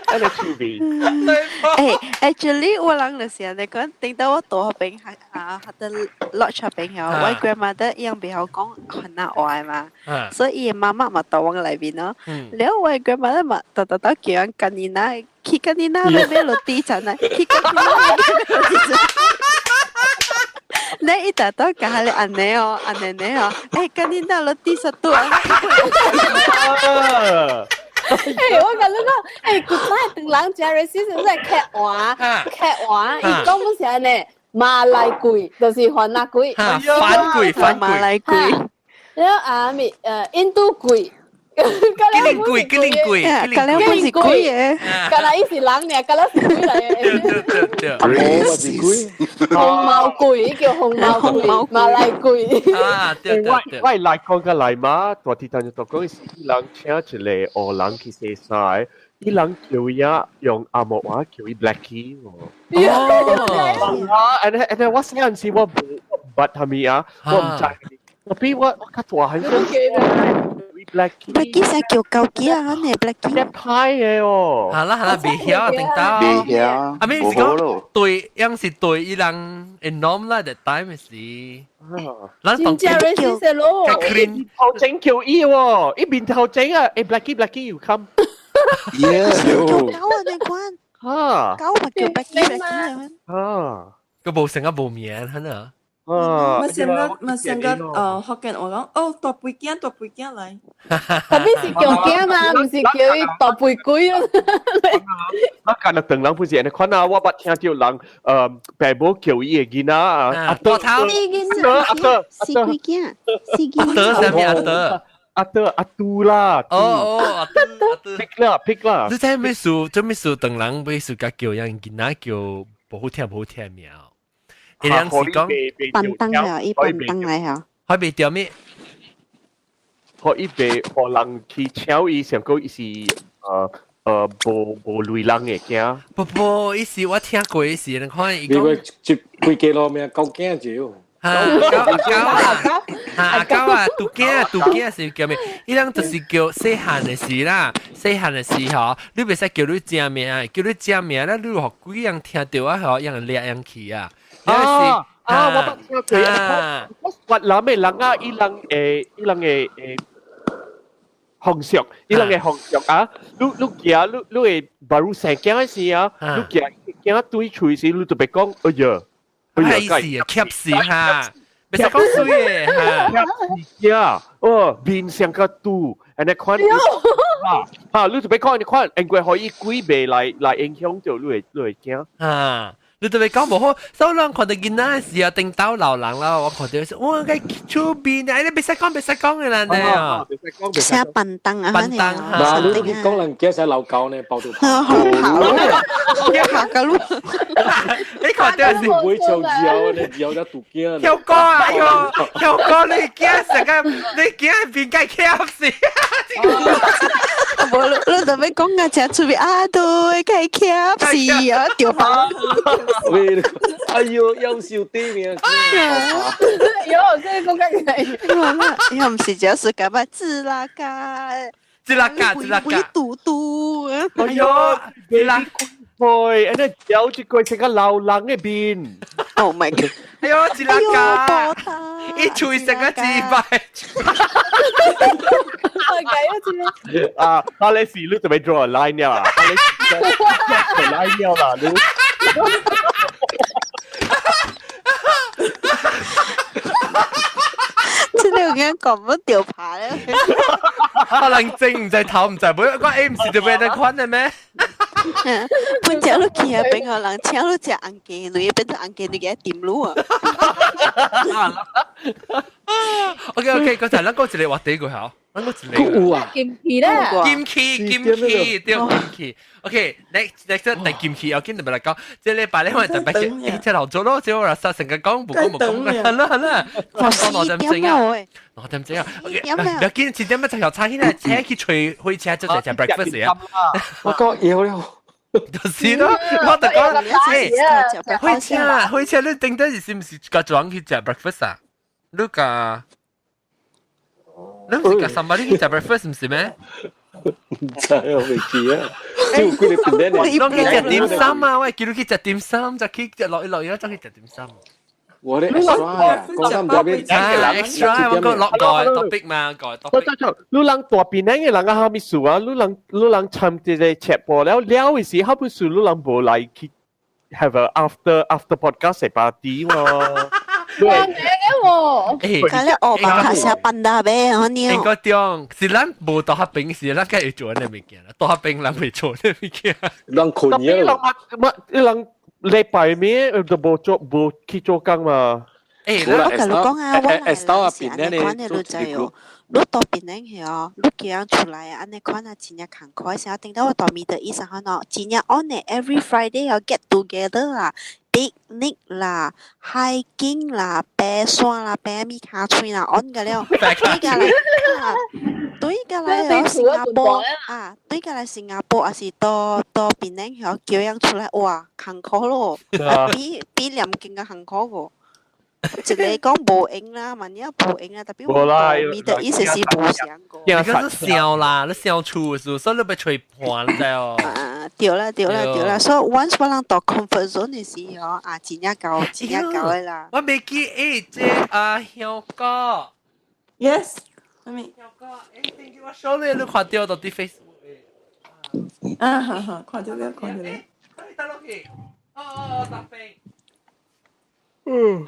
啊，你趣味。欸，actually 我人就是按呢講，等到我大學邊啊，學得 lodge 邊後，我 grandmother 伊樣袂曉講番仔話嘛，所以伊媽媽嘛佇我內面咯。了我 grandmother 嘛，逐逐都叫人干你奶，去干你奶買買落地層來，去干你奶買買落地層。你伊逐都共彼个按呢哦，按呢呢哦，欸，干你奶落地十度啊！欸，我共你講，欸，古早唐人誠 racist 在客話，客話，伊講本是按呢，馬來鬼，就是番仔鬼，番鬼，番馬來鬼，了啊咪印度鬼，吉林鬼，吉林鬼，敢若本是鬼的，敢若伊是人爾，敢若是鬼來的。對對對，我是鬼，紅毛鬼，叫紅毛鬼，馬來鬼。啊，對對對。我來講個來嘛，大地當就講是伊人請一個黑人去洗衫，伊人叫伊啊用紅毛話叫伊 Blackie 喎。哦。啊，and 我細陣時我無捌啥物啊，我毋知。特別我較大漢時。Blackie。 Blackie 是叫狗機啊，呢 Blackie。一派的哦。好啦好啦，袂曉啊，頂到。袂曉。啊，咪是講對，樣是對伊人 norm 啦，that time 是。咱真正 racist 咯。頭前叫伊喎，伊面頭前啊，欸 Blackie Blackie you come。 Yeah。叫狗啊，你關。啊。狗嘛叫 Blackie Blackie 啊。個無成個無名，可能。啊！嘛上個福建話講，哦，大肥囝大肥囝來。特別是叫囝嘛，毋是叫伊大肥鬼咯。我看到唐人不是按呢款啊，我捌聽著人爸母叫伊的囡仔啊，阿德頭，死囡仔，死鬼囝，死囡仔，阿德啥物阿德？阿德阿杜啦。哦哦，阿杜阿杜。 pick 啦 pick 啦。你知咩事？做咩事？當人咩事？甲叫人囡仔叫無好聽，無好聽名。伊人是講笨燈啊，伊笨燈嚟嚇。可以掉咩？可以被可人去搶伊，上個伊是無無類人嘅驚。不不，伊是我聽過，伊是你看伊講。你個接幾幾路咩？狗驚照。哈，狗狗啊，哈狗啊，杜囝杜囝是叫咩？伊人就是叫細漢的時啦，細漢的時吼，你袂使叫你正名，叫你正名咧，你予幾人聽著啊，吼，人掠人去啊。啊啊！我捌聽過，我越南的人啊，伊人誒，伊人的誒。紅色，伊人嘅紅色啊！你你行，你你會 baru 生囝的時啊，你行囝對喙時，你就別講，哎呀，哎呀，是啊，夾死哈，袂使講水的哈，夾死呀，哦，面上個肚，按呢款，哈，哈，你就別講按呢款，因為可以鬼袂來來影響到你會驚。啊。你特別講無好，所以咱看到囡仔時候，頂兜老人啦，我看到是，哇，個出面啊，你袂使講，袂使講的啦，呢。寫笨燈啊，笨燈嗱，你去講人驚使老狗呢，爆到跑，跑個路。你看到是唔會唱字你有得獨驚。跳歌啊，哎喲，跳歌你驚成個，你驚變該嚇死。無，你特別講啊，食出面啊，對，該嚇死啊，掉包。喂，哎呦，優秀啲名。喲，這個講緊又唔是就是咁啊，自啦嘎，自啦嘎，自啦嘎，嘟嘟。哎呦，自啦。喂，安尼有一個成個老人嘅面。 Oh my god！哎呦，自啦嘎，一吹成個自敗。啊，阿你是你準備 draw a line 了啊？阿你 draw line 了啦，你。真係有驚講唔掉牌咧。可能正唔制頭唔制，每個 A 唔是就俾你款嘅咩？本只你去啊，俾我人請你食紅雞，你變做紅雞，你給點路啊？OK OK，剛才咱講一個話題過嚇，咱講一個。有啊。金器咧。金器金器對金器。OK，next next 第金器，我今日咪來講，這禮拜咧我特別嘅，這老早咯，這我實成個講唔講唔講，係啦係啦，我兩點鐘啊，兩點鐘啊，唔要緊，七點半就要撐起來，車去吹火車就食 breakfast 啊。我講要了。就是咯，我就講，誒，火車火車，你頂底是唔是甲裝去食 breakfast 啊？你甲，你唔是甲 somebody 去食 breakfast 唔是咩？唔知我未記啊，只有幾個變咧。我去食點心啊！我記你去食點心，就去食落落而家就去食點心。我咧 extra 啊，講得唔代表 extra，我講落個 topic 嘛，個 topic。你人大邊嘅人啊，蝦米事啊？你人你人參這個直播了了嘅時，蝦米事？你人無來去 have a after podcast party 喎。哇，嘅喎！誒，佢咧我把卡寫笨達唄，我呢。應該點？是咱無大合兵，是咱梗會做呢物件啦。大合兵咱會做呢物件。人困嘢。人乜？人禮拜尾就無做無去做工嘛。誒，我甲你講啊，我來是按呢款的，你知哦。你到檳城去哦，你寄出來啊，按呢款啊，真正艱苦。成日頂到我大咪的醫生講哦，真正按呢 every Friday 要 get together 啦，picnic 啦，hiking 啦，爬山啦，爬米卡喙啦，按個了。對個來，對個來哦，新加坡啊，對個來新加坡，還是到到檳城去叫人出來，哇，艱苦咯，比比念經較艱苦個。一個講無閒啦，萬一無閒啦，特別我咪的意思是無想過。你講是笑啦，你笑出的時候，所以你被吹破了哦。啊，對啦對啦對啦，所以 once 我人到 comfort zone 的時候，啊，真正夠真正夠的啦。我未記誒，這阿香哥。 Yes，阿咪。香哥，誒，thank you，我 show 你，你看到到啲 Facebook。啊，好好，看到了看到了。誒，得落去。哦哦，搭飛。嗯。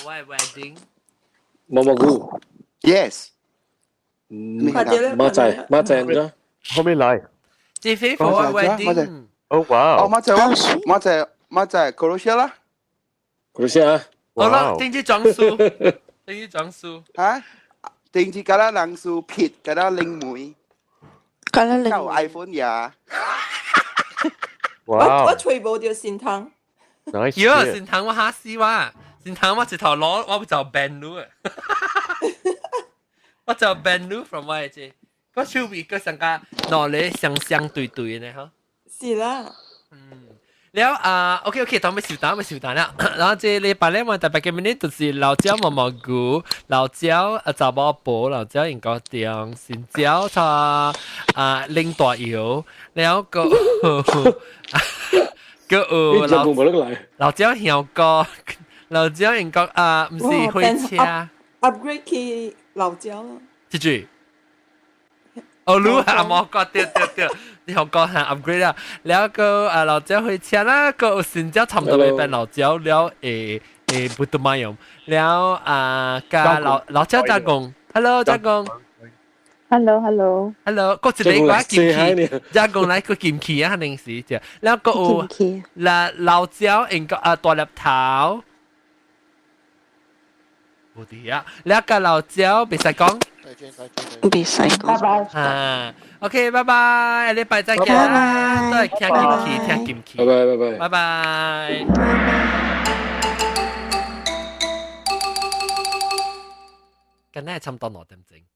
我 wedding。毛毛菇。 Yes。馬仔馬仔唔得。後面來。這飛 for wedding。哦哇。哦，馬仔我馬仔馬仔 Croatia 啦。佢先啊！好啦，政治裝書，政治裝書。嚇？政治敢若人數撇，敢若靈媒，敢若靈有 iPhone 呀。我我揣無著新湯。 Nice。喲，新湯我嚇死我，新湯我一頭攞，我就 ban 你啊！我就 ban 你 from 我的這，個手尾個上加攞嚟相相對對的吼。是啦。了啊，OK OK，當要收單，要收單啦。然後這禮拜咧，我特別嘅物就是老椒毛毛菇、老椒啊查某婆、老椒英國腸、新椒茶啊冷大油，了個個有老老椒香膏、老椒英國啊，毋是火車。 upgrade 去老椒啦。這句。哦，你阿毛哥，對對對，你好講下 upgrade 啦，了個啊老椒火車啦，個有新椒差不多會變老椒了，誒誒不得嘛用，了啊加老老椒加工，hello 加工，hello hello hello，個一個我金器，加工來個金器啊，肯定是這，了個有老老椒應該啊大粒頭，無啲啊，了個老椒別使講。別使講。拜拜。啊，OK，拜拜，禮拜再見啦，都係聽金曲，聽金曲。拜拜拜拜。拜拜。今日差唔多兩點鐘。